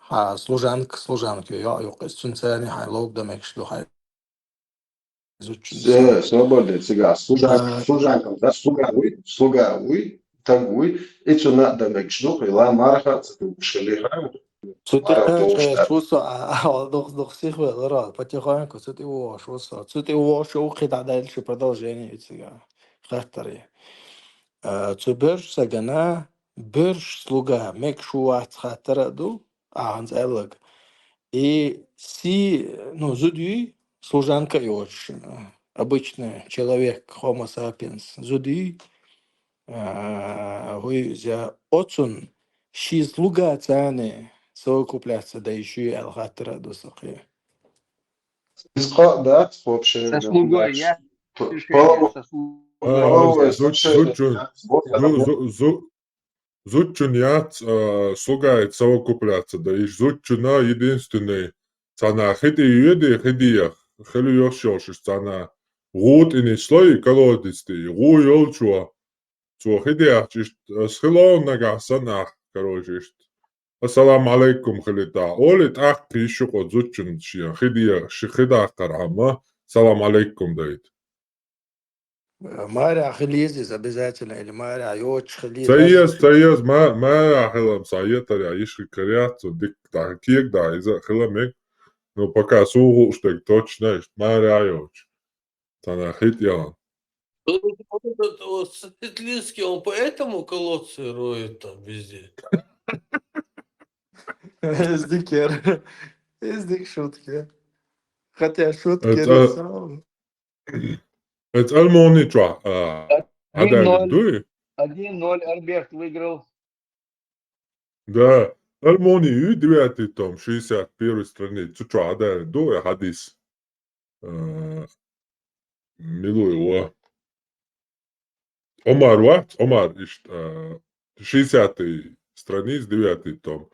хьан служанка, служанка ю йоӀ юккъе, цуьнца а хьайн ловга дан мегаш ду хьайн зудчуьнца. Э, свободный цигахь. Служанка, служанка, да, слуга вуй, слуга вуй, таг вуй, и цунна а дан мегаш ду, и ла марха а ца тугуш хилий хьан. Цу тӀе кхача ву со, а, а, дукха, дукха сихвелара, потихоньку цу тӀе вогӀуш ву со. Цу тӀе вогӀуш ву, кхин дӀадаьлча продолжение ю цигахь. Хаттар я. А, цу берш ца гана, берш слуга мегаш ву вац хаттар а ду, ахьа хӀинца аьлларг. И си, ну, зуда юй, служанка а йоцуш, обычный человек, Homo sapiens, зуда юй, а, хӀуй иза, оцунна шен слугаца совокупляться дан йиш юй аьлла хаттар а ду сан кхин. Иза кхоъ дац вообще. Со слугой я. П-, со слугой. Половое сношение. Зудчун яц, а, слугой совокупляться дан йиш. Зудчунна единственный цхьана хи тӀе йоьдий, хи дехьа, хила йолуш йолуш цхьана гӀу тӀе нислой, колодец тӀе, гӀу йолчо, цо хи дехча, иштта ас хилов нагахь санна, короче, иштта. Ассаламу алейкум хилийта. Олий тӀаккха йиш ю-кх зудчун шен хи де-, ши хи даккхархьама, салам алейкум дайта. Марехь хила еза иза обязательно или марехь йоцуш хила еза? Ца еза, ца еза, ма-, марехь хилам сан етарехь йиш хир яц, цу дика дахьа кега дахьа иза а хила мега. Ну, пока суна хууш дерг точно, иштта марехь йоцуш. Цхьана хи тӀе яхана. Вот этот, вот, Сетлицкий, он поэтому колодцы роет там везде? Из дика яра. Из дика шутка яра. Хотя шутка яра. Эцу Алмони чохь, а, Один ноль. Хьадаьлла дуй? Один ноль Альберт выиграл. Да, Алмони ю, девятый том, шестьдесят первый страница, цу чохь хьадаьлла ду, э, хьадис. А, мила ву? Омар вац, Омар, иштта, а, шестидесятый страница, девятый том.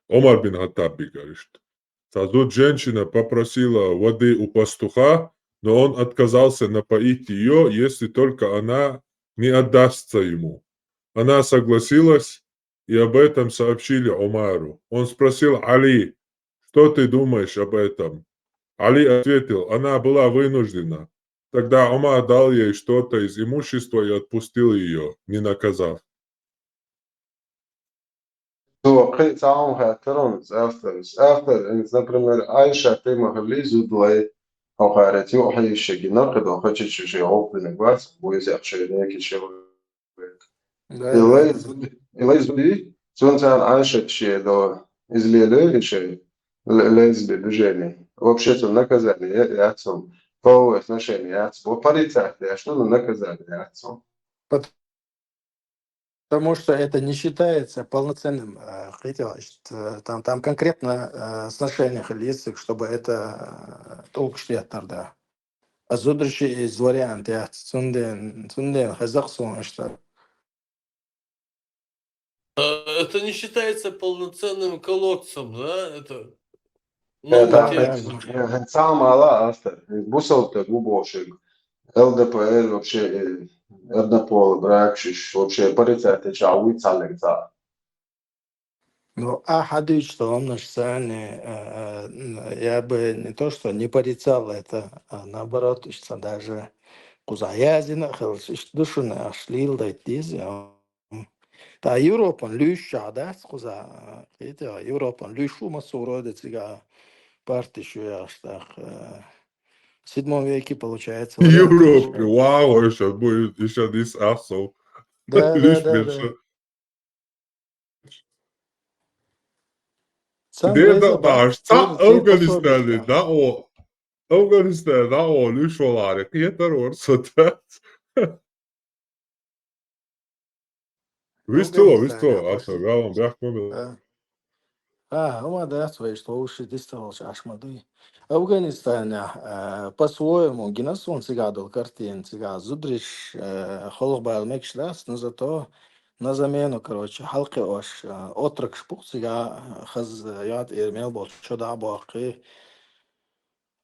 Омар бин Хаттаб бигар иштта. Цхьа зуда женщина попросила воды у пастуха, но он отказался напоить её, если только она не отдастся ему. Она согласилась, и об этом сообщили Омару. Он спросил Али: «Что ты думаешь об этом?» Али ответил: «Она была вынуждена». Тогда Омар дал ей что-то из имущества и отпустил её, не наказав. Цо кхин цхьа хӀума хаьттира хьуна, автор, автор, например, Айшат тӀе ма хилли зуда лай, хьо хаьрца юкъахь йиш гина, кхидолу хачичу шен гӀовттинарг вац, вуьйзехь шайн некиш. Да, и да. Лай зуд-, и лай зуди, цунна царна Айшат шен до изле левли шайн ле-, лезби движение. Вообще цунна наказание я-, яц цунна. Половое сношение яц. Вот порицать деш, ну, наказание яц цунна. Потому что это не считается полноценным, э, хотел, значит, э, там, там конкретно, э, сношение хилийца, чтобы это, э, тӀулгаш деттар, да. А зударши из вариант яц, цунден, цунден хеза-кх суна иштта. Э, это не считается полноценным колодцем, да? Это, ну, э, да, вот я, э, э, самое мало автор. Бусалба гу бошиг. Л Д П Р вообще, э, однополый брак, шиш, вообще порицать ча уй цаллиг ца. Ну, ахьа дуьйцу тхаьмнаш санна, э, э, н-, я бы не то, что не порицал это, а наоборот, иштта даже кхузахь яздина а хилча, иштта ду шуна, аш лийла дайта деза, а. Та Европан луьйш чохь дац кхузахь, а, кхета, Европан луьйш ву массо вроде цигахь партиш ю яхаш тӀаккха, э, В седьмом веке, получается, вариант Европе, вау, еще будет, еще здесь асу. Да, да, да, да. Де да, да, ца Афганистане, да, о, Афганистане, да, о, лишь валари, кхетар вар сатац. Висту, висту, аса, галам, бяхмам. А, ума да, свои, что уши дистал, чашма дуй. Афганистане, э, по-своему, гинасун цигадал картин, цига зудриш, э, холох бал мекшлас, но зато на замену, короче, халкы ош, э, отрок шпух цига, э, хаз, э, яд ирмел бол, чода бохы.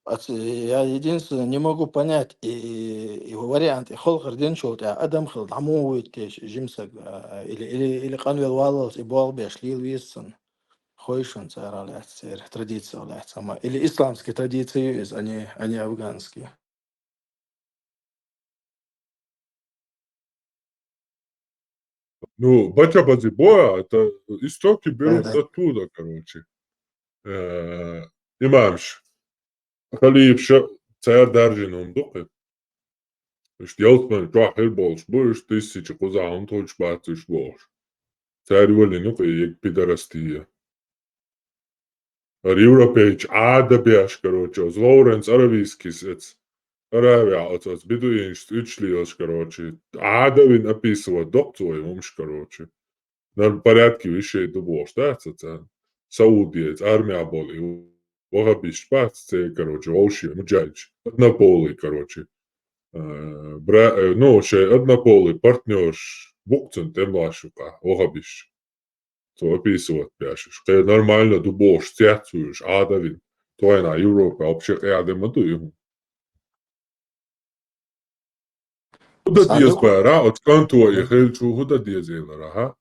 Ат-, я единственное не могу понять и, и, и вариант, и холхар ден чулт, я адам хил, даму уйт, жимсаг, э, или, или, или канвел валалс, и бол беш, лил виссен. Хойшун цара лэц, цер традиция лэц, ама. Или исламские традиции из, а не, а не афганские. Ну, бача бази боя, это истоки берут оттуда, короче. Э, имамш. Халифша цар даржин ундукы. Ишт ялсман чуахир болш, бу ишт тысячи кузаун тулч бациш болш. Цар валинук и пидорастия. Ар европейч ада бяш, короче, оз Лоуренс Аравийский сец. Аравия, оз, оз бедуинш, учлиош, короче. Адавин описывать докцой умш, короче. На порядке вещей дубош, да, ца, ца. Саудиец, армия боли. Вахабиш, бац, ца, короче, вообще, ну, джайч. Однополый, короче. Э, бра-, э, ну, вообще, однополый партнёрш, букцин, тем лашука, вахабиш. То описывать пяшеш. Кхе нормально дубош, цяцуеш, адавин. Тойна Европа вообще кхе адема дуй. Худа диез бара, от кантуа и хелчу худа диез элара, ха?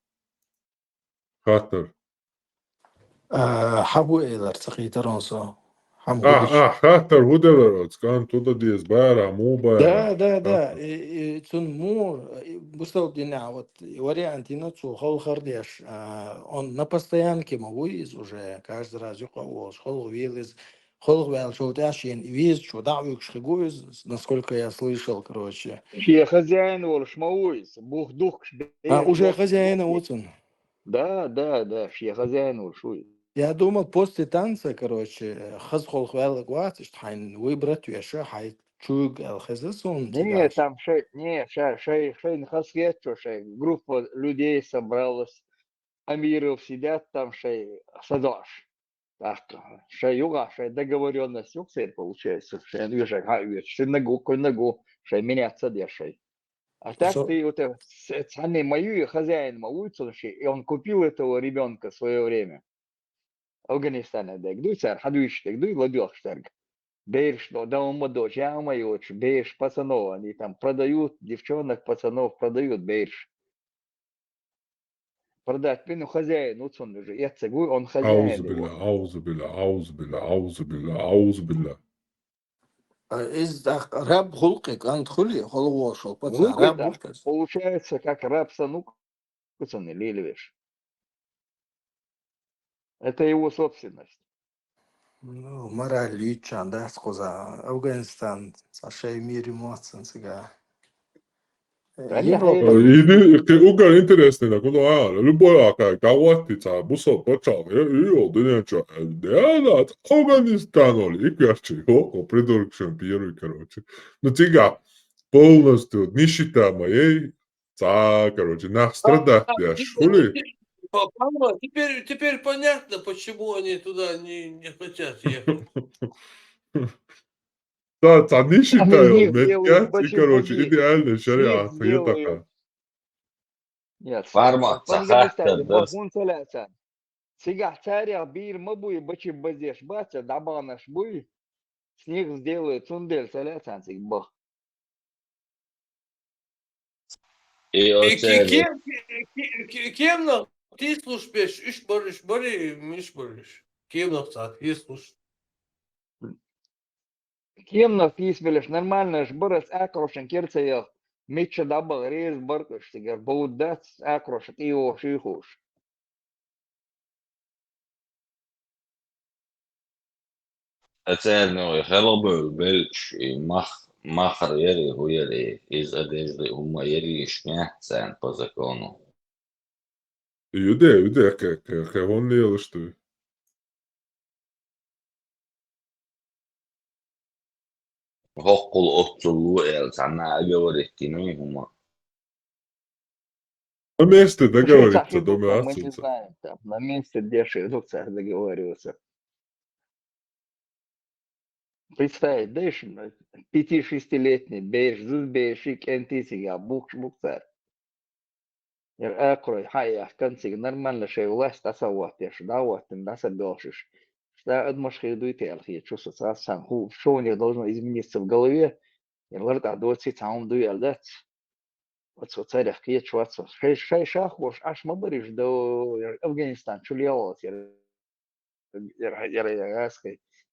Хатар. Э, хабу элар, цахитар он со. А, а, хатар, худелар, оцкан, туда диез бара, му бара. Да, да, да. И, и цун му, и бусал дина, вот, и вариант ина цу хол хардеш. А, он на постоянке ма вуиз уже, каждый раз юка волш, хол вилиз, хол вел шо тяшин, виз чу, да, вюкш хигуиз, насколько я слышал, короче. Шия хозяин волш ма вуиз, бух дух. А, уже хозяина уцун. Да, да, да, шия хозяин волш вуиз. Я думал, после танца, короче, хаз хол хвел гватиш, хайн выбрать веша, хай чуг ал хазасон. Не, там шей, не, шей, шей, шей, хас гетчо, шей, группа людей собралась, Амиров сидят там, шей, садаш. Так, шей, юга, шей, договоренность юксер получается, шей, ну, шей, ха, шей, ногу, кой ногу, шей, меняться дешей. А так ты вот, э, с-, цхьанне ма юй, хозяин ма вуй цун ши, и он купил этого ребёнка в своё время. Афганистане дег дуй цар, хадуйш дег дуй, ладуйш царг. Берш, но, да, он ма дочь, я ма йоч, берш, пацанов, они там продают, девчонок, пацанов продают, берш. Продать, ну, хозяин, вот он уже, я цигу, он хозяин Аузу билла, его. Аузу билла, Аузу билла, Аузу билла, Аузу билла. А из ах-, раб хулкы, кант хули, хол вошел, пацан, Хулкы, раб да. хулкы. Получается, как раб санук, пацаны, лилевеш. Это его собственность. Ну, мораль личан, да, сказа. Афганистан, сашей мир эмоцин сега. Да не, Европа. Европа. Иди, ты угар интересный, на куда, а, любой, а, как, да, вот ты, ца, бусо, почал, и, и, о, да не, чё, э, да, да, Афганистан, оли, и кверчи, о, о, придуркшен первый, короче. Ну, тига, полностью, нищета моей, ца, короче, нах страдать, А, я теперь, шули. Па-, Павла, теперь, теперь понятно, почему они туда не, не хотят ехать. Да, ца, нищета, Они о, их делают медкят, и, бачи короче, баби. идеальный Их шариат, я делают. такая. Нет, Парма, в Афганистане сахатта, да. бахун саляца. Сега царя бир ма буй, бачи базеш баца, дабанаш буй. С них сделают цундель саляца, цик бах. И Ки-, ки-, оцели. Кем, ки-, ки-, ки-, кем на ты слушаешь, иш бариш, бари, миш бариш. Кем на так, и слушай. Кем на фис белеш, нормально ж барас акрошен керцеях. Митча дабал рез баркаш, сигар баудац акрош, и о шихуш. Цернёй хелгбур белш и мах, махар яри хуяри из одежды ума яри шмяхцан по закону. Юде, юде, как, как он не что. Хоккул оццулу эл сана говорит кино ума. На месте Слушай, договориться, Саша, дома ну, мы не отсутся. Знаем, там, на месте дешевле, ну, Саша договорился. Представь, деш, пяти-шестилетний беш, зуз бешик энтисига, букш буксар. Яр акрой, хая, конциг нормально шей власть, аса вот, я шда вот, тем даса белшиш. Шта адмаш хей дуй тел хей, чувство сан, ху, что у них должно измениться в голове, и ларта доци цаум дуй алдац. Вот со царях кие чватса. Шей, шей шахуш, аш мабариш до Афганистан, чулиялас, яр, яр, яр, яр, яр,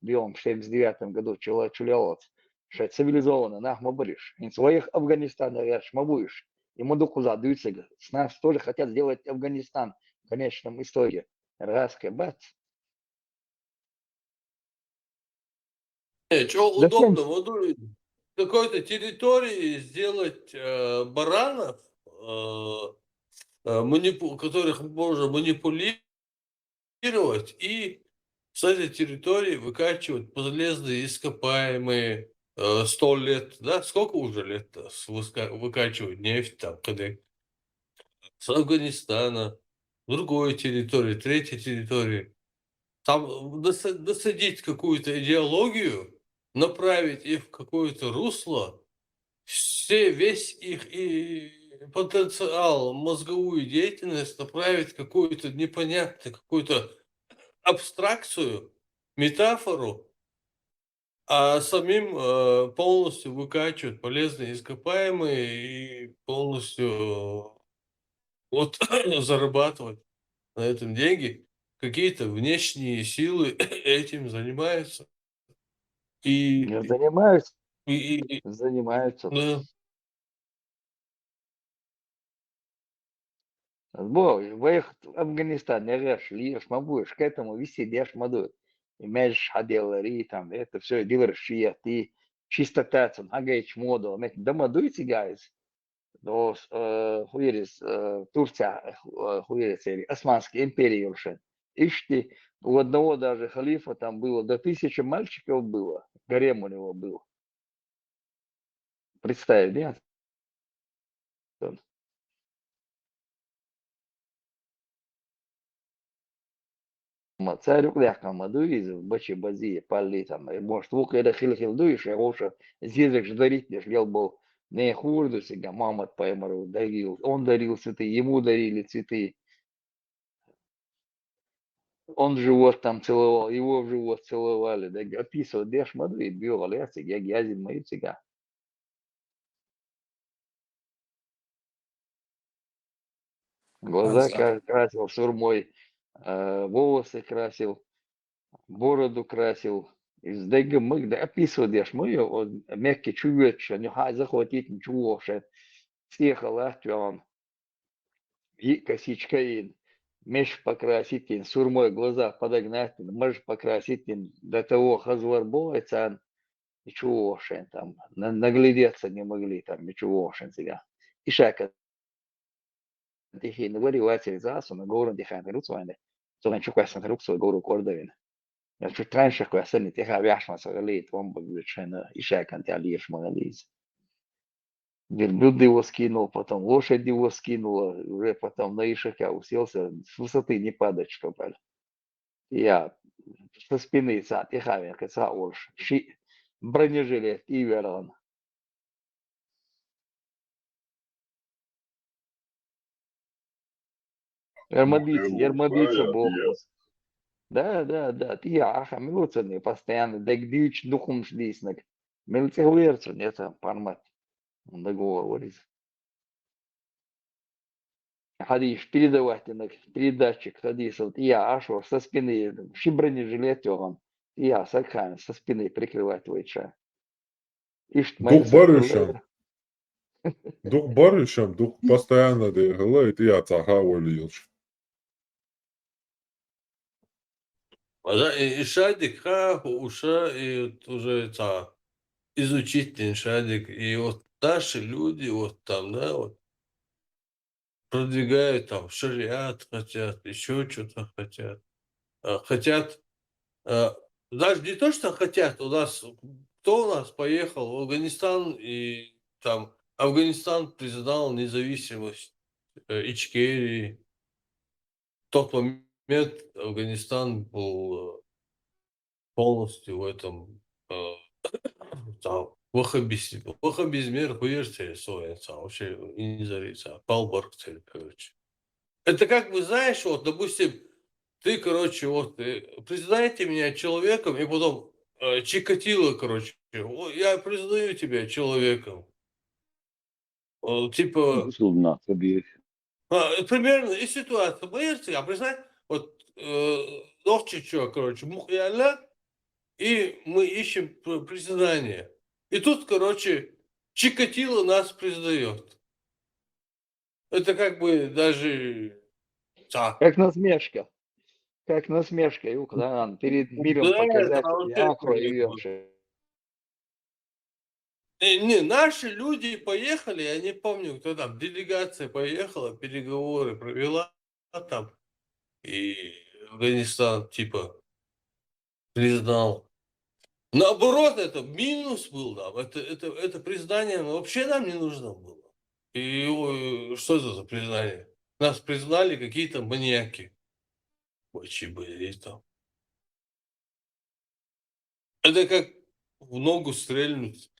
биом в семьдесят девятом году чула, чулиялас. Шей цивилизованно, нах мабариш. Ин своих Афганистана, яр, шмабуиш. И мы духу задуются, с нас тоже хотят сделать Афганистан в конечном итоге. Раска, бац. Не, что Да удобно, всем- вот, ну, какой-то территории сделать э, баранов, э, э, манипу- которых можно манипулировать и с этой территории выкачивать полезные ископаемые э, сто лет, да? Сколько уже лет-то с- выска- выкачивают нефть там, когда с Афганистана, другой территории, третьей территории. Там досадить какую-то идеологию, направить их в какое-то русло, все, весь их и потенциал, мозговую деятельность направить в какую-то непонятную, какую-то абстракцию, метафору, а самим э, полностью выкачивать полезные ископаемые и полностью вот зарабатывать на этом деньги. Какие-то внешние силы этим занимаются. И, Не занимаются, и, и- занимаются. Да. Бо, в Афганистан не геш, лиеш мабуеш, к этому вести деш мадует. И меж хаделари, там, это все, дилер шия, ты чистота, там, агайч моду, мет, да мадуете, guys. До, э, хуерис, э, Турция, э, хуерис, или Османская империя, юршен. Ишти, у одного даже халифа там было, до тысячи мальчиков было, гарем у него был. Представь, нет? Ма царь укляхка мадуиз, бачи бази, палли там, может, вук это хил-хил дуиш, я лучше зизек ждарить, лел был не хурду сега, Мамад Паймару дарил, он дарил цветы, ему дарили цветы. Он живот там целовал, его в живот целовали, да, описывал, деш мадуи, био валяться, я гязин мою сега. Глаза Ага. кра- красил сурмой, э, волосы красил, бороду красил. Из дегмык да описывал деш мою, он мягкий чувствует, что не хай захватить ничего, что всех латвиан. И косичка ин, меш покрасить ин, сурмой глаза подогнать ин, меш покрасить ин, до того хазвар бой цан, ничего шен там, на- наглядеться не могли там, ничего шен сега. И шака. Тихий, ну, говори, вацель за, сона гору дихаем руцвайне. Сона чуквасан руцвай гору кордовин. Я чуть раньше квасани, тихо вяшма согали, твом богвичена, и шакан тя лишма гализ. Верблюд его скинул, потом лошадь его скинула, уже потом на ишака уселся, с высоты не падать, что паль. Я со спины са, тихо, я каса орш, ши, бронежилет и верон. Ермодица, Ну, ермодица да, бог. я- Да, да, да. Ты я аха минуцами постоянно дегдич духум шлиснак. Мельцевлерцу, нет, там, пармат. Договор вырез. Хадиш передавательник, передатчик, хадиш, вот я ашо со спины, ши бронежилет он. Я сакхан со спины прикрывать вайча. Ишт Дух барышам. Дух барышам, дух постоянно де гылай, ты я цаха вольёш. А да, и, и Шадик, ха, хӀу уша, и вот уже ца изучить дин Шадик. И вот наши люди, вот там, да, вот продвигают там шариат, хотят, еще что-то хотят. А, хотят, а, даже не то, что хотят, у нас, кто у нас поехал в Афганистан, и там Афганистан признал независимость, э, Ичкерии. В тот момент Афганистан был, э, полностью в этом, э, там, ваххабизме. Ваххабизм ер хуер цели соя, ца, вообще инзари, ца, палбарк цели, короче. Это как бы, знаешь, вот, допустим, ты, короче, вот, э, признайте меня человеком, и потом, э, Чикатило, короче, «О, я признаю тебя человеком». Э, типа, Условно, собі. А, примерно и ситуация. Мы, если, а, признать, вот, э, нохчичо, короче, мухъяла, и мы ищем п-, признание. И тут, короче, Чикатило нас признает. Это как бы даже так. Как насмешка. Как насмешка, юк, да, перед миром Да, показать, это вообще я крови прикольно. Вообще. Э, не, наши люди поехали, я не помню, кто там, делегация поехала, переговоры провела там, и Афганистан, типа, признал. Наоборот, это минус был нам, это, это, это признание вообще нам не нужно было. И, э, что это за признание? Нас признали какие-то маньяки. Очень бы это. Это как в ногу стрельнуть.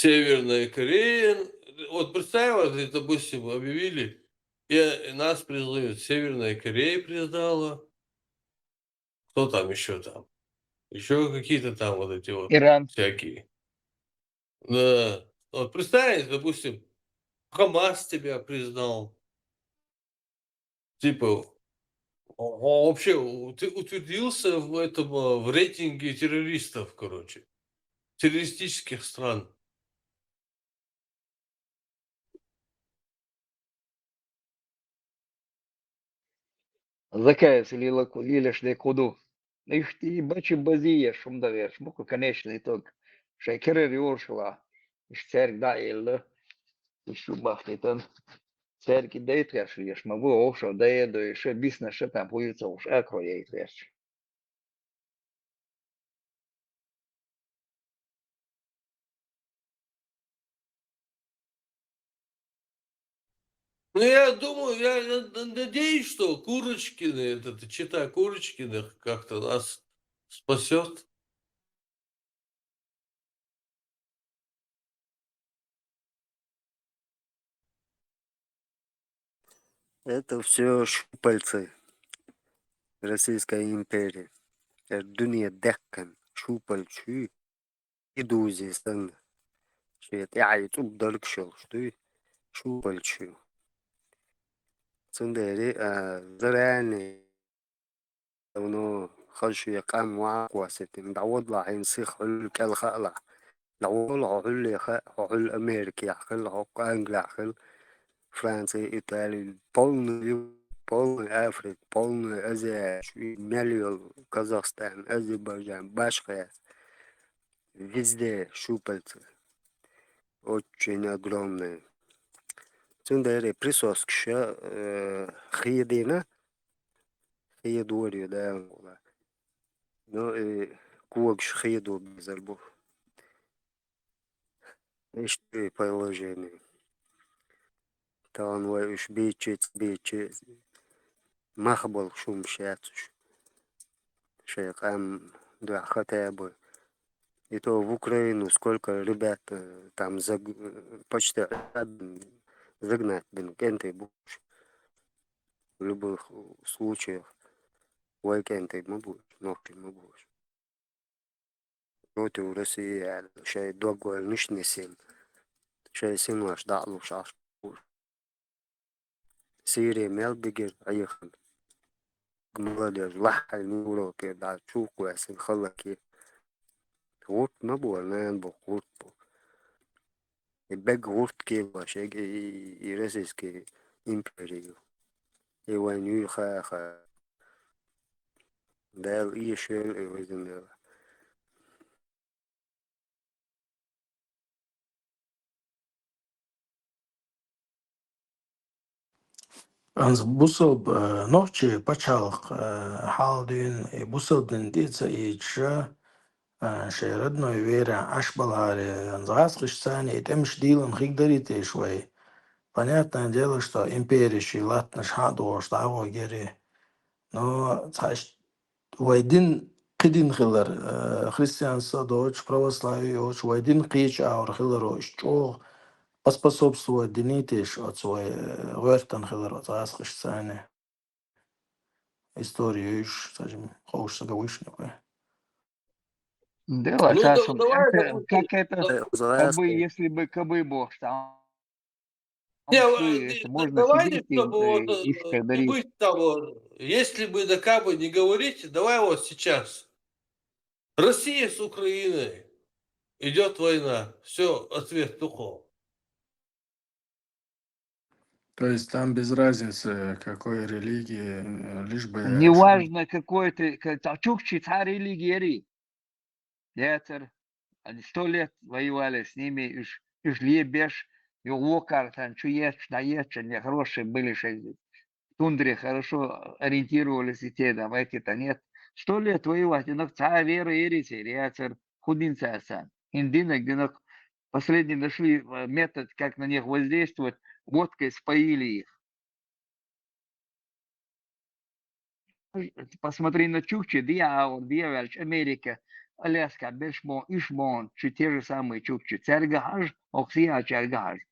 Северная Корея, вот представь, вот, допустим, объявили, и нас признают, Северная Корея признала, кто там еще там? Еще какие-то там вот эти вот Иран. Всякие. Да. Вот представь, допустим, Хамас тебя признал. Типа, о-, о-, вообще, у-, ты утвердился в этом, э, в рейтинге террористов, короче. Террористических стран. Закайс лила ку-, лилаш де куду. Ихти бачи базия шум да верш, буку конечный итог. Шай керер йоршла. Иш церк да илла. Иш шум бахтитан. Церк и дейт верш, еш ма бу ошо дейт, иш бисна шатан пуйца уш акро дейт верш. Ну, я думаю, я н-, н-, надеюсь, что Курочкины, этот, чита Курочкиных как-то нас спасет. Это всё щупальцы Российской империи. Э, дуния дехкан, щупальцы. И дузи сан. Ши тяй туб дарк шел, что и щупальцы. Цундери, а, заранее давно хаши къам ва кваситин. Давудлахин сих хул кел хала. Давудла хул ха, хул Америка хул, хул Англия хул, Франция, Италия, полный Ю-, полный Африка, полный Азия, миллион Казахстан, Азербайджан, башка. Везде щупальца. Очень огромные. Цундери присоскиша, э, хиедина, хиедури, да, ангула. Ну, и куагш хиеду безарбу. Ишти положение. Тан вай уж бичи, бичи. Махбал шум шацуш. Шайкам да хотя бы. И то в Украину сколько ребят, э, там заг-, э, почти загнать бен кенты будешь. В любых случаях. Вай кенты мы будешь, ногти мы будешь. Против России, э, шай договор ниш не син. Шай син ваш да луш аш. Сирия мел бигер айхан. Молодежь, лахай Европе, да, чуку, я син халаки. Вот мы бу, наверное, бу, вот бу. И бегӀ гӀурт кхелош, и, и, и, и российский империю. И вайн юй ха, ха. Дала ийшел, и везин Дала. ХӀанз бусалба, э, нохчий пачхьалкх, э, хьалдуьйна, и бусалба дин тӀе ца ийдича, э, шайн родной вера Ӏаш баларе, хӀанз гӀазкхашца и тӀемаш дийлан хиг дарий теш вай. Понятное дело, что империя ший латтанаш хьа а догӀуш дӀагӀо гери. Но цхьа ш-, вай дин кхи дин хилар, э, христианство доцуш, православие йоцуш, вай дин кхечу агӀор хиларо, иштта чӀогӀа поспособствовать динийта еш оцу вай, э, гӀоьртан хилар оцу гӀазкхашца. История юьйш, цхьа жим ховш сага вуьйш никъ вай. Да, ну, да, давай, как это, как это, э, кабы, если бы, кабы бохуш, там. Не, э, можно давай, сидеть и, чтобы вот, э, э, не быть того, если бы да кабы не говорить, давай вот сейчас. Россия с Украиной, идет война. Все, ответ тупо. То есть там без разницы, какой религии, э, лишь бы... Неважно, какой ты, ка-, та-, чукчи цхьа религия яри. Яцара, они сто лет воевали с ними, уьш, уьш лебеш, юха вокхар царна чу етташ, дӀаетташ, они хорошие были, шайн тундре хорошо ориентировались и те, там, эти-то нет. Сто лет воевать, и нах цхьа вера ерисер, яцара, хӀун дина цара царна? ХӀинца динарг динарг последний нашли, э, метод, как на них воздействовать, водкой споили их. Посмотри на чукчи, диа агӀор, диа ваьлча Америка, Аляска, берш бон, уьш бон, чу те же самые чукчи. Цаьрга хьажа, окху сиялчаьрга хьажа.